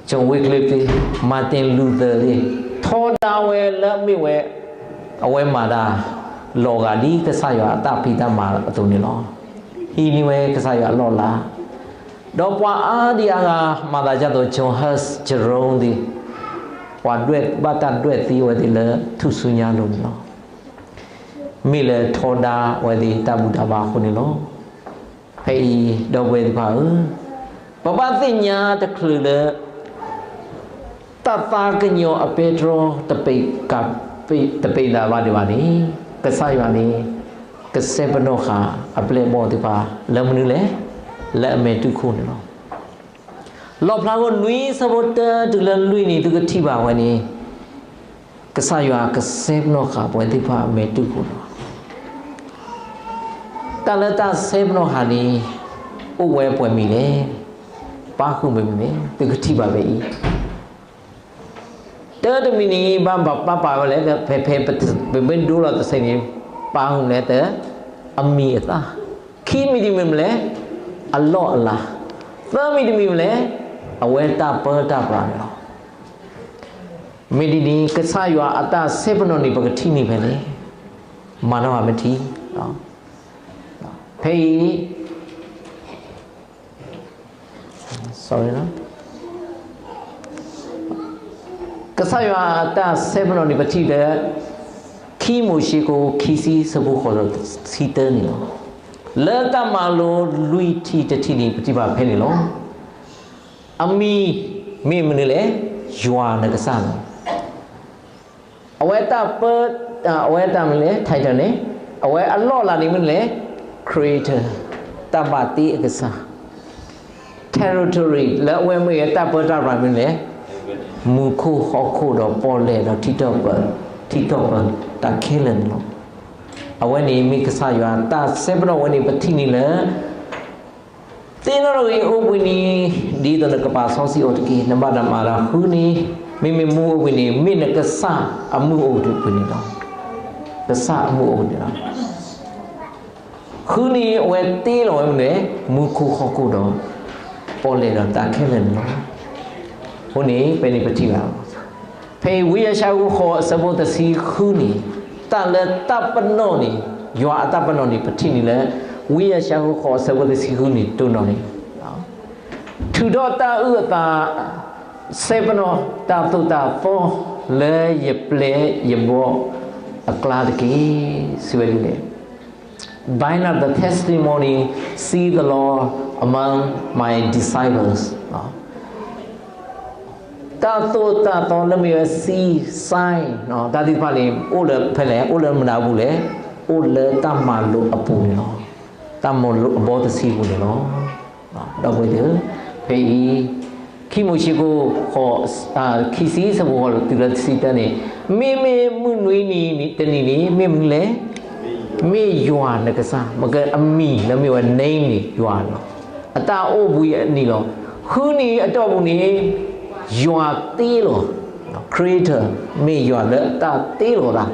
John Wycliffe သ့ၣ်, Martin Luther သ့ၣ်, ထီဒါဝဲလၢအမ့ၢ်ဝဲ အဝဲမၤတၢ် လီၤဂာ်ဒ်ကစၢ်ယွၤအတၢ်ဖံးတၢ်မၤအသိးန့ၣ်လီၤ. ဟံးန့ၢ်ဝဲကစၢ်ယွၤအလီၢ်အလၤ, ဒီးပှၤအါဒံအါဂၤ မၤသးဒ်သိး John Huss Jerome သ့ၣ်, ပှၤဒွဲၣ်ဘၣ်တၢ်ဒွဲၣ်သ့အဝဲသ့ၣ်လၢထူၣ်စုညါအလိၤန့ၣ်လီၤ. မ့ၢ်လၢထီဒါအဝဲသ့ၣ်တၢ်ဘူၣ်တၢ်ဘါအဃိန့ၣ်လီၤ. ဖဲအံၤ ဒီပုၢ်ဝဲၢ်သ့ၣ်တဖၣ်ဧၢ, ပဘၣ်သ့ၣ်ညါတချုးလၢ တၢ်သးကညီၤအပဲတြီ တပ့ၤက တပ့ၤသးဘၣ်ဒံးဘၣ်န့ၣ်, ကစၢ်ယွၤန့ၣ် ကစဲပနီၣ်ဃာ်အပျဲၢ်အဘီၣ်သ့ၣ်တဖၣ် လၢမနုၤလဲၣ်, လၢအမဲာ်တူၢ်ခိၣ်န့ၣ်လီၤ. လီၣ်ဖျါခိၣ်နွံဆၢဖိတၢတုၤလၢလွံၢ်န့ၣ် သုကထံၣ်ဘၣ်ဝဲန့ၣ်, ကစၢ်ယွၤကစဲပနီၣ်ဃာ်ပဝဲသ့ၣ်တဖၣ်အမဲာ်တူၢ်ခိၣ်လီၤ. တၢ်လၢတၢ်စဲပနီၣ်ဃာ်န့ၣ် အိၣ်ဝဲပှဲၤမံၤလဲၣ်, ပၣ်ဃုာ်မံၤမံၤလဲၣ်, သုကထံၣ်ဘၣ်ဖဲအံၤ တၢတမံၤန့ၣ် ဘၣ်ဘၣ်ပာ်ဝဲလဲၣ်, ဖဲ ဖဲ ပမ့ၢ်ဒိလီၤတစဲးန့ၣ် ပာ်ဃုာ်လဲၣ်တၢ် အမံၤအသၣ်, ခံမံၤတမံၤမ့ၢ်လဲၣ်, အလီၢ်အလၤ, သၢမံၤတမံၤမ့ၢ်လဲၣ်, အဝဲတၢ်ပၢတၢ်ပြးန့ၣ်လီၤ. မ့ၢ်ဒ်န့ၣ် ကစၢ်ယွၤအတၢ်စဲပနီၣ်န့ၣ် ပကထံၣ်န့ၢ်ဖဲလဲၣ်, မၤနီၣ်မထံ ဖဲအံၤ ကစၢ်ယွၤအတၢ်စဲပနီၣ်န့ၣ် ပထံၣ်လၢ ခံမိၤၡ့ခိၣ် ခံဆံ ဆၢဖိဃိးဒီးဆံတၢန့ၣ်လီၤ. လၢတၢ်မၤလိလွံၢ်ထံၣ်တထံၣ်န့ၣ် ပထံၣ်ဘၣ်ဖဲန့ၣ်လီၤ. အမံၤ မ့ၢ်မနုၤလဲၣ်, ယွၤနကစၢ်လီၤ. အဝဲတၢ်ပၢ, အဝဲတၢ်မနုၤလဲၣ် title န့ၣ်, အဝဲအလီၢ်အလၤန့ၣ်မနုၤလဲၣ်, Creator, တၢ်ဘၣ်တ့အကစၢ်, territory လၢအဝဲမ့ၢ်ဝဲတၢ်ပၢတၢ်ပြးမနုၤလဲၣ်, မူခိၣ်ဟီၣ်ခိၣ်ဒီးပီၣ်လဲၣ်ဒီးထံထီၣ်ပၢ, ထံထီၣ်ပၢတၢ်ခဲလၢာ်န့ၣ်လီၤ. အဝဲန့ၣ်မ့ၢ်ကစၢ်ယွၤတၢ်စဲပနီၣ်ဝဲန့ၣ် ပထံၣ်န့ၢ်လၢ သ့ၣ်နီၣ်ထီၣ်က့ၤအိၣ်ဘှံးနံၤ ဒ်သိးနကပာ်စီဆှံအီၤတက့ၢ်. နဘၣ်တၢ်မၤတၢ်ဃုန့ၣ်, မ့မ့ၢ်မူအိၣ်ဘှံးနံၤ မ့ၢ်နကစၢ်အမုၢ်အိၣ်ဘှံးနံၤလီၤ. ကစၢ်အမုၢ်အိၣ်ဘှံးနံၤလီၤ. ဃုန့ၣ်အဝဲတ့လီၤဝဲမနုၤလဲၣ်, မူခိၣ်ဟီၣ်ခိၣ်ဒီး ပီၣ်လဲၣ်ဒီးတၢ်ခဲလၢာ်န့ၣ်လီၤ. အဃိန့ၣ် ဖဲန့ၣ်ပထံၣ်ဘၣ်လီၤ. ဖဲအံၤဝံယၡါယၤဃိးဃိးအဆၢဖိတဆံဃုန့ၣ်, တၢ်လၢတၢ်ပနီၣ်န့ၣ်, ယွၤအတၢ်ပနီၣ်န့ၣ် ပထံၣ်န့ၢ်လၢ ဝံယၡါယၤဃိးဃိးအဆၢဖိတဆံဃုန့ၣ် တိၢ်နီၣ်န့ၣ်, ထုးထီၣ်တၢ်အုၣ်အသး, စဲပနီၣ်တၢ်သိၣ်တၢ်သီလၢယပျဲၢ်ယဘီၣ်အကျါတက့ၢ်. စံးဝဲဒ်လဲၣ်, Bind up the testimony, seal the law among my disciples. တၢ်သိၣ်တၢ်သီလၢမ့ၢ်ဝဲ seal, sign တၢ်သ့ၣ်တဖၣ်န့ၣ် အိၣ်လၢဖဲလဲၣ်, အိၣ်လၢမနုၤအပူၤလဲၣ်, အိၣ်လၢတၢ်မၤလိာ်အပူၤန့ၣ်လီၤ. တၢ်မၤလိာ်အဘီတဆံပူၤန့ၣ်လီၤ. ဒီပုၢ်ဝဲၢ်သ့ၣ်ဧၢ, ဖဲအံၤ ခံမိၤၡ့ခိၣ်ဃိး, ခံဆံဆၢဖိဃိးတုၤလၢတဆံတၢန့ၣ်, မ့မ့ၢ်မုၢ်နွံနံၤတနံၤန့ၣ် မ့ၢ်မနုၤလဲၣ်, မ့ၢ်ယွၤနကစၢ်, မ့ၢ်အမံၤလၢမ့ၢ်ဝဲ name န့ၣ် ယွၤလီၤ. အတၢ်အိၣ်ဘှံးအနံၤလီၤ. ဃုနံၤအတီၢ်ပူၤန့ၣ် ယွၤတ့လီၤ, Creator မ့ၢ်ယွၤလၢအတၢ်တ့လီၤသး,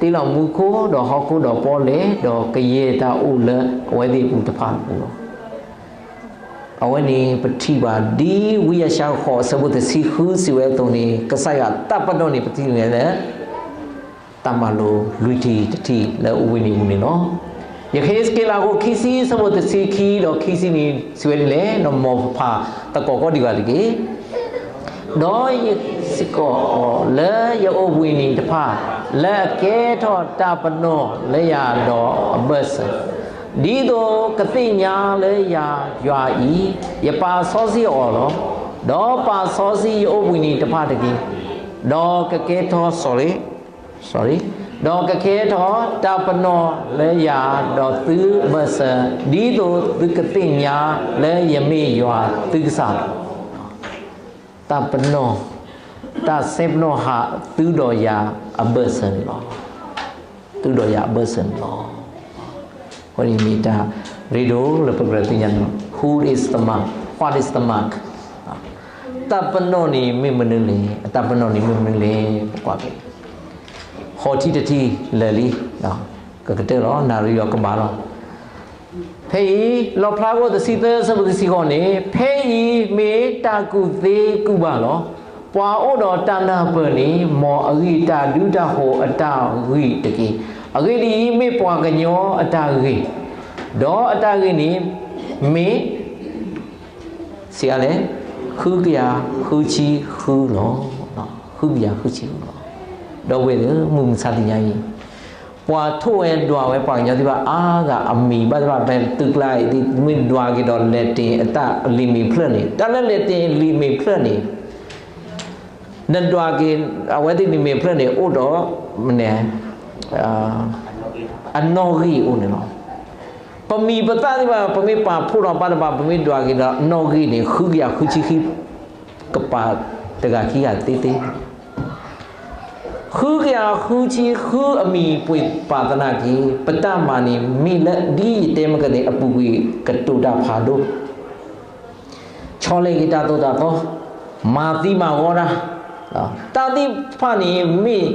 တ့လီၤမူခိၣ်ဒီးဟီၣ်ခိၣ်ဒီးပီၣ်လဲၣ်, ဒီးကယဲၢ်တၢ်အိၣ်လၢအဝဲသ့ၣ်အပူၤတဖၣ်အပူၤလီၤ. အဝဲန့ၣ်ပထံၣ်ဘၣ်ဒ်ဝံယၡါယၤဃိးအဆၢဖိတဆံဃုစံးဝဲအသိးန့ၣ်, ကစၢ်ယွၤတၢ်ပနီၣ်န့ၣ် ပထံၣ်န့ၢ်လၢ တၢ်မၤလိာ်လွံၢ်ထံၣ်တထံၣ်လၢအိၣ်ဘှံးနံၤပူၤန့ၣ်လီၤ. ယဃ့းစက့လးအခိၣ်ခံဆံဆၢဖိတဆံခံဒီးခံဆံန့ၣ် စံးဝဲဒ်လဲၣ်, နမ်ပဖးသကိးကိးဒံးဘၣ်တက့ၢ်. ဒီးယဃ့းစ့ၢ်ကီးအီၤလၢယအိၣ်ဘှံးနံၤတဖၣ်, လၢအကဲထီၣ်တၢ်ပနီၣ်လၢယၤဒီးအဘၢၣ်စၢၤ, ဒ်သိးကသ့ၣ်ညါလၢယၤယွၤအံၤ, ယပာ်စီဆှံအီၤလီၤ. ဒီးပာ်စီဆှံယအိၣ်ဘှံးနံၤတဖၣ်တက့ၢ်. ဒီးကကဲထီၣ်, ဒီးကကဲထီၣ်တၢ်ပနီၣ်လၢယၤဒီးသုအဘၢၣ်စၢၤ, ဒ်သိးသုကသ့ၣ်ညါလၢယမ့ၢ်ယွၤသုကစၢ်လီၤ. တၢ်ပနီၣ်, တၢ်စဲပနီၣ်ဟးသုဒီးယၤအဘၢၣ်စၢၤန့ၣ်လီၤ. သုဒီးယၤအဘၢၣ်စၢၤန့ၣ်လီၤ. အဃိန့ၣ်မ့ၢ်တၢ်ရ့ဒိၣ်လၢပကြၢးသ့ၣ်ညါန့ၣ်လီၤ. Who is the mark? What is the mark? တၢ်ပနီၣ်န့ၣ်မ့ၢ်မနုၤလဲၣ်, အတၢ်ပနီၣ်န့ၣ်မ့ၢ်မနုၤလဲၣ်, ပကွၢ်ဖဲ ဃိးထံၣ်တထံၣ်လၢာ်လံ, ကကတၢၢ်လီၤ, နၣ်ရံၣ်အီၤကဘၣ်လီၤ. ဖဲအံၤ လီၣ်ဖျါခိၣ်တဆံသၢဆၢဖိတဆံဃိးန့ၣ်, ဖဲအံၤမ့ၢ်တၢ်ကူၣ်သ့ကူၣ်ဘၣ်လီၤ. ပှၤအိၣ်ဒီးတၢ်နၢ်ပၢၢ်န့ၣ် မ်အဂံၢ်တၢ်ဒုးတၢ်ဃိးအတၢ်ဂံၢ်တက့ၢ်. အဂ့ၢ်ဒ်အံၤ, မ့ၢ်ပှၤကညီအတၢ်ဂ့ၢ်, ဒီးအတၢ်ဂ့ၢ်န့ၣ် မ့ၢ် စံးလဲၣ်, ဃုကယၤဃုဆံဃုလီၤ. ဃုကယၤဃုဆံဃုလီၤ. ဒီပုၢ်ဝဲၢ်သ့ၣ်ဧၢ, မုၢ်မဆါတနံၤအံၤ, ပှၤထိၣ်ဝဲဒွးဝဲပှၤကညီသ့ၣ်တဖၣ်အါဂၤအမံၤဘၣ်သ့ၣ်တဖၣ် ဖဲသုးကျါအံၤ မ့ၢ်ဒွးက့ၤဒီး Latin အတၢ်လံာ်မဲာ်ဖျၢၣ်န့ၣ်, တၢ်လၢ Latin လံာ်မဲာ်ဖျၢၣ်န့ၣ် နဒွးက့ၤ အဝဲသ့ၣ်လံာ်မဲာ်ဖျၢၣ်န့ၣ် အိၣ်ဒီး မနုၤ အနီၣ်ဂံၢ်အိၣ်န့ၣ်လီၤ. ပမံၤပသၣ်သ့ၣ်တဖၣ် ပမ့ၢ်ပာ်ဖှိၣ်ထီၣ်ဘၣ်တဘၣ် ပမ့ၢ်ဒွးက့ၤဒီးအနီၣ်ဂံၢ်န့ၣ် ဃုကယၤဃုဆံဃု ကပၤတဂၤခံဂၤသ့သ့ ဃုကယၤဃုဆံဃုအမံၤပှ့ၤပာ်သနာ်က့ ပတၢ်မၤန့ၣ် မ့ၢ်လၢဒ်ယတဲမ့ၢ်ကသ့ၣ် အပူၤကွံာ်ကတိၤတၢ်ဖးဒိၣ် ဆီလဲက့ၤတၢ်သိၣ်တၢ်သီ, မၤသံမၤဝီတၢ်, တၢ်သ့ၣ်တဖၣ်န့ၣ် မ့ၢ်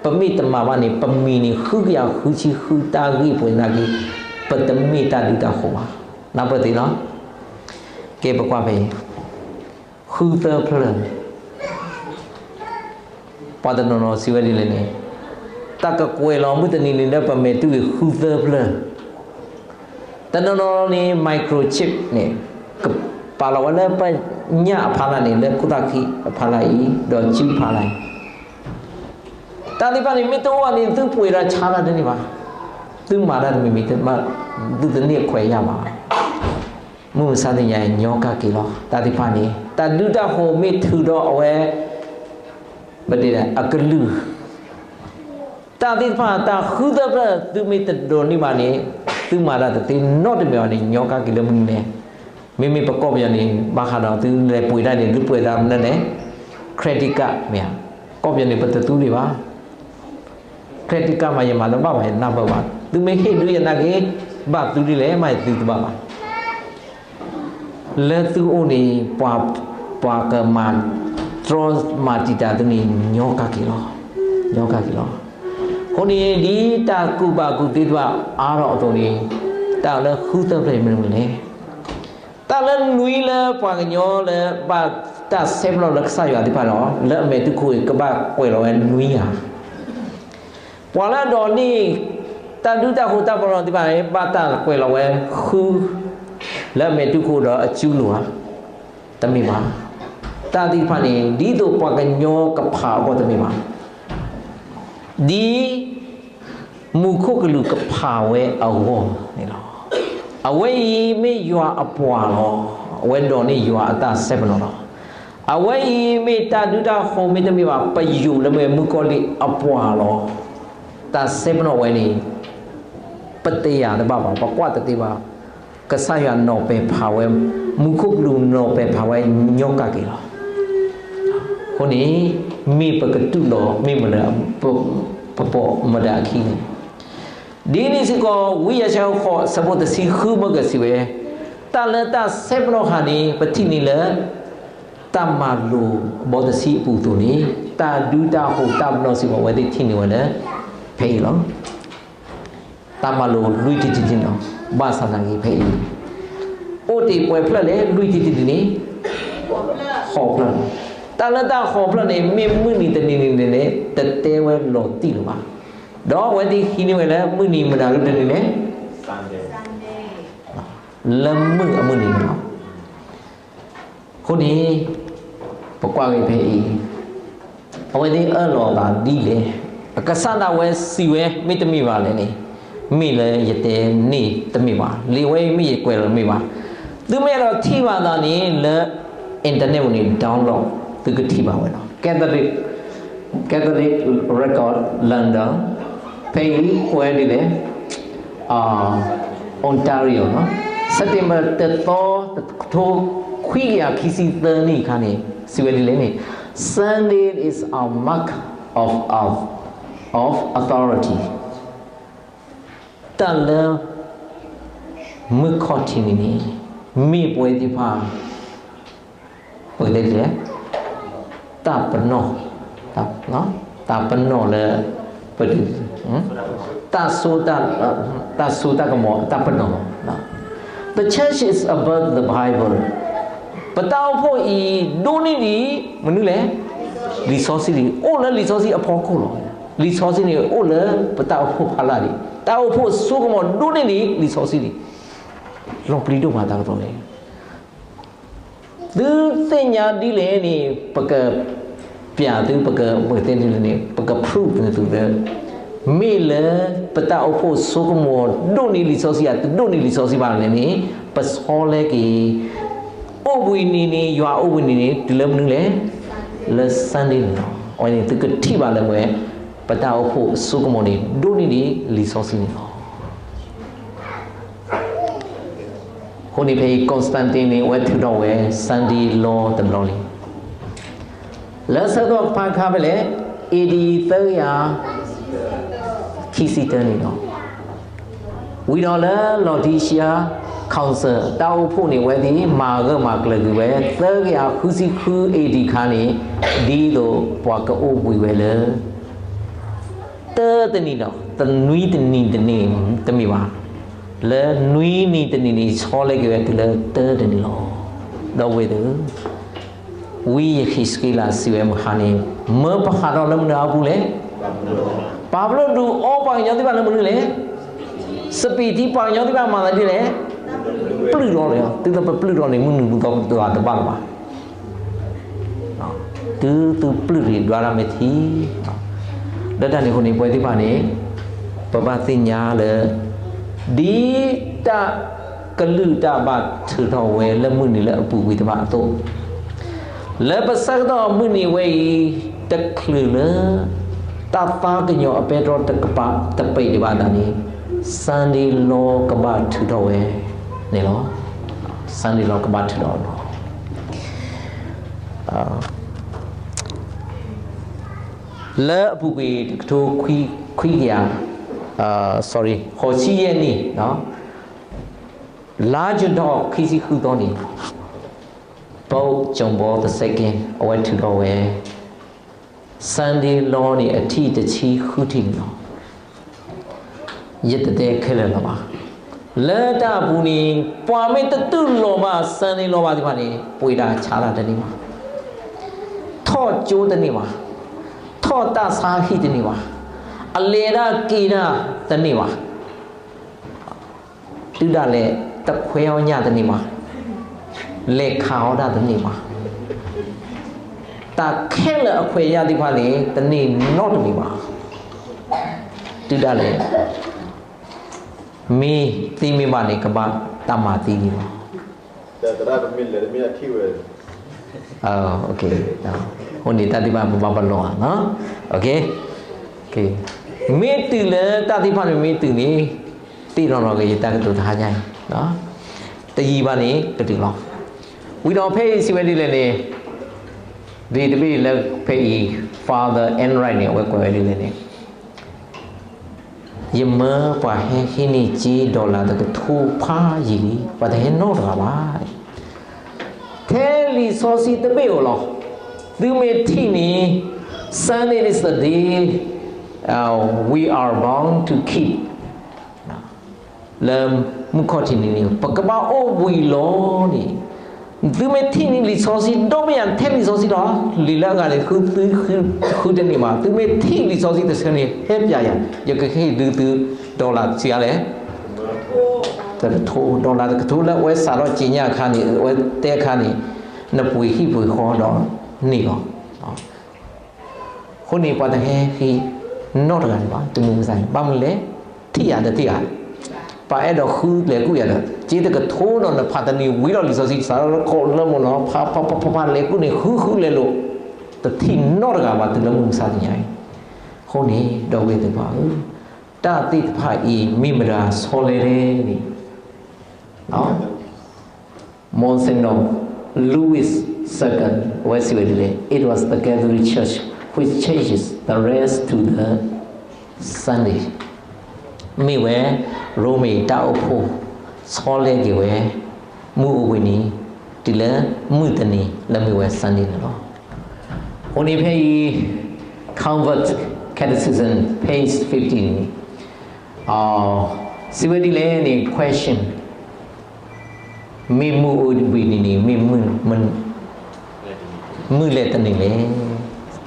ပမ့ၢ်တမၤဘၣ်န့ၣ် ပမံၤန့ၣ် ဃုကယၤဃုဆံဃုတၢ်ဂ့ၢ်ပှ့ၤသနာ်က့ ပတမ့ၢ်တၢ်ဒုးတၢ်ဃိးဘၣ်. နၢ်ပၢၢ်သ့လီၤ. ကဲပကွၢ်ဖဲအံၤ, ဃုသၢဖျၢၣ် ပှၤတနီၤနီၤစံးဝဲဒ်လဲၣ်န့ၣ်, တၢ်ကကွဲးလီၤမုၢ်တနံၤန့ၣ်လၢပမဲာ်တူၢ်ဂ့ၤဃုသၢဖျၢၣ်, တနီၤနီၤန့ၣ် microchip န့ၣ် ကပာ်လီၤဝဲလၢပညၣ်အဖီလာ်န့ၣ် လၢခိၣ်သၣ်ခံအဖီလာ်အံၤ ဒီးစုဖီလာ်အံၤ, တၢ်သ့ၣ်တဖၣ်န့ၣ် မ့ၢ်တအိၣ်ဘၣ်န့ၣ် သုပှ့ၤဒီးဆါတၢ်တန့ၢ်ဘၣ်, သုမၤတၢ်တမံၤမံၤ သုတန့ၢ်ခွဲးယာ်ဘၣ်. မုၢ်မဆါတနံၤအံၤ ညီကၣ်က့ၤလီၤ. တၢ်သ့ၣ်တဖၣ်န့ၣ် တၢ်ဒုးတၢ်ဃိးမ့ၢ်ထုးဒီးအဝဲ ပတဲအကလုၢ်, တၢ်သ့ၣ်တဖၣ် တၢ်ဃုသၢဖျၢၣ် သုမ့ၢ်တဒိးန့ၢ်ဘၣ်န့ၣ် သုမၤတၢ်တသ့နီတမံၤဘၣ်န့ၣ် ညီကၣ်က့ၤလၢမနုၤလဲၣ်. မ့မ့ၢ်ပကီၢ်ပယီၤန့ၣ် ဘၣ်ဃးဒီးသုလဲၤပှ့ၤတၢ်န့ၣ် သုပှ့ၤတၢ်မနုၤလဲၣ်, credit card မ့ၢ်ဧါ. ကီၢ်ပယီၤန့ၣ် ပတသူဒံးဘၣ် credit card မး ယမၤတဘၣ်ဘၣ် ယနၢ်ပၢၢ်ဘၣ်. သုမ့ၢ်ဟ့ၣ်ဒုးယနာ်က့ၤ ဘၣ်သုဒ်လဲၣ် မ့ၢ်သုတဘၣ်ဘၣ်. လၢသုအိၣ်န့ၣ် ပှၤ ပှၤကမၤတြီမၤတံာ်တာ်သုန့ၣ် ညီကၣ်က့ၤလီၤ. ညီကၣ်က့ၤလီၤ. အဃိန့ၣ် ဒ်တၢ်ကူၣ်ဘၣ်ကူၣ်သ့သ့ၣ်တဖၣ်အါထီၣ်အသိးန့ၣ် တၢ်လၢဃုသၢဖျၢၣ်မနုၤလဲၣ်. တၢ်လၢနွံလၢပှၤကညီလၢဘၣ်တၢ်ဆဲးပနီၣ်လၢကစၢ်ယွၤသ့ၣ်တဖၣ်လီၤ. လၢအမဲာ်တူၢ်ခိၣ်အံၤ ကဘၣ်ကွဲးလီၤဝဲနွံဧါ. ပှၤလၢအဒိးန့ၢ် တၢ်ဒုးတၢ်ဃိးတၢ်ပနီၣ်သ့ၣ်တဖၣ်န့ၣ် ဘၣ်တၢ်ကွဲးလီၤဝဲဃု လၢအမဲာ်တူၢ်ခိၣ်ဒီးအစုလိၤဧါ. တမ့ၢ်ဘၣ်. တၢ်သ့ၣ်တဖၣ်န့ၣ် ဒ်သိးပှၤကညီကဖးအဂီၢ်တမ့ၢ်ဘၣ်. ဒ် မူခိၣ်ကလူးကဖးဝဲအဂီၢ်န့ၣ်လီၤ. အဝဲအံၤမ့ၢ်ယွၤအပှၤလီၤ. အဝဲဒိးန့ၢ်ယွၤအတၢ်ဆဲးပနီၣ်လီၤ. အဝဲအံၤမ့ၢ်တၢ်ဒုးတၢ်ဃိးမ့တမ့ၢ်ဘၣ် ပယိၤလၢမ့ၢ်မုၣ်ကီၤလံၢ်အပှၤလီၤ. တၢ်ဆဲးပနီၣ်ဝဲန့ၣ် ပတယာ်တဘၣ်ဘၣ် ပကွၢ်တသ့ဘၣ်. ကစၢ်ယွၤနီၢ်ပဲာ်ဖးဝဲ, မူခိၣ်ကလူးနီၢ်ပဲာ်ဖးဝဲ ညီကၣ်က့ၤလီၤ. အဃိန့ၣ် မ့ၢ်ပကတူၢ်လိာ်မ့ၢ်မတၤ ပပိာ်မတၤအခံန့ၣ်, ဒ်န့ၣ်စ့ၢ်ကီး ဝံယၡါယၤဃိး အဆၢဖိတဆံဃု မ့ၢ်ကစံးဝဲ, တၢ်လၢတၢ်ဆဲးပနီၣ်ဃာ်န့ၣ် ပထံၣ်န့ၢ်လၢ တၢ်မၤလိာ်အဘီတဆံအပူၤအသိးန့ၣ် တၢ်ဒုးတၢ်ဃိးတၢ်ပနီၣ်စ့ၢ်ကီး အဝဲသ့ၣ်ထံၣ်န့ၢ်ဝဲလၢ ဖဲအံၤလီၤ. တၢ်မၤလိာ်လွံၢ်ထံၣ်တထံၣ်န့ၣ်လီၤ. ဘၣ်ဆၣ်သနာ်က့ဖဲအံၤ အိၣ်တ့ၢ်ပှဲၤဖျၢၣ်လဲၣ် လွံၢ်ထံၣ်တထံၣ်န့ၣ် ဃိးဖျၢၣ်လီၤ. တၢ်လၢတၢ်ဃိးဖျၢၣ်န့ၣ် မ့ၢ်မုၢ်နံၤတနံၤနံၤန့ၣ် တတဲဝဲလီၤတံၢ်လၢၤဘၣ်. ဒီးအဝဲသ့ၣ်ဟံးန့ၢ်ဝဲလၢမုၢ်နံၤမတၤလၢတနံၤလဲၣ် လၢမုၢ်အမုၢ်နံၤန့ၣ်လီၤ. အဃိန့ၣ် ပကွၢ်က့ၤဖဲအံၤ အဝဲသ့ၣ်အၢၣ်လီၤအသးဒ်လဲၣ်. အကစၢ်ဒၣ်ဝဲစံးဝဲ မ့ၢ်တမ့ၢ်ဘၣ်လဲၣ်န့ၣ် မ့ၢ်လၢယတဲန့ၣ်တမ့ၢ်ဘၣ်. လံာ်ဝဲအံၤမ့ၢ်ယကွဲးလီၤတမ့ၢ်ဘၣ်. သုမ့ၢ်အဲၣ်ဒိးထံၣ်ဘၣ်သးန့ၣ် လၢ internet ပူၤန့ၣ် download သုကထံၣ်ဘၣ်ဝဲလီၤ. Catholic Catholic Record London ဖဲအံၤကွဲးဒ်လဲၣ် Ontario နီၤ September တသီ တကထိခွံကယၤခံဆံသၢနံၣ်အခါန့ၣ် စံးဝဲဒ်လဲၣ်န့ၣ် Sunday is a mark of, of, of authority. တၢ်လၢ မုၢ်ခီၣ်ထံးန့ၣ်န့ၣ် မ့ၢ်ပဝဲသ့ၣ်တဖၣ် ပကတဲဒ်လဲၣ် တၢ်ပနီၣ်, တၢ်ပနီၣ်လၢ ပ တၢ်စိတၢ်, တၢ်စိတၢ်ကမီၤ တၢ်ပနီၣ်လီၤ. The church is above the Bible. ပတၢ်အိၣ်ဖှိၣ်အံၤ ဒိၣ်န့ၢ်ဒံး မနုၤလဲၣ်, လံာ်စီဆှံလံ, အိၣ်လၢလံာ်စီဆှံအဖီခိၣ်လီၤ. လံာ်စီဆှံန့ၣ်အိၣ်လၢပတၢ်အိၣ်ဖှိၣ်ဖးလၢ်ဒံး, တၢ်အိၣ်ဖှိၣ်အစိကမီၤဒိၣ်န့ၢ်ဒံးလံာ်စီဆှံန့ၣ်, လီၤပျံၤဒိၣ်မးတၢ်ကတိၤန့ၣ် သုသ့ၣ်ညါဒ်လဲၣ်န့ၣ် ပကပျးသု ပကတဲဒ်လဲၣ်န့ၣ် ပက prove သုလၢ မ့ၢ်လၢပတၢ်အိၣ်ဖှိၣ်အစိကမီၤဒိၣ်န့ၢ်လံာ်စီဆှံဧါ တဒိၣ်န့ၢ်လံာ်စီဆှံဘၣ်လဲၣ်န့ၣ် ပဆီလဲက့ၤ အိၣ်ဘှံးနံၤန့ၣ် ယွၤအိၣ်ဘှံးနံၤန့ၣ် တုၤလၢမနုၤလဲၣ်, လၢ Sunday န့ၣ်လီၤ. အဝဲန့ၣ်သုကထံၣ်ဘၣ်လၢဝဲ ပတၢ်အိၣ်ဖှိၣ်အစိကမီၤန့ၣ် ဒိၣ်န့ၢ်ဒံးလံာ်စီဆှံန့ၣ်လီၤ. အဃိန့ၣ်ဖဲအံၤ Constantine န့ၣ် အဝဲထုးထီၣ်ဝဲ Sunday law တဘျီလံ. လၢဆၢကတီၢ်တဖၣ်အခါဖဲလဲၣ်, A D သၢကယၤခံဆံတၢန့ၣ်လီၤ. ဝံၤဒီးလၢ Laodicea Council တၢ်အိၣ်ဖှိၣ်န့ၣ် အဝဲသ့ၣ်မၤဂၢၢ်မၤကျၢၤကွံာ်ဝဲ သၢကယၤဃုဆံဃု A D အခါန့ၣ် ဒ်သိးပှၤကအိၣ်ဘှံးဝဲလၢ တၢတနံၤဒီး တနွံတနံၤတနံၤတမ့ၢ်ဘၣ်, လၢနွံနံၤတနံၤန့ၣ် ဆီလဲက့ၤဝဲတုၤလၢတၢတနံၤလီၤ. ဒီပုၢ်ဝဲၢ်သ့ၣ်ဧၢ, ဝံယဃ့းစက့လးစံးဝဲမုၢ်ဟါန့ၣ်, မၢပဟးထီၣ်လၢမနုၤအပူၤလဲၣ်. ပာ်ဖျိဒုးအီပှၤကညီသ့ၣ်တဖၣ်လၢမနုၤလဲၣ်. စပံးထံပှၤကညီသ့ၣ်တဖၣ်မၤသးဒ်လဲၣ်. ပျုၢ်ထီၣ်န့ၣ်, တုၤလၢပပျုၢ်ထီၣ်န့ၣ် မုၢ်နုာ်ပူၤသီပတဂၤတဘၣ်လၢၤဘၣ်. တုၤသုပျုၢ်ရ့ၣ်ဒွးတၢ်မ့ၢ်ထံ, လၢတၢ်န့ၣ်အဃိန့ၣ် ပဝဲသ့ၣ်တဖၣ်န့ၣ် ပဘၣ်သ့ၣ်ညါလၢ ဒ်တၢ်ကလုၢ်တၢ်ဘၣ်ထုးထီၣ်ဝဲလၢမုၢ်နံၤလၢအပူၤကွံာ်တဖၣ်အသိး, လၢပဆၢကတီၢ်မုၢ်နံၤဝဲအံၤ တချုးလၢ တၢ်သးကညီၤအပဲတြီတကပၤတပ့ၤဒံးဘၣ်အသးန့ၣ် Sunday law ကဘၣ်ထုးထီၣ်ဝဲန့ၣ်လီၤ. Sunday law ကဘၣ်ထုးထီၣ်လီၤ. လၢအပူၤကွံာ်တကထိခွံကယၤ, sorry, ဃိးဆံယဲၢ်နံၣ်, လါယူၤထီၣ်ခံဆံဃုသီန့ၣ် Pope John Paul the Second အဝဲထုးထီၣ်ဝဲ Sunday law န့ၣ် အထံၣ်တဆံဃုထံၣ်န့ၣ်လီၤ. ယတတဲခဲလၢာ်လၢၤဘၣ်. လၢတၢ်အပူၤန့ၣ် ပှၤမ့ၢ်တတူၢ်လိာ်ဘၣ် Sunday law ဘၣ်သ့ၣ်တဖၣ်န့ၣ် ပှ့ၤတၢ်ဆါတၢ်တန့ၢ်ဘၣ်, ထီၣ်ကၠိတန့ၢ်ဘၣ်, ထီၣ်တၢ်ဆါဟံၣ်တန့ၢ်ဘၣ်, အလဲၤတၢ်က့ၤတၢ်တန့ၢ်ဘၣ်. တုၤဒၣ်လဲာ် တခွဲးအီၣ်ညၣ်တန့ၢ်ဘၣ်, လဲၤခးအီၣ်တၢ်တန့ၢ်ဘၣ်, တၢ်ခဲလၢာ်အခွဲးအယာ်သ့ၣ်တဖၣ်န့ၣ် တန့ၢ်နီတမံၤဘၣ်. တုၤဒၣ်လဲာ် မ့ၢ်သ့မ့ၢ်ဘၣ်န့ၣ် ကဘၣ်တၢ်မၤသံန့ၣ်လီၤ. အဃိန့ၣ်တၢ်သ့ၣ်တဖၣ်ပဘၣ်ပလီၢ်ဧါ, မ့ၢ်တုၤလၢတၢ်သ့ၣ်တဖၣ်န့ၣ်မ့ၢ်တုၤန့ၣ် သ့ၣ်နီၣ်လီၤက့ၤယတၢ်ကတိၤတဟါညါအံၤ, တယံာ်ဘၣ်န့ၣ် ကတုၤလီၤ. ဝံၤဒီးဖဲအံၤစံးဝဲဒ်လဲၣ်န့ၣ်, ဒ်တဘ့ၣ်လၢဖဲအံၤ Father Enright န့ၣ် အဝဲကွဲးဝဲဒ်လဲၣ်န့ၣ် ယမၢပှၤဟဲဟံးန့ၢ်စ့ dollar တကထိဖးယံာ်လံ, ပှၤတဟဲနီတဂၤဘၣ်. ထဲလံာ်စီဆှံတဘ့ၣ်ဧိၤလီၤ. သုမ့ၢ်ထံၣ်န့ၣ် Sunday is the day, uh, we are bound to keep. လၢမုၢ်ခီၣ်ထံးနံၤန့ၣ် ပကဘၣ်အိၣ်ဘှံးလီၤန့ၣ်, သုမ့ၢ်ထံၣ်န့ၣ်လံာ်စီဆှံဒီဘ့ၣ်ယၤ ထဲလံာ်စီဆှံလီၤ. လံာ်လၢအဂၤန့ၣ် ဃုသုဃုတန့ၢ်ဘၣ်. သုမ့ၢ်ထံၣ်လံာ်စီဆှံတဆၢန့ၣ် ဟဲပျးယၤ, ယကဟ့ၣ်ဒုးသု dollar ဆံးအါလဲၣ်, တကထိ, dollar တကထိလၢအဝဲစးထီၣ်က့ညါအခါန့ၣ် အဝဲတဲအခါန့ၣ် နပှ့ၤဟံၣ်ပှ့ၤဃီဒီးန့ၢ်လီၤ. အဃိန့ၣ် ပှၤတဟဲဟံးနီတဂၤန့ၣ်ဘၣ်, တမုၢ်မဆါန့ၣ် ဘၣ်မနုၤလဲၣ်, ထံၣ်ယၤတထံၣ်ဧါ, ပှၤအဲၣ်ဒိးဃုလဲၤကူၣ်ယၤဒီး စ့တကထိဒီးနဖးတနံၤဝံၤဒီးလံာ်စီဆှံ စးထီၣ်လၢခိၣ်လၢမိၢ်နီၤ ဖးဖးဖးဖးဖးလဲၤကူၣ်န့ၣ် ဃုဃုလဲၤလိာ်, တထံၣ်နီတဂၤဘၣ်တုၤလၢမုၢ်မဆါတနံၤညါအံၤ. အဃိန့ၣ် ဒီပုၢ်ဝဲၢ်သ့ၣ်တဖၣ်ဧၢ, တၢ်သ့ၣ်တဖၣ်အံၤ မ့ၢ်မတၤဆီလဲလဲၣ်န့ၣ် Monsignor Louis the Second အဝဲစံးဝဲဒ်လဲၣ်, It was the Catholic Church which changes the rest to the Sunday. မ့ၢ်ဝဲ ရိမ့ၤတၢ်အိၣ်ဖှိၣ် ဆီလဲက့ၤဝဲ မုၢ်အိၣ်ဘှံးနံၤ တုၤလၢမုၢ်တနံၤလၢမ့ၢ်ဝဲ Sunday န့ၣ်လီၤ. အဃိန့ၣ်ဖဲအံၤ Convert Catechism page fifty န့ၣ် စံးဝဲဒ်လဲၣ်န့ၣ် question, မ့ၢ်မုၢ်အိၣ်ဘှံးနံၤန့ၣ် မ့ၢ်မုၢ်လဲၣ်တနံၤလဲၣ်.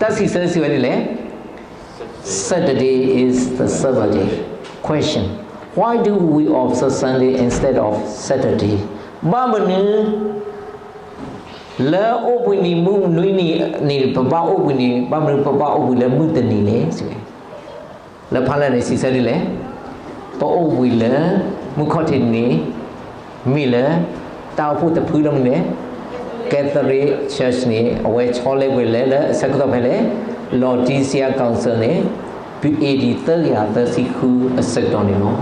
တၢ်စံးဆၢစံးဝဲဒ်လဲၣ်. Saturday is the Sabbath day. Question: Why do we observe Sunday instead of Saturday? ဘၣ်မနုၤ လၢအိၣ်ဘှံးနံၤမုၢ်နွံနံၤန့ၣ် ပဘၣ်အိၣ်ဘှံးန့ၣ် ဘၣ်မနုၤပဘၣ်အိၣ်ဘှံးလၢမုၢ်တနံၤလဲၣ်. လၢဖးလဲၢ်န့ၣ် စံးဆၢဒ်လဲၣ်, ပအိၣ်ဘှံးလၢ မုၢ်ခီၣ်ထံးန့ၣ် မ့ၢ်လၢ တၢ်အိၣ်ဖှိၣ်တဖုလၢမနုၤလဲၣ်, Catholic Church န့ၣ် အဝဲဆီလဲပှဲၤလဲၣ်လၢအဆၢကတီၢ်ဖဲလဲၣ်, Laodicea Council န့ၣ် AD သၢကယၤသၢဆံဃုအဆၢကတီၢ်န့ၣ်လီၤ.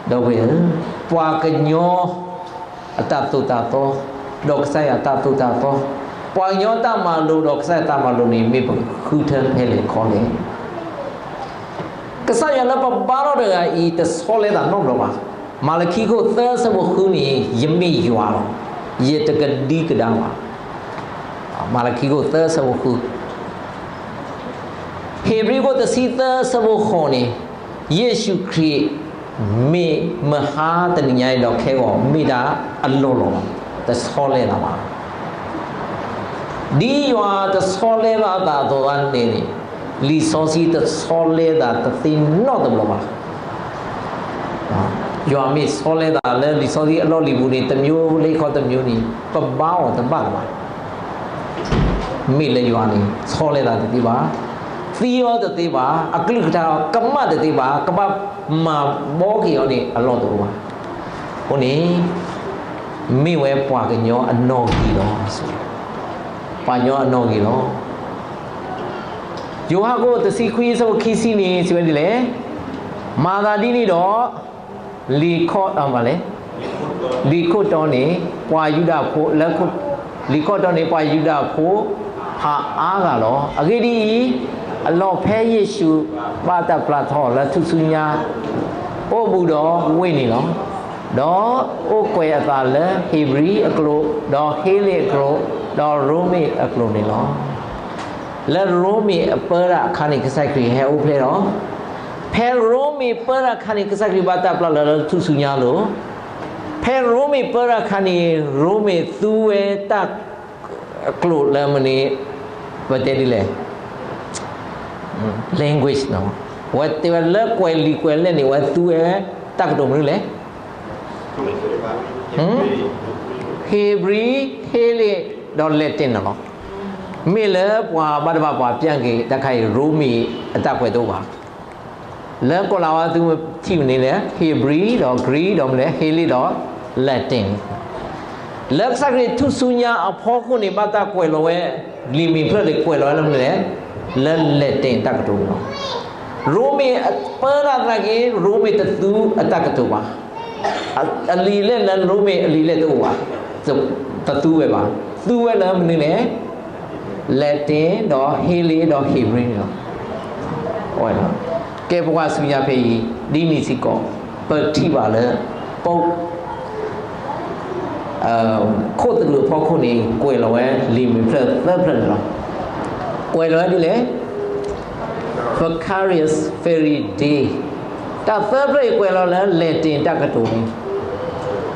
ဒီပုၢ်ဝဲၢ်ဧၢ, ပှၤကညီ အတၢ်သိၣ်တၢ်သီ, ဒီးကစၢ်ယွၤအတၢ်သိၣ်တၢ်သီ, ပှၤကညီတၢ်မၤလိာ်ဒီးကစၢ်ယွၤတၢ်မၤလိာ်န့ၣ် မ့ၢ်ပဃုထၢဖဲလဲၣ်ခီလဲၣ်. ကစၢ်ယွၤလၢပဘါထီၣ်တဂၤအံၤ တဆီလဲသးနီတဘျီဘၣ်. မၤလခံခိၣ်သၢဆၢဖိဃုန့ၣ် ယမ့ၢ်ယွၤလီၤ, ယတကဒံကဒါဘၣ်. မၤလခံခိၣ်သၢဆၢဖိဃု, ဧ့ၤဘြံၤခိၣ်တဆံသၢဆၢဖိဃိးန့ၣ်, ယ့ၣ်ၡူးခရံာ် မ့ၢ်မဟါတနံၤညါအံၤဒီးခဲဂီၤ မ့ၢ်ဒၣ်အလီၢ်လီၤလီၤ, တဆီလဲသးဘၣ်. ဒ်ယွၤတဆီလဲဘၣ်အသးအသိးန့ၣ်, လံာ်စီဆှံတဆီလဲသးတသ့နီတဘျီဘၣ်. ယွၤမ့ၢ်ဆီလဲသးလၢလံာ်စီဆှံအလီၢ်လံၤပူၤန့ၣ် တမျိုးလၢခီတမျိုးန့ၣ် ပဘါအီၤတဘၣ်လၢၤဘၣ်. မ့ၢ်လၢယွၤန့ၣ် ဆီလဲသးတသ့ဘၣ်, သံအီၤတသ့ဘၣ်, အကလုၢ်ကထါအီၤကမၣ်တသ့ဘၣ်, ကဘၣ်မၤဘီက့ၤအီၤန့ၣ်အလီၢ်တအိၣ်ဘၣ်. အဃိန့ၣ် မ့ၢ်ဝဲပှၤကညီအနီၣ်ဂံၢ်လီၤ. ပှၤကညီအနီၣ်ဂံၢ်လီၤ. ယိၤဟၣ်ခိၣ်တဆံခွံဆၢဖိခံဆံန့ၣ် စံးဝဲဒ်လဲၣ်, မၤသးဒ်န့ၣ်ဒီး လံာ်ခီၣ်, အမၤလဲၣ်, လံာ်ခိၣ်တီန့ၣ် ပှၤယူဒၤဖိလၢ, လံာ်ခီၣ်တီန့ၣ် ပှၤယူဒၤဖိ ဖးအါဂၤလီၤ. အဂ့ၢ်ဒ်အံၤ, အလီၢ်ဖဲယ့ၣ်ၡူးဘၣ်တၢ်ပျၢ်ထီၣ်လၢထူၣ်စုညါ အိၣ်ဘူးဒီးဝ့ၢ်န့ၣ်လီၤ. ဒီးအိၣ်ကွဲးအသးလၢဟ့းဘြံၤအကျိာ်, ဒီးဟ့လ့ၣ်အကျိာ်, ဒီးရိမ့ၤအကျိာ်န့ၣ်လီၤ. လၢရိမ့ၤအပၢတၢ်အခါန့ၣ် ကစၢ်ခရံာ်ဟဲအိၣ်ဖျဲၣ်ဒီး, ဖဲရိမ့ၤပၢတၢ်အခါန့ၣ် ကစၢ်ခရံာ်ဘၣ်တၢ်ပျၢ်လီၤလၢထူၣ်စုညါအလိၤ, ဖဲရိမ့ၤပၢတၢ်အခါန့ၣ် ရိမ့ၤသူဝဲတၢ်ကျိာ်လၢမနုၤ, ပတဲဒ်လဲၣ်, language နီၤ, ဝဲတဲဝဲလၢကွဲးလံာ်ကွဲးလဲၢ်န့ၣ် ဝဲသူဝဲတၢ်ကတိၤမနုၤလဲၣ်, ဟ့းဘြံၤ, ဟ့လ့ၣ်, ဒီးLatinန့ၣ်လီၤ. မ့ၢ်လၢပှၤဘၣ်တဘၣ်ပှၤပျၢ်က့ၤတၢ်ခါအံၤ ရိမ့ၤအတၢ်ကွဲးတအိၣ်ဘၣ်. လၢကီၢ်လၤဝါသုမ့ၢ်ထံၣ်န့ၣ်လဲၣ်, ဟ့းဘြံၤ ဒီးကရံၣ် ဒီးမနုၤလဲၣ်, ဟ့လ့ၣ် ဒီးLatin. လၢကစၢ်ခရံာ်ထူၣ်စုညါအဖီခိၣ်န့ၣ် ဘၣ်တၢ်ကွဲးလီၤဝဲ, လံာ်မံၤဖျၢၣ်န့ၣ်ကွဲးလီၤဝဲလၢမနုၤလဲၣ်, လၢLatinတၢ်ကတိၤန့ၣ်လီၤ. ရိမ့ၤပၢတၢ်သနာ်က့ ရိမ့ၤတသူအတၢ်ကတိၤဘၣ်. အလံာ်လဲၢ်လၢရိမ့ၤအလံာ်လဲၢ်တအိၣ်ဘၣ်, တသူဝဲဘၣ်. သူဝဲလၢမနုၤလဲၣ်, Latin ဒီးဟ့လ့ၣ် ဒီးဟ့းဘြံၤန့ၣ်လီၤ. ကဲပကွၢ်ဆူညါဖဲအံၤ ဒ်န့ၣ်စ့ၢ်ကီး ပထံၣ်ဘၣ်လၢ ပ ခိၣ်သလုးအဖီခိၣ်န့ၣ် ကွဲးလီၤဝဲလံာ်မံၤဖျၢၣ်သၢဖျၢၣ်န့ၣ်လီၤ. ကွဲးလီၤဝဲဒ်လဲၣ်, Vicarius Filii Dei, တၢ်သၢဖျၢၣ်အံၤကွဲးလီၤလၢ Latin တၢ်ကတိၤန့ၣ်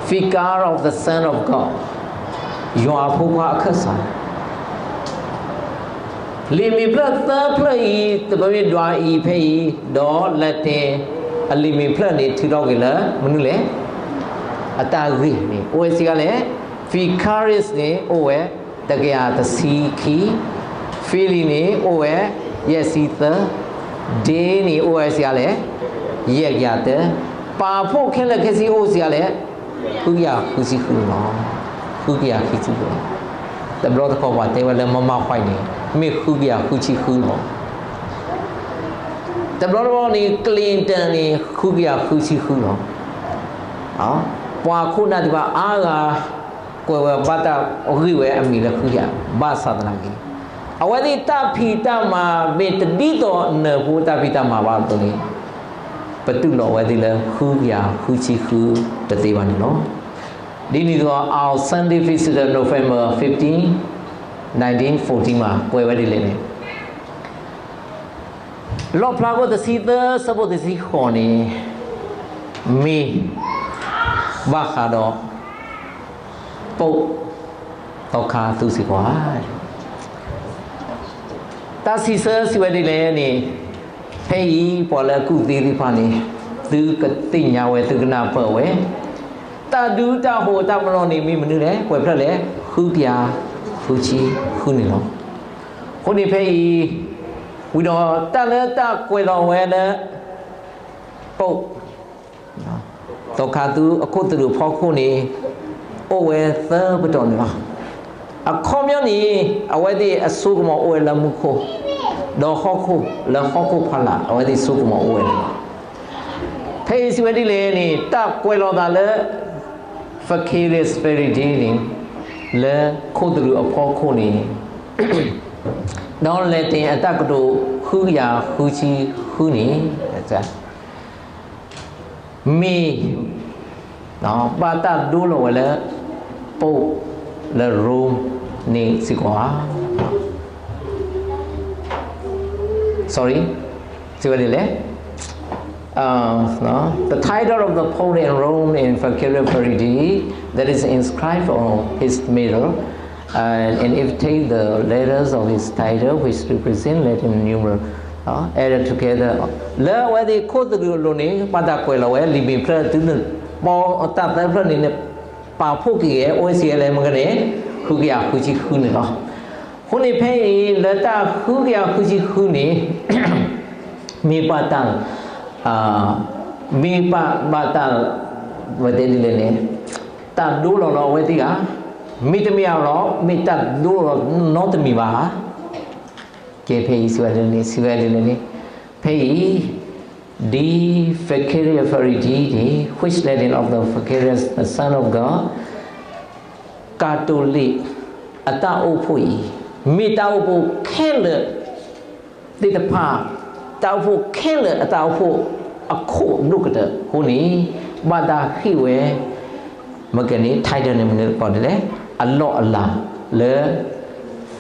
Vicar of the Son of God, ယွၤအဖိခွါအခၢၣ်စး. လံာ်မံၤဖျၢၣ်သၢဖျၢၣ်အံၤ တပမ့ၢ်ဒွးအံၤဖဲအံၤ, ဒီးLatin အလံာ်မံၤဖျၢၣ်န့ၣ် ထုးထီၣ်က့ၤလၢမနုၤလဲၣ်, အတၢ်ဂ့ၢ်န့ၣ် အိၣ်ဝဲစ့ၢ်ကီးလဲၣ်. Vicarius န့ၣ် အိၣ်ဝဲတကယၤတဆံခံ, Filii န့ၣ် အိၣ်ဝဲ ယဲၢ်ဆံသၢ, Dei န့ၣ် အိၣ်ဝဲစ့ၢ်ကီးလဲၣ်, ယဲၢ်ကယၤတၢ, ပာ်ဖှိၣ်ခဲလၢာ်ခဲဆ့အိၣ်စ့ၢ်ကီးလဲၣ်, ဃုကယၤဃုဆံဃုန့ၣ်လီၤ. ဃုကယၤဃုဆံဃုန့ၣ်, တဘျီတခီၣ်ပှၤတဲဝဲလၢ မမါခွဲး န့ၣ် မ့ၢ်ဃုကယၤဃုဆံဃုလီၤ. တဘျီတဘျီန့ၣ် Clinton န့ၣ် ဃုကယၤဃုဆံဃုလီၤ. ပှၤခိၣ်နၢ်သ့ၣ်တဖၣ်အါဂၤ ကွဲးဝဲဘၣ်တၢ်ဂ့ၢ်ဝဲအမံၤလၢဃုကယၤ, ဘၣ်ဆၣ်သနာ်က့ အဝဲသ့ၣ်တၢ်ဖံးတၢ်မၤမ့ၢ်တဒ်သိးနၢၤဖိတၢ်ဖံးတၢ်မၤဘၣ်အသိးန့ၣ် ပတူၢ်လိာ်ဝဲသ့ၣ်လၢဃုကယၤဃုဆံဃုတသ့ဘၣ်န့ၣ်လီၤ. ဒ်န့ၣ်အသိး Our Sunday Visitor November fifteen, nineteen fourteen မး ကွဲးဝဲဒ်လဲၣ်န့ၣ်, လီၣ်ဖျါခိၣ်တဆံသၢဆၢဖိတဆံဃိးန့ၣ် မ့ၢ်ဘၣ်ဃးဒီး ပိာ်သီခါသူစ့ၢ်ကီးဧါ. တၢ်စံးဆၢစံးဝဲဒ်လဲၣ်န့ၣ်, ဖဲအံၤပှၤလၢအကူၣ်သ့သ့ၣ်တဖၣ်န့ၣ်, သုကသ့ၣ်ညါဝဲ သုကနၢ်ပၢၢ်ဝဲ, တၢ်ဒုးတၢ်ဟိးတၢ်ပနီၣ်န့ၣ်မ့ၢ်မနုၤလဲၣ်, ပှဲၤဖျၢၣ်လဲၣ်, ဃုကယၤဃုဆံဃုန့ၣ်လီၤ. အဃိန့ၣ်ဖဲအံၤ, ဝံၤဒီးတၢ်လၢတၢ်ကွဲးလီၤဝဲလၢ ပိာ် သီခါသူအခိၣ်သရူးအဖီခိၣ်န့ၣ်, အိၣ်ဝဲသၢပတီၢ်န့ၣ်လီၤ. အခီပညီန့ၣ်, အဝဲသ့ၣ်အစိကမီၤအိၣ်ဝဲလၢမူခိၣ်, ဒီးဟီၣ်ခိၣ်လၢဟီၣ်ခိၣ်ဖီလာ် အဝဲသ့ၣ်စိကမီၤအိၣ်ဝဲန့ၣ်လီၤ. ဖဲအံၤစံးဝဲဒ်လဲၣ်န့ၣ်, တၢ်ကွဲးလီၤသးလၢ vicarious viridity န့ၣ်, လၢခိၣ်သရူးအဖီခိၣ်န့ၣ်, ဒီး Latin အတၢ်ကတိၤဃုကယၤဃုဆံဃုန့ၣ် မ့ၢ် ဘၣ်တၢ်ဒိလီၤဝဲလၢ ပိာ်လၢ Rome န့ၣ်စ့ၢ်ကီးဧါ. Sorry, စံးဝဲဒ်လဲၣ်. Uh, the title of the Pope in Rome in Vicariate Viridii that is inscribed on his middle, uh, and imitate the letters of his title, which represent Latin numeral, uh, added together. လၢအဝဲသ့ၣ်ခိၣ်သရူးအလိၤန့ၣ် ဘၣ်တၢ်ကွဲးလီၤဝဲ လံာ်မ့ၢ်ဖျၢၣ်သုန့ၣ် ပီတၢ်သၢဖျၢၣ်န့ၣ်န့ၣ် ပာ်ဖှိၣ်က့ၤဂ့ၤ အိၣ်စ့ၢ်ကီးလၢမ့ၢ်ကန့ၣ် ဃုကယၤဃုဆံဃုန့ၣ်လီၤ. အဃိန့ၣ်ဖဲအံၤ လၢတၢ်ဃုကယၤဃုဆံဃုန့ၣ် မ့ၢ်ဘၣ်တၢ်, မ့ၢ်ဘၣ်ဘၣ်တၢ်, ဝဲတဲဒ်လဲၣ်န့ၣ်, တၢ်ဒိလီၤလီၤအဝဲသ့ၣ်ဧါ, မ့တမ့ၢ်ဧါလီၤ မ့ၢ်တၢ်ဒိလီၤနီတမံၤဘၣ်ဧါ. ကဲဖဲအံၤစံးဝဲဒ်လဲၣ်န့ၣ်, စံးဝဲဒ်လဲၣ်န့ၣ်, ဖဲအံၤ the Vicariate Viridii န့ၣ် which Latin of the Vicarius, the Son of God, ကၤတိၤလံးအတၢ်အိၣ်ဖှိၣ်အံၤ မ့ၢ်တၢ်အိၣ်ဖှိၣ်ခဲလၢာ်သ့ၣ်တဖၣ်, တၢ်အိၣ်ဖှိၣ်ခဲလၢာ်အတၢ်အိၣ်ဖှိၣ်အခိၣ်ဒိၣ်ကတၢၢ်အဃိန့ၣ်, ဘၣ်တၢ်ဟ့ၣ်ဝဲ မ့ၢ်ကန့ၣ် title န့ၣ်မနုၤတခီဒ်လဲၣ်, အလီၢ်အလၤလၢ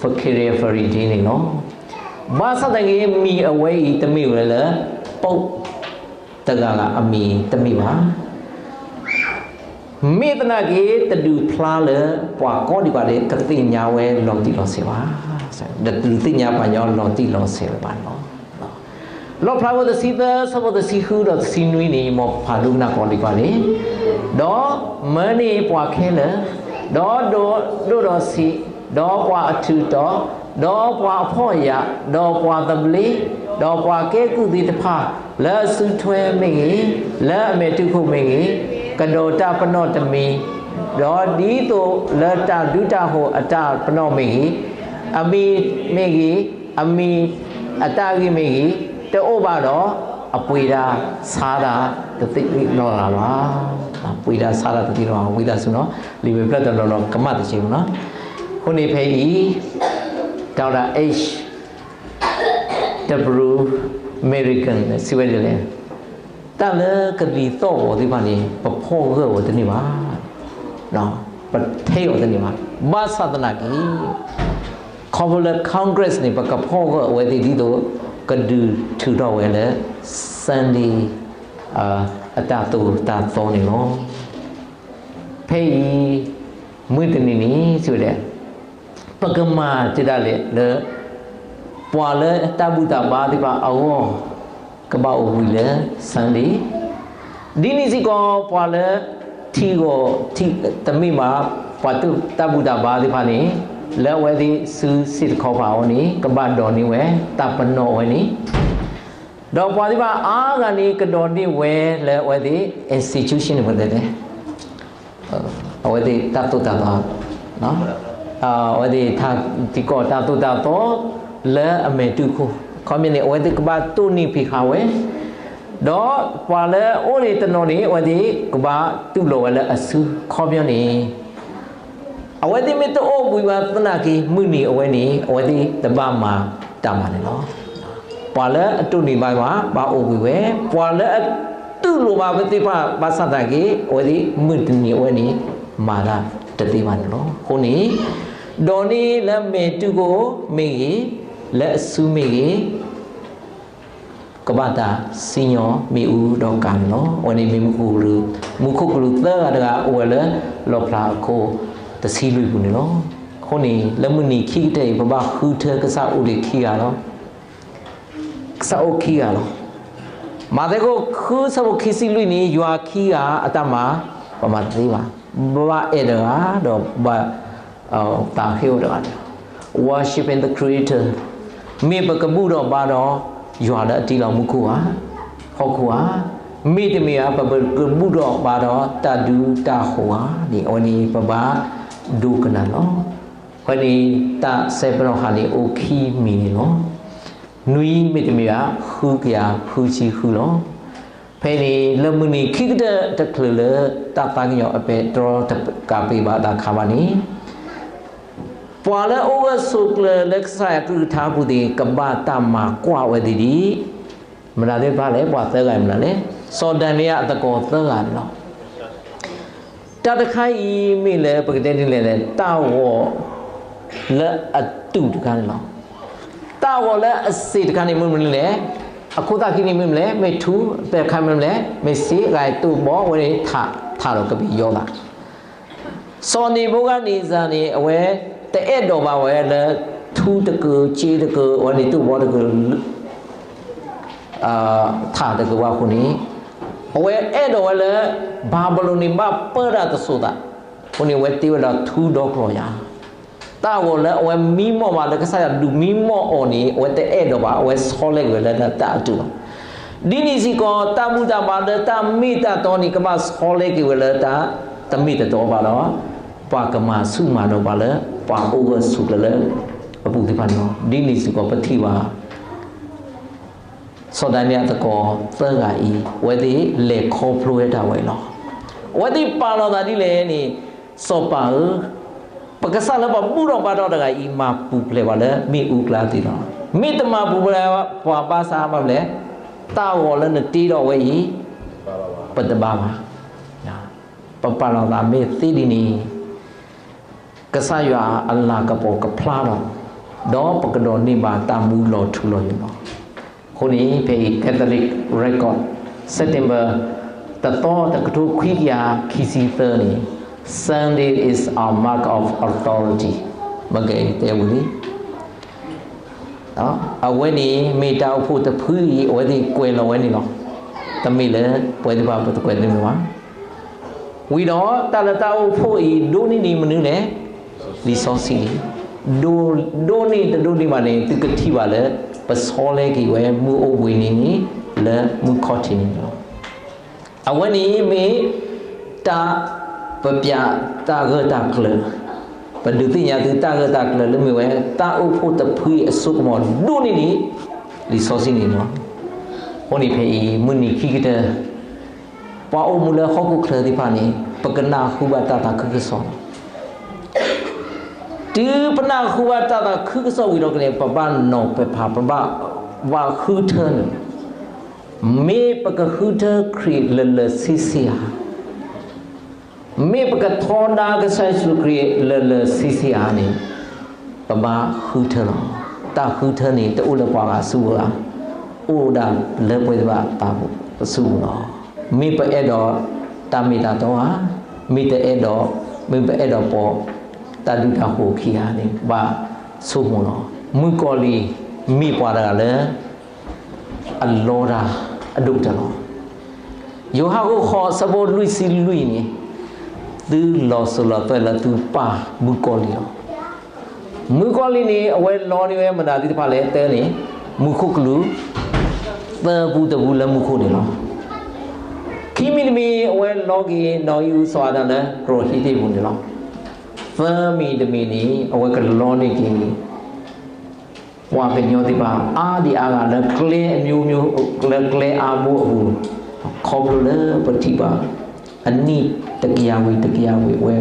Vicariate Viridii န့ၣ်လီၤ. ဘၣ်ဆၣ်သနာ်က့ မံၤအဝဲအံၤတမ့ၢ်ဝဲလၢ ပိာ်တဂၤဂၤအမံၤတမ့ၢ်ဘၣ်. မ့ၢ်သနာ်က့ တဒုးဖျါလၢပှၤကိးဒံးဘၣ်ဒီး ကသ့ၣ်ညါဝဲလီၤတံၢ်လီၤဆဲးဘၣ်. တဒုးသ့ၣ်ညါပှၤကညီလီၤတံၢ်လီၤဆဲးဝဲဘၣ်န့ၣ်လီၤ. လီၣ်ဖျါဝဲတဆံသၢ ဆၢဖိတဆံဃုဒီးတဆံနွံန့ၣ် မ်ပဖးဒိကနၣ်ကိးဒံးဘၣ်န့ၣ်, ဒီးမၢန့ၢ်ပှၤခဲလၢာ်, ဒီးဒိၣ်ဒီးဆံး, ဒီးပှၤအထူးတီၤ, ဒီးပှၤအဖှီၣ်ယာ်, ဒီးပှၤသဘျ့, ဒီးပှၤကဲကုၢ်သ့ၣ်တဖၣ်, လၢအစုထွဲမ့ၢ်ဂ့ၤ, လၢအမဲာ်တူၢ်ခိၣ်မ့ၢ်ဂ့ၤ, ကဒိးတၢ်ပနီၣ်တမံၤ, ဒီးဒ်သိးလၢတၢ်ဒုးတၢ်ဟိးအတၢ်ပနီၣ်မ့ၢ်ဂ့ၤ, အမံၤမ့ၢ်ဂ့ၤ, အမံၤအတၢ်ဂ့ၢ်မ့ၢ်ဂ့ၤ, တအိၣ်ဘၣ်ဒီး အပှ့ၤတၢ်ဆါတၢ်တသ့လီၤလၢၤဘၣ်. ပှ့ၤတၢ်ဆါတၢ်တသ့လီၤဘၣ် ဝံသးစူၤနီၤ, လံာ်မ့ၢ်ဖျၢၣ်တနီၤနီၤကမၣ်တစဲးမနီၤ. အဃိန့ၣ်ဖဲအံၤ Doctor H W Milligan စံးဝဲဒ်လဲၣ်, တၢ်လၢကလံၤသီၣ်ဂီၤသ့ၣ်တဖၣ်န့ၣ် ပဖီၣ်ဂၢၢ်အီၤတန့ၢ်ဘၣ်, ပထဲအီၤတန့ၢ်ဘၣ်. ဘၣ်ဆၣ်သနာ်က့ ခီဖျိလၢ Congress န့ၣ် ပကဖီၣ်ဂၢၢ်အဝဲသ့ၣ်ဒ်သိး ကဒုးထုးထီၣ်ဝဲလၢ Sunday အတၢ်သိၣ်တၢ်သီန့ၣ်လီၤ. ဖဲအံၤ မုၢ်တနံၤန့ၣ် စံးဝဲဒၣ် ပကမၤတ့ၢ်ဒၣ်လဲာ်လၢ ပှၤလၢတၢ်ဘူၣ်တၢ်ဘါသ့ၣ်တဖၣ်အဂီၢ် ကဘၣ်အိၣ်ဘှံးလၢ Sunday, ဒ်န့ၣ်စ့ၢ်ကီး ပှၤလၢထံဂီၤတမ့ၢ်ဘၣ် ပှၤတၢ်ဘူၣ်တၢ်ဘါသ့ၣ်တဖၣ်န့ၣ် လၢအဝဲသ့ၣ်စုစ့ၢ်တခီပၤအီၤန့ၣ် ကဘၣ်ဒိးန့ၢ်ဝဲတၢ်ပနီၣ်ဝဲန့ၣ် ဒီးပှၤသ့ၣ်တဖၣ်အါဂၤန့ၣ် ကဒိးန့ၢ်ဝဲလၢအဝဲသ့ၣ် institution န့ၣ် ပတဲ အဝဲသ့ၣ်တၢ်သိၣ်တၢ်သီ, အဝဲသ့ၣ်ထံကီၢ်တၢ်သိၣ်တၢ်သီလၢအမဲာ်တူၢ်ခိၣ်, ခီမ့ၢ်န့ၣ် အဝဲသ့ၣ်ကဘၣ်တိၢ်နီၣ်ဖံးဃာ်ဝဲ, ဒီးပှၤလၢအအိၣ်န့ၣ်တနီၤန့ၣ် အဝဲသ့ၣ်ကဘၣ်တူၢ်လိာ်ဝဲလၢအစု, ခီပညီန့ၣ် အဝဲသ့ၣ်မ့ၢ်တအိၣ်ဘှံးဘၣ်သနာ်က့ မုၢ်နံၤအဝဲန့ၣ် အဝဲသ့ၣ်တဘၣ်မၤတၢ်မၤန့ၣ်လီၤ. ပှၤလၢအတိၢ်နီၣ်ဘၣ်ဘၣ် ဘၣ်အိၣ်ဘှံးဝဲ, ပှၤလၢအတူၢ်လိာ်ဘၣ်ဝဲသ့ၣ်တဖၣ်ဘၣ်ဆၣ်သနာ်က့ အဝဲသ့ၣ်မုၢ်တနံၤအဝဲန့ၣ် မၤတၢ်တသ့ဘၣ်န့ၣ်လီၤ. အဃိန့ၣ် ဒိးန့ၢ်လၢမဲာ်တူၢ်ခိၣ်မ့ၢ်ဂ့ၤ, လၢအစုမ့ၢ်ဂ့ၤ ကဘၣ်တၢ်စံၣ်ညီၣ်မ့ၣ်အူဒီးကၤန့ၣ်လီၤ. အဝဲန့ၣ်မ့ၢ်မူခိၣ်ကလူး, မူခိၣ်ကလူးသၢဂၤတဂၤအိၣ်ဝဲလၢလီၣ်ဖျါအခိၣ်တဆံလွံၢ်ပူၤန့ၣ်လီၤ. အဃိန့ၣ် လၢမုၢ်နံၤခံကတၢၢ်အံၤ ပဘၣ်ဃုထၢကစၢ်အိၣ်ဒံးခံဂၤလီၤ. ကစၢ်အိၣ်ခံဂၤလီၤ. မးသဲခိၣ်ဃုဆၢဖိခံဆံလွံၢ်န့ၣ် ယွၤခံဂၤအတၢ်မၤ ပမၤတသ့ဘၣ်. ဘၣ်အဲၣ်တဂၤ ဒီးဘၣ် သးဟ့အိၣ်တဂၤန့ၣ်လီၤ. Worshiping the Creator, မ့ၢ်ပကဘူၣ်ထီၣ်ဘါထီၣ် ယွၤလၢအတ့လီၤမူခိၣ်ဧါ, ဟီၣ်ခိၣ်ဧါ, မ့တမ့ၢ်ဘၣ် ပကဘူၣ်ထီၣ်ဘါထီၣ်တၢ်ဒူတၢ်ဃိၤဧါန့ၣ် အဝဲန့ၣ်ပဘၣ်ဒိကနၣ်လီၤ. အဃိန့ၣ် တၢ်ဆဲးပနီၣ်ဟးန့ၣ်အိၣ်ခံမံၤန့ၣ်လီၤ. နွံမ့တမ့ၢ်ဘၣ် ဃုကယၤဃုဆံဃုလီၤ. ဖဲန့ၣ် လၢမုၢ်နံၤခံကတၢၢ်တချုးလၢ တၢ်သးကညီၤအပဲတြီတကးပ့ၤဘၣ်တၢ်ခးဘၣ်န့ၣ် ပှၤလၢအအိၣ်ဂၢၢ်ဆိးကျၢၤလၢကစၢ်ယွၤအကလုၢ်ကထါအပူၤသ့ၣ် ကဘၣ်တၢ်မၤကွၢ်ဝဲသ့ၣ်ဒ် မနုၤသ့ၣ်တဖၣ်လဲၣ်, ပှၤသၢဂၤမနုၤလဲၣ်, စီၤဒၤနံးယ့လးအသကိးသၢဂၤန့ၣ်လီၤ. တၢ်တခါအံၤမ့ၢ်လၢပကတဲဒ်လဲၣ်လဲၣ်, တၢ်ဂီၤလၢအတုၤတခါန့ၣ်လီၤ. တၢ်ဂီၤလၢအစ့ၣ်တခါန့ၣ် မ့ၢ်မနုၤလဲၣ်, အခိၣ်သၣ်ခံန့ၣ်မ့ၢ်မနုၤလဲၣ်, မ့ၢ်ထူ, တၢ်တခါမ့ၢ်မနုၤလဲၣ်, မ့ၢ်စ့, ဂၤတိၢ်ဘီဝဲန့ၣ်ထး, ထးဒီးကဘ့ၣ်ယီသး စီၤနံၤဘူၤခၣ်နံၤစၢ်န့ၣ် အဝဲတအဲၣ်ဒိးဘၣ်ဝဲလၢ ထူတကုာ်, စ့တကုာ်, အဝဲန့ၣ်တိၢ်ဘီတကုာ်, ထးတကုာ်ဘၣ်အဃိန့ၣ်, အဝဲအဲၣ်ဒိးဝဲလၢ ဘၤဘူလိၣ်န့ၣ်ဘၣ်ပၢတၢ်တစိၤသး, အဃိန့ၣ် အဝဲတ့ဝဲဒၣ်ထူဒီကျီၤယၤ တၢ်ဂီၤလၢအဝဲမံမီၢ်ဘၣ်လၢကစၢ်ယွၤဒုးမံမီၢ်အီၤန့ၣ် အဝဲတအဲၣ်ဒိးဘၣ်, အဝဲဆီလဲက့ၤဝဲလၢတၢ်အတုၤလီၤ. ဒ်န့ၣ်စ့ၢ်ကီး တၢ်ဘူၣ်တၢ်ဘါလၢတၢ်မ့ၢ်တၢ်တီန့ၣ် ကဘၣ်ဆီလဲက့ၤဝဲလၢတၢ်တမ့ၢ်တတီဘၣ်ဒီး ပှၤကမၤဆူၣ်မၤနီၤပှၤလၢ ပှၤအိၣ်ဂၢၢ်ဆိးကျၢၤလၢအပူၤသ့ၣ်တဖၣ်န့ၣ်လီၤ. ဒ်န့ၣ်စ့ၢ်ကီးပထံၣ်ဘၣ် စီၤဒၤနံးယ့လးအသကိးသၢဂၤအံၤ အဝဲသ့ၣ်လဲၤခီဖျိဝဲဒၣ်ဝဲလီၤ. အဝဲသ့ၣ်ပာ်လီၤသးဒ်လဲၣ်န့ၣ်, စီၤပၤဧၢ, ပကစၢ်လၢပှၤဘူၣ်ထီၣ်ဘါထီၣ်တဂၤအံၤ မၤပူၤဖျဲးပှၤလၢမ့ၣ်အူကျါသ့လီၤ. မ့ၢ်တမၤပူၤဖျဲးပှၤဘၣ်ဆၣ်ဘၣ်လဲၣ်, တၢ်ဂီၤလၢနတ့ထီၣ်ဝဲအံၤ ပတဘါဘၣ်. ပပာ်လီၤသးမ့ၢ်သ့ဒ်န့ၣ် ကစၢ်ယွၤအလၤကပီၤကဖျါလီၤ, ဒီးပကဒိးန့ၢ်ဘၣ်တၢ်မူလီၤထူလီၤယိာ်လီၤ. အဃိန့ၣ် ဖဲအံၤ Catholic Record, September တသီ တကထိခွံကယၤခံဆံသၢန့ၣ်, Sunday is our mark of authority. မ့ၢ်ကတဲဝံၤလံ အဝဲန့ၣ်မ့ၢ်တၢ်အိၣ်ဖှိၣ်တဖုအံၤ အဝဲသ့ၣ်ကွဲးလီၤဝဲန့ၣ်လီၤ. တမ့ၢ်လၢပဝဲသ့ၣ်တဖၣ်ပတကွဲးတမ့ၢ်ဘၣ်. ဝံၤဒီးတၢ်လၢတၢ်အိၣ်ဖှိၣ်အံၤ ဒိၣ်န့ၢ်ဒံးမနုၤလဲၣ်, လံာ်စီဆှံန့ၣ် ဒိၣ်န့ၢ်တဒိၣ်န့ၢ်ဘၣ်န့ၣ် သုကထံၣ်ဘၣ်လၢ ပဆီလဲက့ၤဝဲမုၢ်အိၣ်ဘှံးနံၤန့ၣ် လၢမုၢ်ခီၣ်ထံးန့ၣ်လီၤ. အဝဲန့ၣ်မ့ၢ်တၢ်ပပျးတၢ်ဂၢၢ်တၢ်ကျၢၤ, ပဒုးသ့ၣ်ညါသုတၢ်ဂၢၢ်တၢ်ကျၢၤလၢမ့ၢ်ဝဲ တၢ်အိၣ်ဖှိၣ်တဖုအံၤအစိကမီၤဒိၣ်န့ၢ်ဒံး လံာ်စီဆှံန့ၣ်လီၤ. အဃိန့ၣ်ဖဲအံၤ မုၢ်နံၤခံကတၢၢ် ပှၤအိၣ်မူလၢဟီၣ်ခိၣ်ချၢသ့ၣ်တဖၣ်န့ၣ် ပကနၢ်ဟူဘၣ်တၢ်သးခုကစီၣ်လီၤ. တုၤပနၢ်ဟူဘၣ်တၢ်သးခုကစီၣ်ဝံၤဒီးကန့ၣ် ပဘၣ်နီၤပဲာ်ဖး ပဘၣ်ဃုထၢန့ၣ်, မ့ၢ်ပကဃုထၢခရံာ်လၢာ်လၢာ်ဆ့ဆ့ဧါ, မ့ၢ်ပကထီဒါကစၢ်ယ့ၣ်ၡူးခရံာ်လၢာ်လၢာ်ဆ့ဆ့ဧါန့ၣ် ပဘၣ်ဃုထၢလီၤ. တၢ်ဃုထၢန့ၣ် တအိၣ်လၢပှၤဂၤစုပူၤဘၣ်, အိၣ်ဒၣ်လၢပဝဲသ့ၣ်တဖၣ်အသးပူၤပစုပူၤလီၤ. မ့ၢ်ပအဲၣ်ဒိးတၢ်မ့ၢ်တၢ်တီဧါ, မ့ၢ်တအဲၣ်ဒိး, မ့ၢ်ပအဲၣ်ဒိးပိာ် တၢ်ဒုၣ်တၢ်ဃိးခံဂၤန့ၣ် ဘၣ်ဆိကမိၣ်လီၤ. မုၣ်ကီၤလံၢ်မ့ၢ်ပှၤတဂၤလၢ အလီတၢ်အဒိၣ်ကတၢၢ်လီၤ. ယိၤဟၣ်အခိၣ်ဃိးဆၢဖိလွံၢ်ဆံလွံၢ်န့ၣ်, သုလီၤစိၤလီၤသွဲၣ်လၢသုပၢ်မုၣ်ကီၤလံၢ်လီၤ. မုၣ်ကီၤလံၢ်န့ၣ် အဝဲလီန့ၢ်ဝဲမတၤသ့ၣ်တဖၣ်လဲၣ်, တၢန့ၣ် မူခိၣ်ကလူး သၢပူတပူလၢမူခိၣ်န့ၣ်လီၤ. ခံမံၤတမံၤ အဝဲလီက့ၤနီၢ်အံၣ်အူစီၤအၤဒၣ်လၢကရၢၢ်ဟ့းဒ့ၣ်ပူၤန့ၣ်လီၤ. သၢမံၤတမံၤန့ၣ် အဝဲကလီန့ၢ်က့ၤ ပှၤကညီသ့ၣ်တဖၣ် အါဒံအါဂၤလၢကျဲအမျိုးမျိုး, လၢကျဲအါဘိအပူၤ, ခီဖျိလၢပထံၣ်ဘၣ် အနံၣ်တကယၤဝံၤတကယၤဝံၤဝဲ,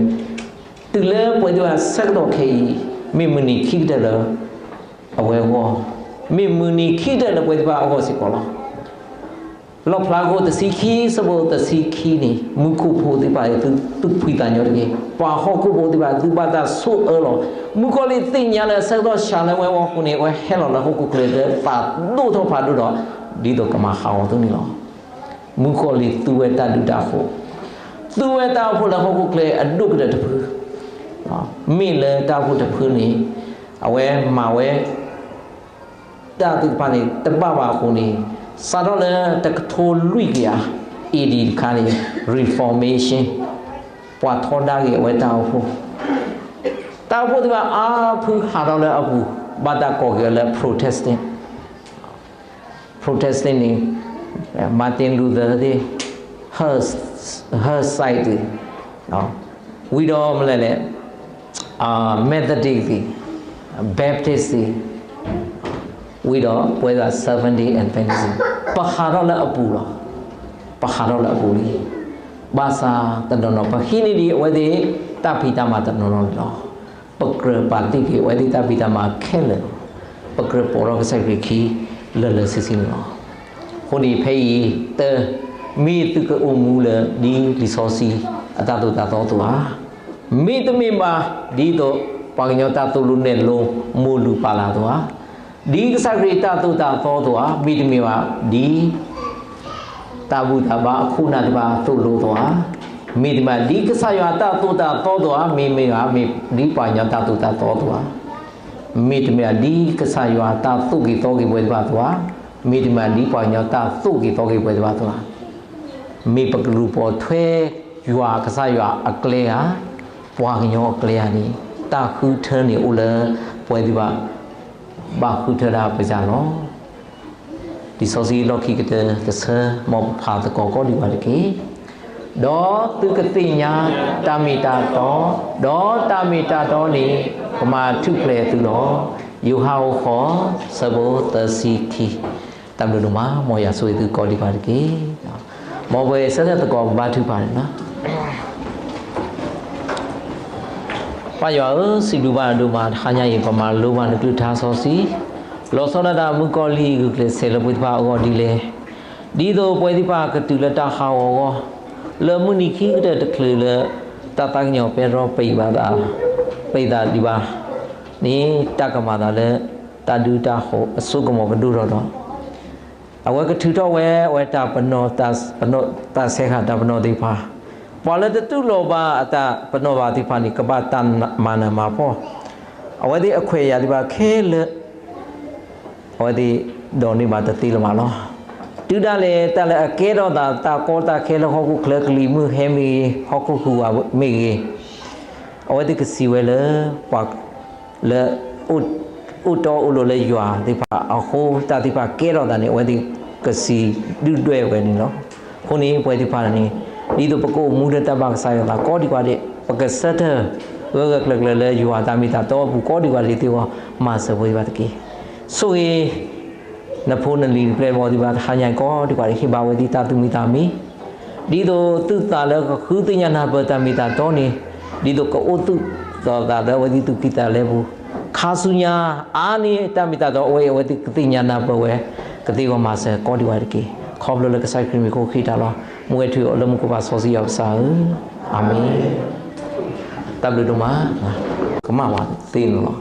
တုၤလၢပဝဲသ့ၣ်တဖၣ်ဆၢကတီၢ်ခဲအံၤ, မ့ၢ်မုၢ်နံၤခံကတၢၢ်လၢအဝဲအဂီၢ်, မ့ၢ်မုၢ်နံၤခံကတၢၢ်လၢပဝဲသ့ၣ်တဖၣ်အဂီၢ်စ့ၢ်ကီးလီၤ. လီၣ်ဖျါအခိၣ်တဆံခံ ဆၢဖိတဆံခံန့ၣ်, မူခိၣ်ဖိသ့ၣ်တဖၣ် သုသူၣ်ဖှံသးညီတက့ၢ်. ပှၤဟီၣ်ခိၣ်ဖိသ့ၣ်တဖၣ် သုဘၣ်တၢ်ဆိၣ်အၢလီၤ. မုၣ်ကီၤလံၢ်သ့ၣ်ညါလၢအဆၢကတီၢ်ဆံးလၢဝဲအဂီၢ်အဃိန့ၣ်, အဝဲဟဲလီၤလၢဟီၣ်ခိၣ်ချၢလၢသးဒိၣ်ထီၣ်ဖးဒိၣ်ဒီး, ဒ်သိးကမၤဟးဂီၤအသိးန့ၣ်လီၤ. မုၣ်ကီၤလံၢ်သူဝဲတၢ်ဒုၣ်တၢ်ဃိး, သူဝဲတၢ်အိၣ်ဖှိၣ်လၢဟီၣ်ခိၣ်ချၢအဒိၣ်ကတၢၢ်တဖု, မ့ၢ်လၢတၢ်အိၣ်ဖှိၣ်တဖုန့ၣ်, အဝဲမၤဝဲ တၢ်သ့ၣ်တဖၣ်န့ၣ် တဘၣ်ဘၣ်အဃိန့ၣ်, စးထီၣ်လၢတကထိလွံၢ်ကယၤ A D တခါန့ၣ် Reformation ပှၤထီဒါက့ၤအဝဲတၢ်အိၣ်ဖှိၣ်, တၢ်အိၣ်ဖှိၣ်သ့ၣ်တဖၣ်အါဖုဟးထီၣ်လၢအပူၤ, ဘၣ်တၢ်ကိးက့ၤအီၤလၢ Protestant, Protestant န့ၣ် Martin Luther သ့ၣ်, Huss, Hussite သ့ၣ်, ဝံၤဒီးမနုၤလဲၣ်, Methodist သ့ၣ်, Baptist သ့ၣ်, ဝံၤဒီးပဝဲဒၣ် Seventh Day Adventist သ့ၣ်, ပဟးထီၣ်လၢအပူၤလီၤ. ပဟးထီၣ်လၢအပူၤလံ. ဘၣ်ဆၣ်တနီၤနီၤ ပဟံးန့ၢ်ဒံးအဝဲသ့ၣ် တၢ်ဖံးတၢ်မၤတနီၤနီၤန့ၣ်လီၤ. ပကြၢးပာ်တ့ၢ်က့ၤအဝဲသ့ၣ်တၢ်ဖံးတၢ်မၤခဲလၢာ်လီၤ. ပကြၢးပိာ်ထီၣ်ကစၢ်ခရံာ်ခံလၢာ်လၢာ်ဆ့ဆ့န့ၣ်လီၤ. အဃိန့ၣ်ဖဲအံၤ တၢ် မ့ၢ်သုကအိၣ်မူလၢဒ်လံာ်စီဆှံအတၢ်သိၣ်တၢ်သီအသိးဧါ, မ့တမ့ၢ်ဘၣ် ဒ်သိးပှၤကညီတၢ်သိၣ်လိနဲၣ်လိမိၢ်လုၢ်ပၢ်လၢ်အသိးဧါ, ဒ်ကစၢ်ခရံာ်တၢ်သိၣ်တၢ်သီအသိးဧါ, မ့တမ့ၢ်ဘၣ် ဒ် တၢ်ဘူၣ်တၢ်ဘါအခိၣ်အနၢ်သ့ၣ်တဖၣ်သိၣ်လိအသိးဧါ, မ့တမ့ၢ် ဒ်ကစၢ်ယွၤတၢ်သိၣ်တၢ်သီအသိးဧါ, မ့မ့ၢ်ဘၣ် မ့ၢ်ဒ်ပှၤကညီတၢ်သိၣ်တၢ်သီအသိးဧါ, မ့တမ့ၢ် ဒ်ကစၢ်ယွၤတၢ်သိၣ်က့ၤသီက့ၤပဝဲသ့ၣ်တဖၣ်အသိးဧါ, မ့တမ့ၢ် ဒ်ပှၤကညီတၢ်သိၣ်က့ၤသီက့ၤပဝဲသ့ၣ်တဖၣ်အသိးဧါ, မ့ၢ်ပကလူၤပိာ်ထွဲယွၤကစၢ်ယွၤအကျဲဧါ, ပှၤကညီအကျဲဧါန့ၣ် တၢ်ဃုထၢန့ၣ်အိၣ်လၢပဝဲသ့ၣ်တဖၣ် ဘၣ်ဃုထၢဒၣ်ပစၢ်လီၤ. လံာ်စီဆှံလီၢ်ခံကတၢၢ်တဆၢ မ်ပဖးသကိးကိးဒံးဘၣ်တက့ၢ်. ဒီးသုကသ့ၣ်ညါတၢ်မ့ၢ်တၢ်တီ, ဒီးတၢ်မ့ၢ်တၢ်တီန့ၣ် ကမၤထူၣ်ဖျဲးသုလီၤ. ယိၤဟၣ်အခိၣ်ဃိး ဆၢဖိသၢဆံခံ. တၢ်ဘျုးဒိၣ်မး, မ်ယွၤဆိၣ်ဂ့ၤသုကိးဒံးဘၣ်တက့ၢ်. မ်ပဝဲဆၢထၢၣ်သကိးဘါထုကဖၣ်န့ၣ်လီၤ. ပၢ်ယွၤဧၢ, စံးဘျုးဘၣ်ဒိၣ်မး တဟါညါအံၤ ပမၤလိဘၣ်နကလုၢ်ကထါစီဆှံ, လီၤဆီဒၣ်တၢ်မုၣ်ကီၤလံၢ်ဂုာ်ကျဲးစၢးလၢပဝဲသ့ၣ်တဖၣ်အဂီၢ်ဒ်လဲၣ်, ဒ်သိးပဝဲသ့ၣ်တဖၣ်ကတုၤလၢတၢ်ဟးဂီၤအဂီၢ်, လၢမုၢ်နံၤခံကတၢၢ်တချုးလၢ တၢ်သးကညီၤပဲတြီပံးဘၣ်သး, ပံးသးဒံးဘၣ်န့ၣ် တၢ်ကမၤသးလၢ တၢ်ဒုးတၢ်ဟိးအစိကမီၤကဒိၣ်ထီၣ်ဒီး အဝဲကထုးထီၣ်ဝဲ အဝဲတၢ်ပနီၣ် တၢ်စဲဃာ်တၢ်ပနီၣ်သ့ၣ်တဖၣ်, ပှၤလၢတတူၢ်လိာ်ဘၣ်အတၢ်ပနီၣ်ဘၣ်သ့ၣ်တဖၣ်န့ၣ် ကဘၣ်တၢ်မၤနးမၤဖှီၣ်, အဝဲသ့ၣ်အခွဲးအယာ်သ့ၣ်တဖၣ်ခဲလၢာ် အဝဲသ့ၣ်ဒိးန့ၢ်ဘၣ်တသ့လၢၤဘၣ်လီၤ. တုၤဒၣ်လဲာ်တၢ်လၢအကဲထီၣ်သး တၢ်ကီတၢ်ခဲလၢဟီၣ်ခိၣ်ချၢ ကလံၤမုၢ်ဟဲမ့ၢ်ဂ့ၤ, ဟီၣ်ခိၣ်ဟူးဝးမ့ၢ်ဂ့ၤ, အဝဲသ့ၣ်ကစံးဝဲလၢ ပှၤလၢ အိၣ်တီအိၣ်လိၤလၢယွၤသ့ၣ်တဖၣ်အဃိ တၢ်သ့ၣ်တဖၣ်ကဲထီၣ်သးန့ၣ် အဝဲသ့ၣ်ကစံးဒုၣ်ဒွဲၣ်ဝဲန့ၣ်လီၤ. အဃိန့ၣ် ပဝဲသ့ၣ်တဖၣ်န့ၣ် ဒ်သိးပကအိၣ်မူလၢတၢ်ဘၣ်ကစၢ်ယွၤအသးကိးဒံးဘၣ်ဒဲး, ပကဆၢထၢၣ်ဂၢၢ်ဂၢၢ်ကျၢၤကျၢၤလၢယွၤတၢ်မ့ၢ်တၢ်တီအပူၤကိးဒံးဘၣ်ဒဲးသ့ၣ်အဂီၢ် မၤစၢၤပဝဲသ့ၣ်တဖၣ်တက့ၢ်. ဆိၣ်ဂ့ၤ နဖိနလံၤနပျဲၢ်ဘီၣ်သ့ၣ်တဖၣ် တဟါညါအံၤကိးဒံးဘၣ်ဒဲး ဟ့ၣ်ဘၣ်ဝဲသ့ၣ်တၢ်သူၣ်မံသးမံ ဒ်သိးသုသးလၢကဃုသ့ၣ်ညါနၢ်ပၢၢ်တၢ်မ့ၢ်တၢ်တီန့ၣ် ဒ်သိးကအိၣ်သူၣ်ဒီးသးလၢအဝဲသ့ၣ်သူၣ်ကံၢ်သးလဲပူၤ, ခါဆူညါအါန့ၢ်တၢ်မ့ၢ်တၢ်တီအဝဲအံၤ အဝဲသ့ၣ်ကသ့ၣ်ညါနၢ်ပၢၢ်ဝဲ ကသ့အဂီၢ်မၤစၢၤကိးဒံးဘၣ်တက့ၢ်. ခီဖျိလၢကစၢ်ခရံာ်မံၤအဃိ ဃ့တၢ်လီၤ. မူဝဲထုးအီၤလၢမူခိၣ်ဘၣ်စီဆှံယွၤကစၢ်ဧၢ, အၤမ့ၣ်. တၢ်ဘျုးဒိၣ်မး, ကမၣ်ဘၣ်သ့န့ၣ်လီၤ.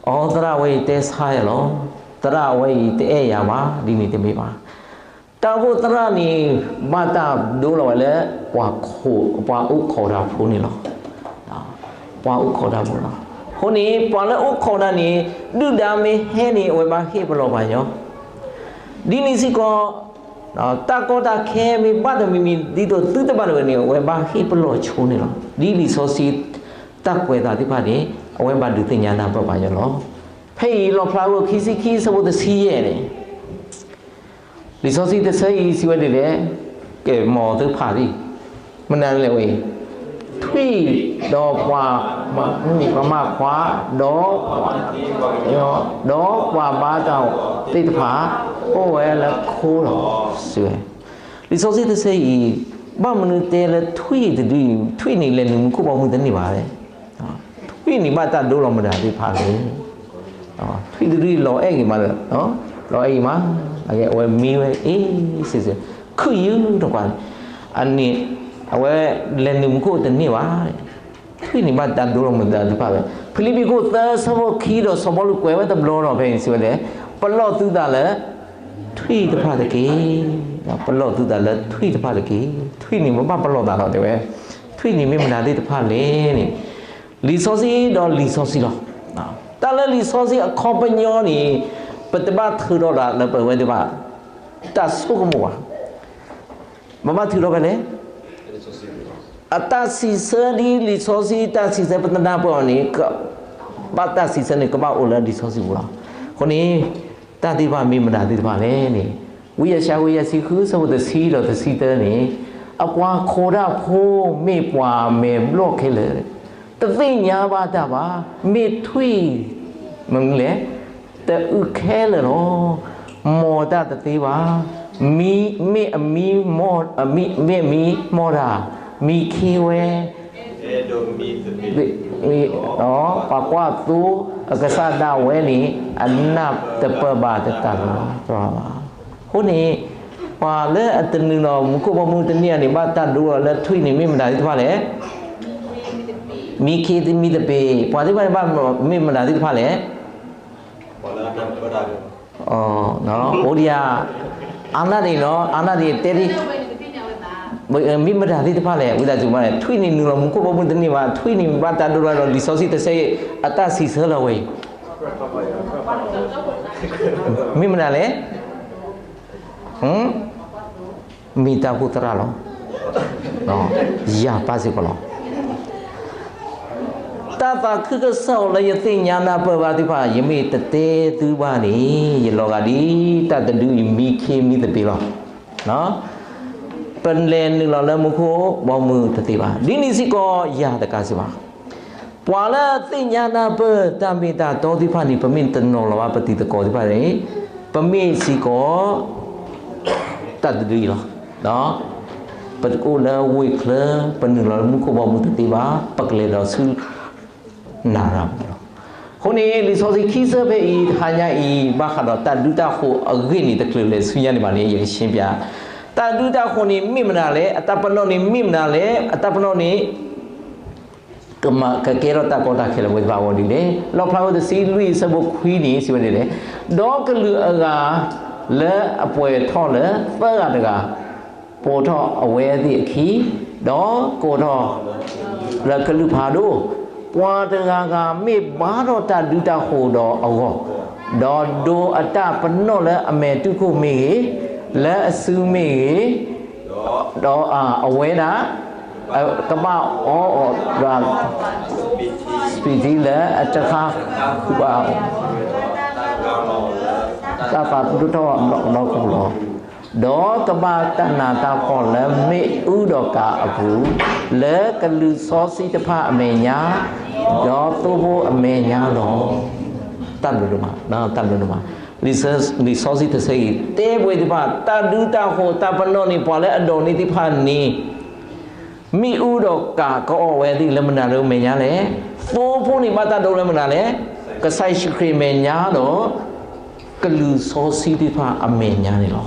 အိ သရၣ်ဝဲအံၤတဲဆါယဲလီၤ. သရၣ်ဝဲအံၤတအဲၣ်ယၤဘၣ်, ဒ်န့ၣ်တမ့ၢ်ဘၣ်. တၢ်အိၣ်ဖှိၣ်သရၣ်န့ၣ် ဘၣ်တၢ်ဒိလီၤဝဲလၢ ပှၤခိး, ပှၤအိၣ်ခိးတၢ်ဖိန့ၣ်လီၤ. ပှၤအိၣ်ခိးတၢ်ဖိလီၤ. အဃိန့ၣ် ပှၤလၢအိၣ်ခိးတၢ်န့ၣ် ဒုၣ်ဒါမ့ၢ်ဟဲန့ၣ် အဝဲဘၣ်ဟ့ၣ်ပလီၢ်ပှၤကညီ, ဒ်န့ၣ်စ့ၢ်ကီး တၢ်ကီတၢ်ခဲမ့ၢ်ဘၣ်တမံၤမံၤ ဒ်သိးသုတဘၣ်တဝဲန့ၣ် အဝဲဘၣ်ဟ့ၣ်ပလီၢ်ဆိန့ၣ်လီၤ. ဒ်လံာ်စီဆှံတၢ်ကွဲးသးသ့ၣ်တဖၣ်န့ၣ် အဝဲဘၣ်ဒုးသ့ၣ်ညါနၢ်ပၢၢ်ပှၤကညီလီၤ. ဖဲအံၤလီၣ်ဖျါဝဲခံဆံခံ ဆၢဖိတဆံယဲၢ်န့ၣ် လံာ်စီဆှံတဆၢအံၤစံးဝဲဒ်လဲၣ်, ကဲ မ်သုဖးဒံး, မနုၤလဲၣ်ဝဲအံၤ, ထွံၣ်, ဒီးပှၤ, ပှၤမၤခွါ, ဒီး, ဒီးပှၤဘါတၢ်သ့ၣ်တဖၣ် အိၣ်ဝဲလၢခိလီၤ စံးဝဲ. လံာ်စီဆှံတဆၢအံၤ ဘၣ်မနုၤတဲလၢထွံၣ်တဒုအံၤ, ထွံၣ်န့ၣ်လဲၤနုာ်မူခိၣ်ဘီမုၢ်တန့ၢ်ဘၣ်လဲၣ်. ထွံၣ်န့ၣ်ဘၣ်တၢ်ဒိလီၤမတၤသ့ၣ်တဖၣ်လဲၣ်. ထွံၣ်တဒုအံၤလီၤအဲၣ်ဂ့ၤမးလၢ, လီၤအဲၣ်ဂ့ၤမး, အဝဲမံဝဲအ့ၣ်စ့ၢ်စ့ၢ်, ခုၣ်ယုၢ်တကွၢ်န့ၣ်, အန့ၣ်, အဝဲလဲၤနုာ်မူခိၣ်တန့ၢ်ဘၣ်. ထွံၣ်န့ၣ်ဘၣ်တၢ်ဒိလီၤမတၤသ့ၣ်တဖၣ်လဲၣ်. ဖံလံးပံၤခိၣ်သၢဆၢဖိခံဒီးစီၤပီလူးကွဲးဝဲတဘျီဒီးဖဲအံၤစံးဝဲလဲၣ်, ပလီၢ်သုသးလၢ ထွံၣ်တဖၣ်တက့ၢ်. ပလီၢ်သုသးလၢထွံၣ်တဖၣ်တက့ၢ်. ထွံၣ်န့ၣ်ပဘၣ်ပလီၢ်သးလီၤတဲဝဲ, ထွံၣ်န့ၣ်မ့ၢ်မတၤသ့ၣ်တဖၣ်လဲၣ်န့ၣ်, လံာ်စီဆှံဒီးလံာ်စီဆှံလီၤ. တၢ်လၢလံာ်စီဆှံအခီပညီန့ၣ်, ပတဘၣ်ထုးထီၣ်ဒၣ်လၢပဝဲသ့ၣ်တဖၣ် တၢ်ဆိကမိၣ်ဘၣ်. ပဘၣ်ထုးထီၣ်ဖဲလဲၣ်. အတၢ်စံးဆၢဒ်လံာ်စီဆှံတၢ်စံးဆၢပတနၢ်ပၢၢ်အီၤန့ၣ် ဘၣ်တၢ်စံးဆၢန့ၣ် ကဘၣ်အိၣ်လၢလံာ်စီဆှံပူၤလီၤ. အဃိန့ၣ် တၢ်သ့ၣ်တဖၣ်မ့ၢ်မတၤသ့ၣ်တဖၣ်လဲၣ်န့ၣ် ဝံယၡါယၤ ဝံယၡါယၤ ဆံဃု ဆၢဖိတဆံဒီးတဆံတၢန့ၣ် အပှၤခိးတၢ်ဖိမ့ၢ်ပှၤမဲာ်ဘျီၣ်ခဲလၢာ် တသ့ၣ်ညါဘၣ်တၢ်ဘၣ်, မ့ၢ်ထွံၣ် မနုၤလဲၣ်, တအုၣ်ခဲလၢာ်လီၤ. မီၤတၢ်တသ့ဘၣ်. မ့ၢ်အမံမီၢ်, မ့ၢ်အမံမီၢ်တၢ်, မံခ့ဝဲ ဒီးပှၤကွၢ်သိအကစၢ်ဒၣ်ဝဲန့ၣ် အနၢ်တပၢၢ်ဘၣ်တၢ်လီၤ. အဃိန့ၣ် ပှၤလၢအတနုာ်လီၤမူခိၣ်ဘီမုၢ်တန့ၢ်ဧါန့ၣ် ဘၣ်တၢ်ဒိလီၤလၢထွံၣ်န့ၣ် မ့ၢ်မတၤသ့ၣ်တဖၣ်လဲၣ်. မံခ့မံသပ့ၤ, ပှၤသ့ၣ်တဖၣ်န့ၣ် ဘၣ်မ့ၢ်မတၤသ့ၣ်တဖၣ်လဲၣ်. အိၣ်ဒံးဧါ, အါနၢ်ဒံးနီၤ, အါနၢ်ဒံးတဲဒံး, မ့ၢ်မတၤသ့ၣ်တဖၣ်လဲၣ်, ဝံသးစူၤမးန့ၣ် ထွံၣ်န့ၣ်နုာ်လီၤမူခိၣ်ဘီမုၢ်တန့ၢ်ဘၣ်, ထွံၣ်န့ၣ်ဘၣ်တၢ်ဒိလီၤဒီး လံာ်စီဆှံတဆၢအံၤ အတၢ်စံးဆၢလီၤဝဲအံၤ မ့ၢ်မတၤလဲၣ်. မ့ၢ်တၢ်အိၣ်ဖှိၣ်သရၣ်လီၤ. ယၤပၢ်စ့ၢ်ကီးလီၤ. တၢ်သးခုကစီၣ်လၢယသ့ၣ်ညါနၢ်ပၢၢ်ဘၣ်သ့ၣ်တဖၣ် ယမ့ၢ်တတဲသုဘၣ်န့ၣ် ယလီၤဂာ်ဒ်တၢ်တဒုအံၤ မံခ့မံသပ့ၤလီၤ. ပလဲၤနုာ်လီၤလၢမူခိၣ်ဘီမုၢ်တသ့ဘၣ်. ဒ်န့ၣ်စ့ၢ်ကီးယၤတကးစ့ၢ်ဘၣ်. ပှၤလၢအသ့ၣ်ညါနၢ်ပၢၢ်တၢ်မ့ၢ်တၢ်တီသ့ၣ်တဖၣ်န့ၣ် ပမ့ၢ်တနီၤလီၤဘၣ်ပတံၤသကိးသ့ၣ်တဖၣ်န့ၣ် ပမ့ၢ်စ့ၢ်ကီး တၢ်တဒုအံၤလီၤ. ပအိၣ်လၢဝ့ၢ်ချၢ ပနုာ်လီၤလၢမူခိၣ်ဘီမုၢ်တသ့ဘၣ်, ပကလဲၤဒီးဆူ နၤရၤပူၤလီၤ. အဃိန့ၣ် လံာ်စီဆှံခံဆၢဖဲအံၤ တဟါညါအံၤ ဘၣ်ဃးဒီးတၢ်ဒုးတၢ်ဃိၤအဂ့ၢ်န့ၣ် တချုးလဲၤဆူညါန့ၣ်ဘၣ်န့ၣ် ယကရှင်းပြ. တၢ်ဒုးတၢ်ဃိၤန့ၣ်မ့ၢ်မနုၤလဲၣ်, အတၢ်ပနီၣ်န့ၣ်မ့ၢ်မနုၤလဲၣ်, အတၢ်ပနီၣ်န့ၣ် ကမၤကကဲထီၣ်တၢ်ကီတၢ်ခဲလၢာ်ဝဲသ့ၣ်တဖၣ်အဂီၢ်ဒ်လဲၣ်. လီၣ်ဖျါဝဲတဆံလွံၢ်အဆၢဖိခွံန့ၣ် စံးဝဲဒ်လဲၣ်, ဒီးကလုာ်အဂၤလၢအပှဲၤထီၣ်လၢသၢဂၤတဂၤ ပိာ်ထီၣ်အဝဲသ့ၣ်အခံ, ဒီးကိးထီၣ်လၢကလုာ်ဖးဒိၣ်, ပှၤတဂၤဂၤမ့ၢ်ဘါထီၣ်တၢ်ဒုးတၢ်ဃိၤဒီးအဂီၢ်, ဒီးဒိအတၢ်ပနီၣ်လၢအမဲာ်တူၢ်ခိၣ်မ့ၢ်ဂ့ၤ, လၢအစုမ့ၢ်ဂ့ၤ, ဒီးအဝဲဒၣ် ကဘၣ်အီအီၤဒီး စပံးထံလၢအတဃၣ်ဃုာ်ဘၣ်အီၤ, တၢ်သးဒိၣ်ထီၣ်လီၤကီလီၤ, ဒီးကဘၣ်တၢ်နးတၢ်ဖှီၣ်လၢမ့ၣ်အူဒီးကးအပူၤ, လၢကလုာ်စီဆှံတဖၣ်အမဲာ်ညါ, ဒီးသိဖိအမဲာ်ညါလီၤ. တၢ်ဘျုးဒိၣ်မး, တၢ်ဘျုးဒိၣ်မး. လံာ်စီဆှံတဆၢအံၤ တဲပဝဲသ့ၣ်တဖၣ် တၢ်ဒုးတၢ်ဃိၤတၢ်ပနီၣ်န့ၣ် ပှၤလၢအဒိးန့ၢ်သ့ၣ်တဖၣ်န့ၣ် မ့ၣ်အူဒီးကးကအီၣ်ဝဲသ့ၣ်လၢမနုၤလၢအမဲာ်ညါလဲၣ်. သိဖိန့ၣ်ဘၣ်တၢ်ဒိလၢမနုၤလဲၣ်. ကစၢ်ယ့ၣ်ၡူးခရံာ်အမဲာ်ညါဒီး ကလုာ်စီဆှံသ့ၣ်တဖၣ်အမဲာ်ညါန့ၣ်လီၤ.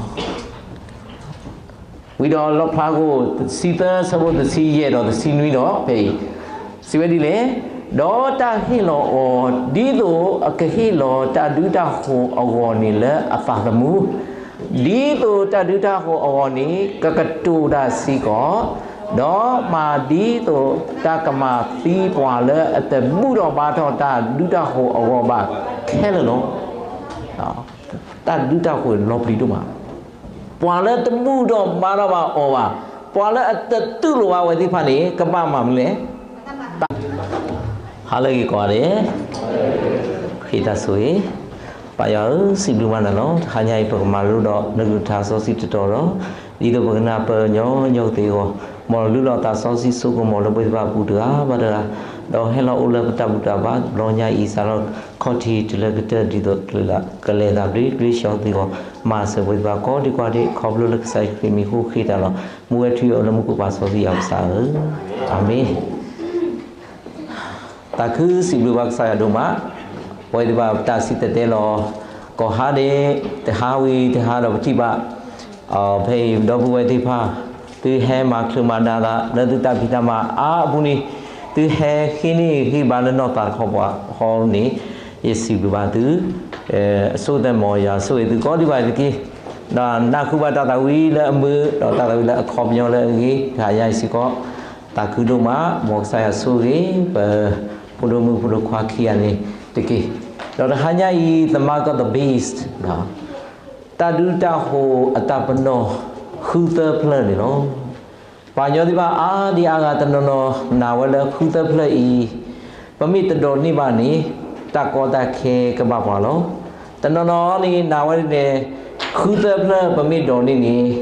ဝံၤဒီးလီၣ်ဖျါခိၣ်တဆံသၢဆၢဖိတဆံယဲၢ်ဒီးတဆံနွံဒီးဖဲအံၤ စံးဝဲဒ်လဲၣ်, ဒီးတၢ်ဟ့ၣ်လီၤအီၤ ဒ်သိးအကဟ့ၣ်လီၤတၢ်ဒုးတၢ်ဃိၤအဂီၢ်န့ၣ်လၢအသးသမူ, ဒ်သိးတၢ်ဒုးတၢ်ဃိၤအဂီၢ်န့ၣ် ကကတိၤတၢ်စ့ၢ်ကီး, ဒီးမၤဒ်သိးတၢ်ကမၤသံပှၤလၢအတဘူၣ်ထီၣ်ဘါထီၣ်တၢ်ဒုးတၢ်ဃိၤအဂီၢ်ဘၣ်ခဲလၢာ်လီၤ. တၢ်ဒုးတၢ်ဃိၤလီၤပျံၤဒိၣ်မး, ပှၤလၢတဘူၣ်ထီၣ်ဘါထီၣ်ဘၣ်အီၤဘၣ်, ပှၤလၢအတတူၢ်လိာ်ဘၣ်ဝဲသ့ၣ်တဖၣ်န့ၣ် ကဘၣ်မၤမနုၤလဲၣ်. ဟါလၢအဂ့ၤကိးဂၤဒဲး, ဃ့တၢ်ဆိၣ်ဂ့ၤ, ပၢ်ယွၤဧၢ, စံးဘျုးမၤနၢၤလီၤ. တဟါညါအံၤ ပကမၤလိဒီးနကလုၢ်ကထါစီဆှံတတီၤဒီး ဒ်သိးပကနၢ်ပၢၢ်ညီညီကသ့အဂီၢ်, မ်လုၢ်လီၤသးစီဆှံစိကမီၤလၢပဝဲသ့ၣ်တဖၣ်အပူၤတဂၤဘၣ်တဂၤ, ဒီးဟဲလီၤအိၣ်လၢပတၢ်ဘူၣ်တၢ်ဘါတဘျီညါအံၤ စးထီၣ်ခီၣ်ထံးတုၤလၢကတၢၢ် ဒ်သိးကလဲၤသးဘျ့ကဘျ့ဆှီသ့အဂီၢ်, မၤစၢၤပဝဲသ့ၣ်တဖၣ်ကိးဒံကိးဂၤဒဲး, ခီဖျိလၢကစၢ်ယ့ၣ်ၡူးခရံာ်မံၤဃိဃ့တၢ်လီၤ. မူဝဲထွံၣ်အီၤလၢမူခိၣ်ပၢ်စီဆှံယွၤပကစၢ်ဧၢ, အၤမ့ၣ်. သးခုစံးဘျုးဘၣ်ကစၢ်ယွၤဒိၣ်မး, ပဝဲသ့ၣ်တဖၣ်ပတၢ်စံၣ်တဲၤတဲလီၤ ကိးဟါဒဲး, တဟါဝံၤတဟါဒီးပထံၣ်ဘၣ် ဖဲအံၤဒီပုၢ်ဝဲၢ်သ့ၣ်တဖၣ် သုဟဲမၤချုးမၤဒါသး လၢသုတၢ်ဖံးတၢ်မၤအါအပူၤန့ၣ်, သုဟဲဃ့န့ၢ်ဂံၢ်ဘါလၢနီၢ်သးတခီပှၤဃီန့ၣ်, ယစံးဘျုးဘၣ်သု, အဆိကတၢၢ်မ်ယွၤဆိၣ်ဂ့ၤသုကိးဒံကိးဂၤဒဲးတက့ၢ်. ဒီးနၢ်ဟူဘၣ်တၢ်သးဝံၣ်လၢအမုာ် ဒီးတၢ်သးဝံၣ်လၢအခီပညီလၢအဂ့ၤ တဟါညါအံၤစ့ၢ်ကီး, သးခုဒိၣ်မး, မ်ကစၢ်ယွၤဆိၣ်ဂ့ၤ ပဖိဒိၣ်မုၣ်ဖိဒိၣ်ခွါခံဂၤန့ၣ်တက့ၢ်. ဒီးတဟါညါအံၤ the mark of the beast တၢ်ဒုးတၢ်ဃိၤအတၢ်ပနီၣ် ဃုသၢဖျၢၣ်န့ၣ်လီၤ. ပှၤကညီသ့ၣ်တဖၣ်အါဒံအါဂၤတနီၤနီၤနာ်ဝဲလၢဃုသၢဖျၢၣ်အံၤ ပမ့ၢ်တဒိးန့ၢ်ဘၣ်န့ၣ် တၢ်ကီတၢ်ခဲကဘၣ်ပှၤလီၤ. တနီၤနီၤန့ၣ်နာ်ဝဲဒ်န့ၣ် ဃုသၢဖျၢၣ်ပမ့ၢ်ဒိးန့ၢ်န့ၣ်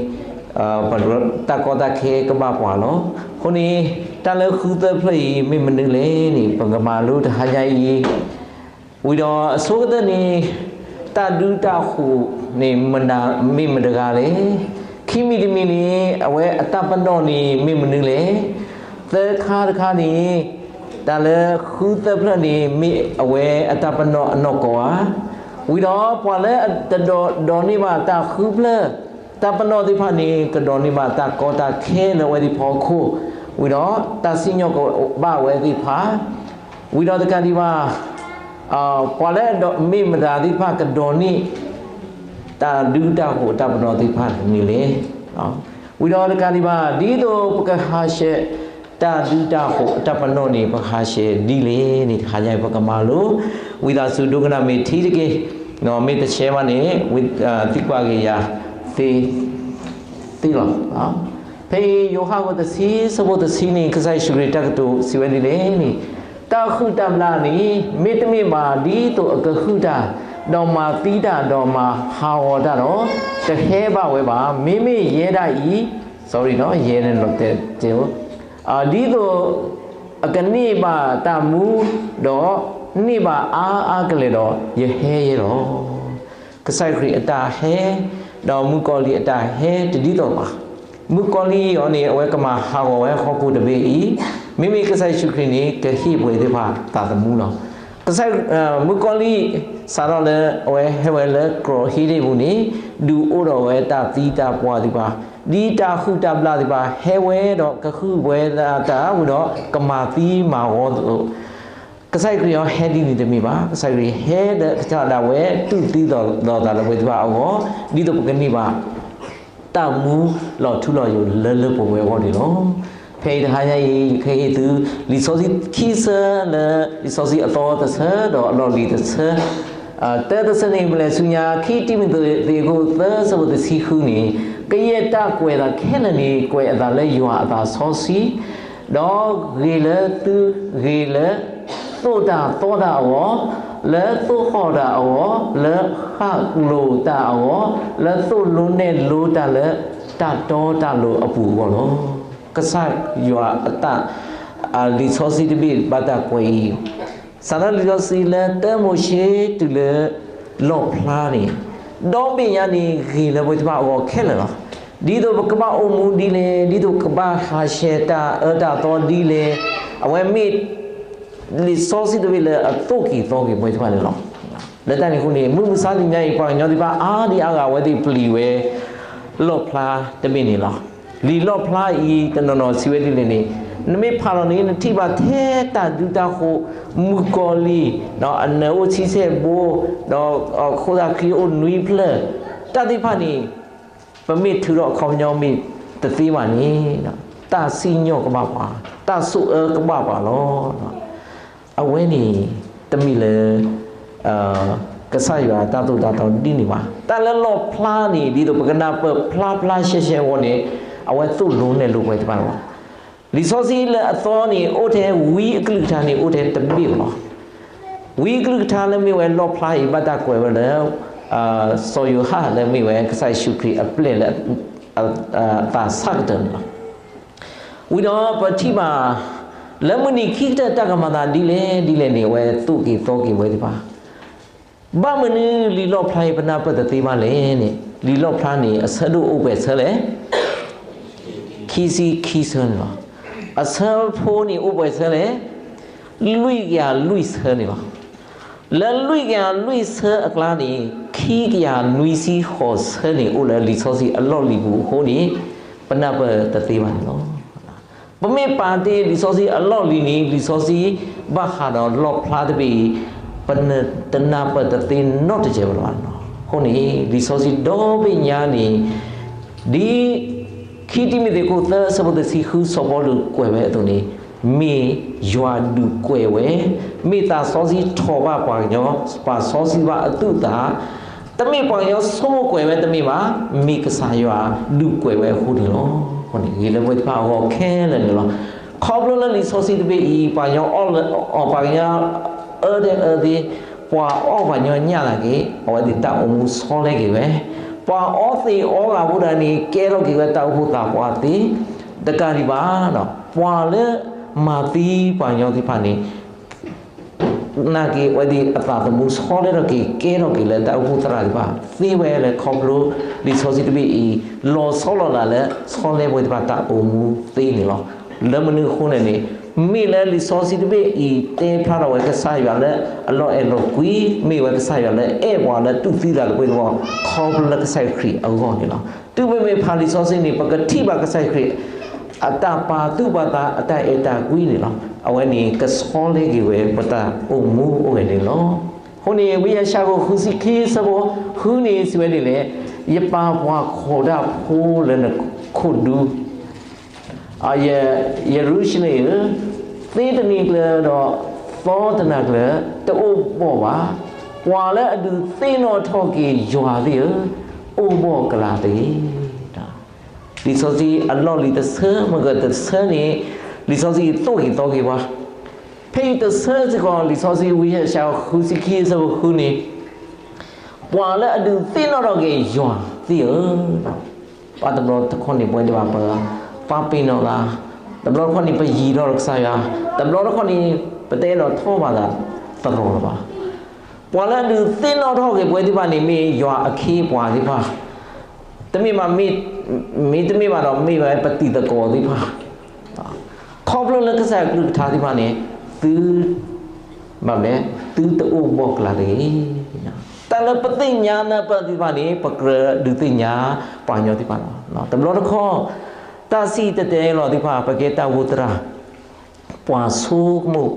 တၢ်ကီတၢ်ခဲကဘၣ်ပှၤလီၤ. အဃိန့ၣ် တၢ်လၢဃုသၢဖျၢၣ်အံၤ မ့ၢ်မနုၤလဲၣ်န့ၣ် ပကမၤလိတဟါညါအံၤ ဝံၤဒီးအဆိကတၢၢ်န့ၣ် တၢ်ဒုးတၢ်ဃိၤန့ၣ် မ့ၢ်မတဂၤလဲၣ်. ခံမံၤတမံၤန့ၣ် အဝဲအတၢ်ပနီၣ်န့ၣ် မ့ၢ်မနုၤလဲၣ်. သၢခါတခါန့ၣ် တၢ်လၢဃုသၢဖျၢၣ်န့ၣ် မ့ၢ်အဝဲအတၢ်ပနီၣ်အနီၢ်ကီၢ်ဧါ. ဝံၤဒီးပှၤလၢအတဒိးန့ၢ်ဘၣ်တၢ်ဃုဖျၢၣ် တၢ်ပနီၣ်သ့ၣ်တဖၣ်န့ၣ် ကဒိးန့ၢ်ဘၣ်တၢ်ကီတၢ်ခဲလၢအဝဲသ့ၣ်အဖီခိၣ်, ဝံၤဒီးတၢ်စံၣ်ညီၣ်ကဘၣ်ဝဲသ့ၣ်တဖၣ်, ဝံၤဒီးတကးဒံးဘၣ် ပှၤလၢအမ့ၢ်မတၤသ့ၣ်တဖၣ်ကဒိးန့ၢ် တၢ်ဒုးတၢ်ဃိၤတၢ်ပနီၣ်သ့ၣ်တဖၣ်န့ၣ်လဲၣ်. ဝံၤဒီးတကးဒံးဘၣ် ဒ်သိးပကဟးဆှဲး တၢ်ဒုးတၢ်ဃိၤတၢ်ပနီၣ်န့ၣ် ပကဟးဆှဲးဒ်လဲၣ်န့ၣ် တဟါညါအံၤပကမၤလိ, ဝံသးစူၤဒိကနၣ်မ့ၢ်ထံတက့ၢ်, မ့ၢ်တဆဲးဘၣ်န့ၣ် သံကွၢ်က့ၤယၤသ့ သ့လီၤ. ဖဲအံၤယိၤဟၣ်အခိၣ်တဆံ ဆၢဖိတဆံန့ၣ် ကစၢ်ယ့ၣ်ၡူးခရံာ်တၢ်ကတိၤစံးဝဲဒ်လဲၣ်န့ၣ်, တၢ်ဟုၣ်တၢ်ဘျၣ်န့ၣ် မ့တမ့ၢ်ဘၣ်ဒ်သိးအကဟုၣ်တၢ်, ဒီးမၤသံတၢ်, ဒီးမၤဟးဂီၤတၢ်ဒီး တဟဲဘၣ်ဝဲဘၣ်. မ့မ့ၢ်ယဲဒၣ်အံၤ, sorry နီၤ, ယဲန့ၣ်လီၤတဲာ်တဲာ်, ဒ်သိးအကန့ၢ်ဘၣ်တၢ်မူ, ဒီးန့ၢ်ဘၣ်အါအါကလဲာ်ဒီး ယဟဲယဲလီၤ. ကစၢ်ခရံာ်အတၢ်ဟဲ, ဒီးမုၣ်ကီၤလံၢ်အတၢ်ဟဲတဒ်သိးဘၣ်. မုၣ်ကီၤလံၢ်အံၤန့ၣ် အဝဲကမၤဟးဂီၤဝဲဟီၣ်ခိၣ်တဘ့ၣ်အံၤ, မ့မ့ၢ်ကစၢ်ယ့ၣ်ၡူးခရံာ်န့ၣ် ကဟ့ၣ်ပှၤသ့ၣ်တဖၣ်သးသမူလီၤ. ကစၢ်, မုၣ်ကီၤလံၢ် စးထီၣ်လၢအဝဲဟဲဝဲလၢကီၢ်ဧ့ဒ့ၣ်ပူၤန့ၣ် ဒုးအိၣ်ထီၣ်ဝဲတၢ်သံတၢ်ပှၢ်သ့ၣ်တဖၣ်, ဒ်တၢ်ဟုၣ်တၢ်ဘျၣ်သ့ၣ်တဖၣ် ဟဲဝဲဒီးကဟုၣ်ပှဲၤသးတၢ်ဝံၤဒီး ကမၤသံမၤဂီၤသး ကစၢ်ခရံာ်အံၤဟဲဒ်န့ၣ်တမ့ၢ်ဘၣ်. ကစၢ်ခရံာ်ဟဲဒီးကစၢ်ဒၣ်ဝဲတူၢ်သံသီၣ်သးလၢပှၤသ့ၣ်တဖၣ်အဂီၢ်, ဒ်သိးပကန့ၢ်ဘၣ် တၢ်မူလီၤထူလီၤယိာ်လၢလၢပှဲၤပှဲၤအဂီၢ်န့ၣ်လီၤ. ဖဲအံၤတဟါညါအံၤ ယကဟ့ၣ်သု လံာ်စီဆှံခံဆၢလၢ လံာ်စီဆှံအသီတဆၢ ဒီးအလီၢ်လံၤတဆၢ, တၢတဆၢန့ၣ် ပလဲၤဆူညါ ခံတံၤမသ့းအခိၣ်သၢ ဆၢဖိတဆံဃုန့ၣ်, ကယဲၢ်တၢ်ကွဲးအသးခဲလၢာ်န့ၣ် ကွဲးအသးလၢယွၤအသးစီဆှံ, ဒီးဂ့ၤလၢသုဂ့ၤလၢ သိၣ်တၢ်သီတၢ်အဂီၢ်, လၢသိၣ်ဃီၣ်တၢ်အဂီၢ်, လၢဃၣ်လိၤတၢ်အဂီၢ်, လၢသိၣ်လိနဲၣ်လိတၢ်လၢ တၢ်တီတၢ်လိၤအပူၤအဂီၢ်လီၤ. ကစၢ်ယွၤအတၢ်, လံာ်စီဆှံတဘ့ၣ်ဘၣ်တၢ်ကွဲးအံၤ, စးထီၣ်လံာ်စီဆှံလၢတၢမိၤၡ့တုၤလၢ လီၣ်ဖျါန့ၣ်, ဒီဘ့ၣ်ညါန့ၣ် ဂ့ၤလၢပှၤသ့ၣ်တဖၣ်အဂီၢ်ခဲလၢာ်လီၤ. ဒ်သိးပကဘၣ်အိၣ်မူဒ်လဲၣ်, ဒ်သိးကဘၣ်ဟးဆှဲးတၢ်အၢတၢ်သီဒ်လဲၣ်, အဝဲမ့ၢ် လံာ်စီဆှံတဘ့ၣ်လၢအသိၣ်က့ၤသီက့ၤပှၤသ့ၣ်တဖၣ်န့ၣ်လီၤ. လၢတၢ်န့ၣ်အဃိန့ၣ် မုၢ်မဆါတနံၤညါအံၤ ပှၤကညီသ့ၣ်တဖၣ်အါဒံအါဂၤအဝဲသ့ၣ်ပျံၤဝဲ လီၣ်ဖျါတဘ့ၣ်န့ၣ်လီၤ. လံာ်လီၣ်ဖျါအံၤ တနီၤနီၤစံးဝဲဒ်လဲၣ်န့ၣ်, နမ့ၢ်ဖးလီၤန့ၣ် နထံၣ်ဘၣ်ထဲတၢ်ဒုးတၢ်ဃိၤ မုၣ်ကီၤလံၢ်, အနၢၤအိၣ်ဆံဆဲၣ်ဘိ, ဒီးခိၣ်သၣ်ဃံအိၣ်နွံဖျၢၣ်, တၢ်သ့ၣ်တဖၣ်န့ၣ် ပမ့ၢ်ထုးထီၣ်အခီပညီမ့ၢ်တသ့ဘၣ်န့ၣ်, တၢ်စံၣ်ညီၣ်ကဘၣ်ပှၤ, တၢ်ဆိၣ်အၢကဘၣ်ပှၤလီၤ. အဝဲန့ၣ် တမ့ၢ်လၢ ကစၢ်ယွၤအတၢ်သိၣ်တၢ်သီဒ်န့ၣ်ဘၣ်. တၢ်လၢလီၣ်ဖျါန့ၣ် ဒ်သိးပကနၢ်ပၢၢ်ဖျါဖျါရှဲရှဲအဂီၢ်န့ၣ် အဝဲသိၣ်လိနဲၣ်လိပှၤသ့ၣ်တဖၣ်လီၤ. လံာ်စီဆှံလၢအသီန့ၣ် အိၣ်ထဲဝံအကလုၢ်ကထါန့ၣ် အိၣ်ထဲတဘ့ၣ်လီၤ. ဝံအကလုၢ်ကထါလၢမ့ၢ်ဝဲလီၣ်ဖျါအံၤ ဘၣ်တၢ်ကွဲးဝဲလၢ စီၤယိၤဟၣ်လၢမ့ၢ်ဝဲကစၢ်ယ့ၣ်ၡူးခရံာ်အပျဲၢ်လၢ အသးစၢ်ကတၢၢ်န့ၣ်လီၤ. ဝံၤဒီးပထံၣ်ဘၣ် လၢမုၢ်နံၤခံကတၢၢ်တၢ်ကမၤသးဒ်လဲၣ်ဒ်လဲၣ်န့ၣ် အဝဲသိၣ်က့ၤသီက့ၤဝဲသ့ၣ်တဖၣ်. ဘၣ်မနုၤလံာ်လီၣ်ဖျါအံၤပနၢ်ပၢၢ်တသ့ဘၣ်လဲၣ်န့ၣ်, လံာ်လီၣ်ဖျါန့ၣ် အဆၢဒိၣ်အိၣ်ပှဲၤဆၢလဲၣ်, ခံဆံခံဆၢန့ၣ်လီၤ. အဆၢဖိန့ၣ်အိၣ်ပှဲၤဆၢလဲၣ်, လွံၢ်ကယၤလွံၢ်ဆၢန့ၣ်လီၤ. လၢလွံၢ်ကယၤလွံၢ်ဆၢအကျါန့ၣ် ခံကယၤနွံဆံဃိးဆၢန့ၣ် အိၣ်လၢလံာ်စီဆှံအလီၢ်လံၤပူၤအဃိန့ၣ် ပနၢ်ပၢၢ်တသ့ဘၣ်န့ၣ်လီၤ. ပမ့ၢ်ပာ်တ့ၢ်လံာ်စီဆှံအလီၢ်လံၤန့ၣ် လံာ်စီဆှံဘၣ်ဃးဒီးလီၣ်ဖျါတဘ့ၣ်အံၤ ပတနၢ်ပၢၢ်တသ့နီတစဲးဘၣ်လီၤ. အဃိန့ၣ် လံာ်စီဆှံဒီဘ့ၣ်ညါန့ၣ် ဒ် ခံတံၤမသ့းခိၣ်သၢဆၢဖိတဆံဃု စီၤပီလူးကွဲးဝဲအသိးန့ၣ် မ့ၢ်ယွၤဒုးကွဲးဝဲ, မ့ၢ်သးစီဆှံထီၣ်ဘၣ်ပှၤကညီ, ပှၤစီဆှံဘၣ်အသူၣ်အသး, တမ့ၢ်ပှၤကညီဆိကမိၣ်ကွဲးဝဲတမ့ၢ်ဘၣ်, မ့ၢ်ကစၢ်ယွၤဒုးကွဲးဝဲအဃိန့ၣ်လီၤ. အဃိန့ၣ် ဂ့ၤလၢပဝဲသ့ၣ်တဖၣ်အဂီၢ်ခဲလၢာ်န့ၣ်လီၤ. ခီဖျိလၢလံာ်စီဆှံတဘ့ၣ်အံၤ ပှၤကညီအီၣ်လၢအီၣ် ပှၤကညီအၢဒဲအၢသ့, ပှၤအီၣ်ပှၤကညီညၣ်သနာ်က့ အဝဲသ့ၣ်တၢ်အိၣ်မူဆီလဲက့ၤဝဲ, ပှၤအီသံးအီဂၤဖိတဂၤန့ၣ် ကဲထီၣ်က့ၤဝဲတၢ်အိၣ်ဖှိၣ်သးပှၢ်သ့, တကးဒံးဘၣ် ပှၤလၢမၤသံပှၤကညီသ့ၣ်တဖၣ်န့ၣ် သနာ်က့ အဝဲသ့ၣ်အသးသမူဆီလဲထီၣ်က့ၤ ကဲထီၣ်က့ၤလၢတၢ်အိၣ်ဖှိၣ်သရၣ်သ့ၣ်တဖၣ်သ့ဝဲလၢ ခီဖျိလံာ်စီဆှံတဘ့ၣ်အံၤ လီၤဆီလီၤလးလၢ ဆီလဲပဝဲသ့ၣ်တဖၣ်တၢ်အိၣ်မူသ့န့ၣ်လီၤ. လၢမနုၤအဃိန့ၣ်န့ၣ် မ့ၢ်လၢလံာ်စီဆှံတဘ့ၣ်အံၤ တဲဖျါထီၣ်ဝဲကစၢ်ယွၤလၢအလီၤအဲၣ်လီၤကွံ, မ့ၢ်ဝဲကစၢ်ယွၤလၢအဲၣ်ပှၤလၢတူၢ်သံသးတပှဲၤတဝီ ခီဖျိလၢကစၢ်ယွၤခရံာ်အဂီၢ်န့ၣ်လီၤ. တုၤမ့မ့ၢ်ဖးလံာ်စီဆှံန့ၣ် ပကထံၣ်ဘၣ်ကစၢ်ယွၤခရံာ် အတၢ်ပာ်သူၣ်ပာ်သး အတၢ်အဲၣ်တၢ်ကွံန့ၣ်လီၤ. အဝဲန့ၣ်ကဆီလဲက့ၤဝဲပတၢ်အိၣ်မူအိၣ်ဂဲၤန့ၣ်လီၤ. အဃိန့ၣ် ဝံယၡါယၤ ဃုဆံခံ ဆၢဖိဃုန့ၣ် စံးဝဲဒ်လဲၣ်, ယပာ်ပှၤခိးဒၣ်ဖိလၢနခိၣ်ဒူ ယရူၤၡလ့ၣ်ဧၢ, သ့တနံၤကျၢၤဒီးသီတနၤကျၢၤ တအိၣ်ဘီၣ်ဘၣ်. ပှၤလၢအဒုးသ့ၣ်နီၣ်ထီၣ်က့ၤယွၤသ့ၣ်ဧၢ, အိၣ်ဘီၣ်ကလာ်တဂ့ၤ. လံာ်စီဆှံအလီၢ်လံၤတဆၢ မ့ၢ်ဂ့ၤတဆၢန့ၣ် လံာ်စီဆှံသိၣ်က့ၤသီက့ၤပှၤ, ဖဲအံၤတဆၢစ့ၢ်ကီး လံာ်စီဆှံ ဝံယၡါယၤ ဃုဆံခံ ဆၢဖိဃုန့ၣ် ပှၤလၢအဒုးသ့ၣ်နီၣ်ထီၣ်က့ၤယွၤသ့ၣ်ဧၢ, ပှၤတဘျီတခီၣ်န့ၣ် ပဝဲဒၣ်ဘၣ်ပ ပာ်ပ့ၤနီၣ်သး, တဘျီတခီၣ်န့ၣ် ပယံၤထီၣ်ကစၢ်ယွၤ, တဘျီတခီၣ်န့ၣ် ပတအဲၣ်ဒိးထီၣ်ဘၣ်သးသရိာ်လၢၤဘၣ်. ပှၤလၢအဒုးသ့ၣ်နီၣ်ထီၣ်က့ၤပဝဲသ့ၣ်တဖၣ်န့ၣ် မ့ၢ်ယွၤအခ့အပှၤသ့ၣ်တဖၣ်, တမ့ၢ်ဘၣ် မ့ၢ်တမ့ၢ်ဘၣ်ဒီး မ့ၢ်ဝဲပတံၤသကိးသ့ၣ်တဖၣ် ခီဖျိလၢကစၢ်ယွၤကလုၢ်ကထါသ့ၣ်တဖၣ်န့ၣ် သု ဘၣ်မလဲၣ်, သုတအိၣ်ဘီၣ်ကလာ်တဂ့ၤ. တၢ်လၢပသ့ၣ်ညါနၢ်ပၢၢ်သ့ၣ်တဖၣ်န့ၣ် ပကြၢးဒုးသ့ၣ်ညါပှၤကညီသ့ၣ်တဖၣ်လီၤ. တဘျီတခီၣ် တၢ်စံၣ်တဲၤတဲလီၤသ့ၣ်တဖၣ် ပကဲတၢ်အိၣ်ဖှိၣ်သရၣ်, ပှၤဆိကမိၣ်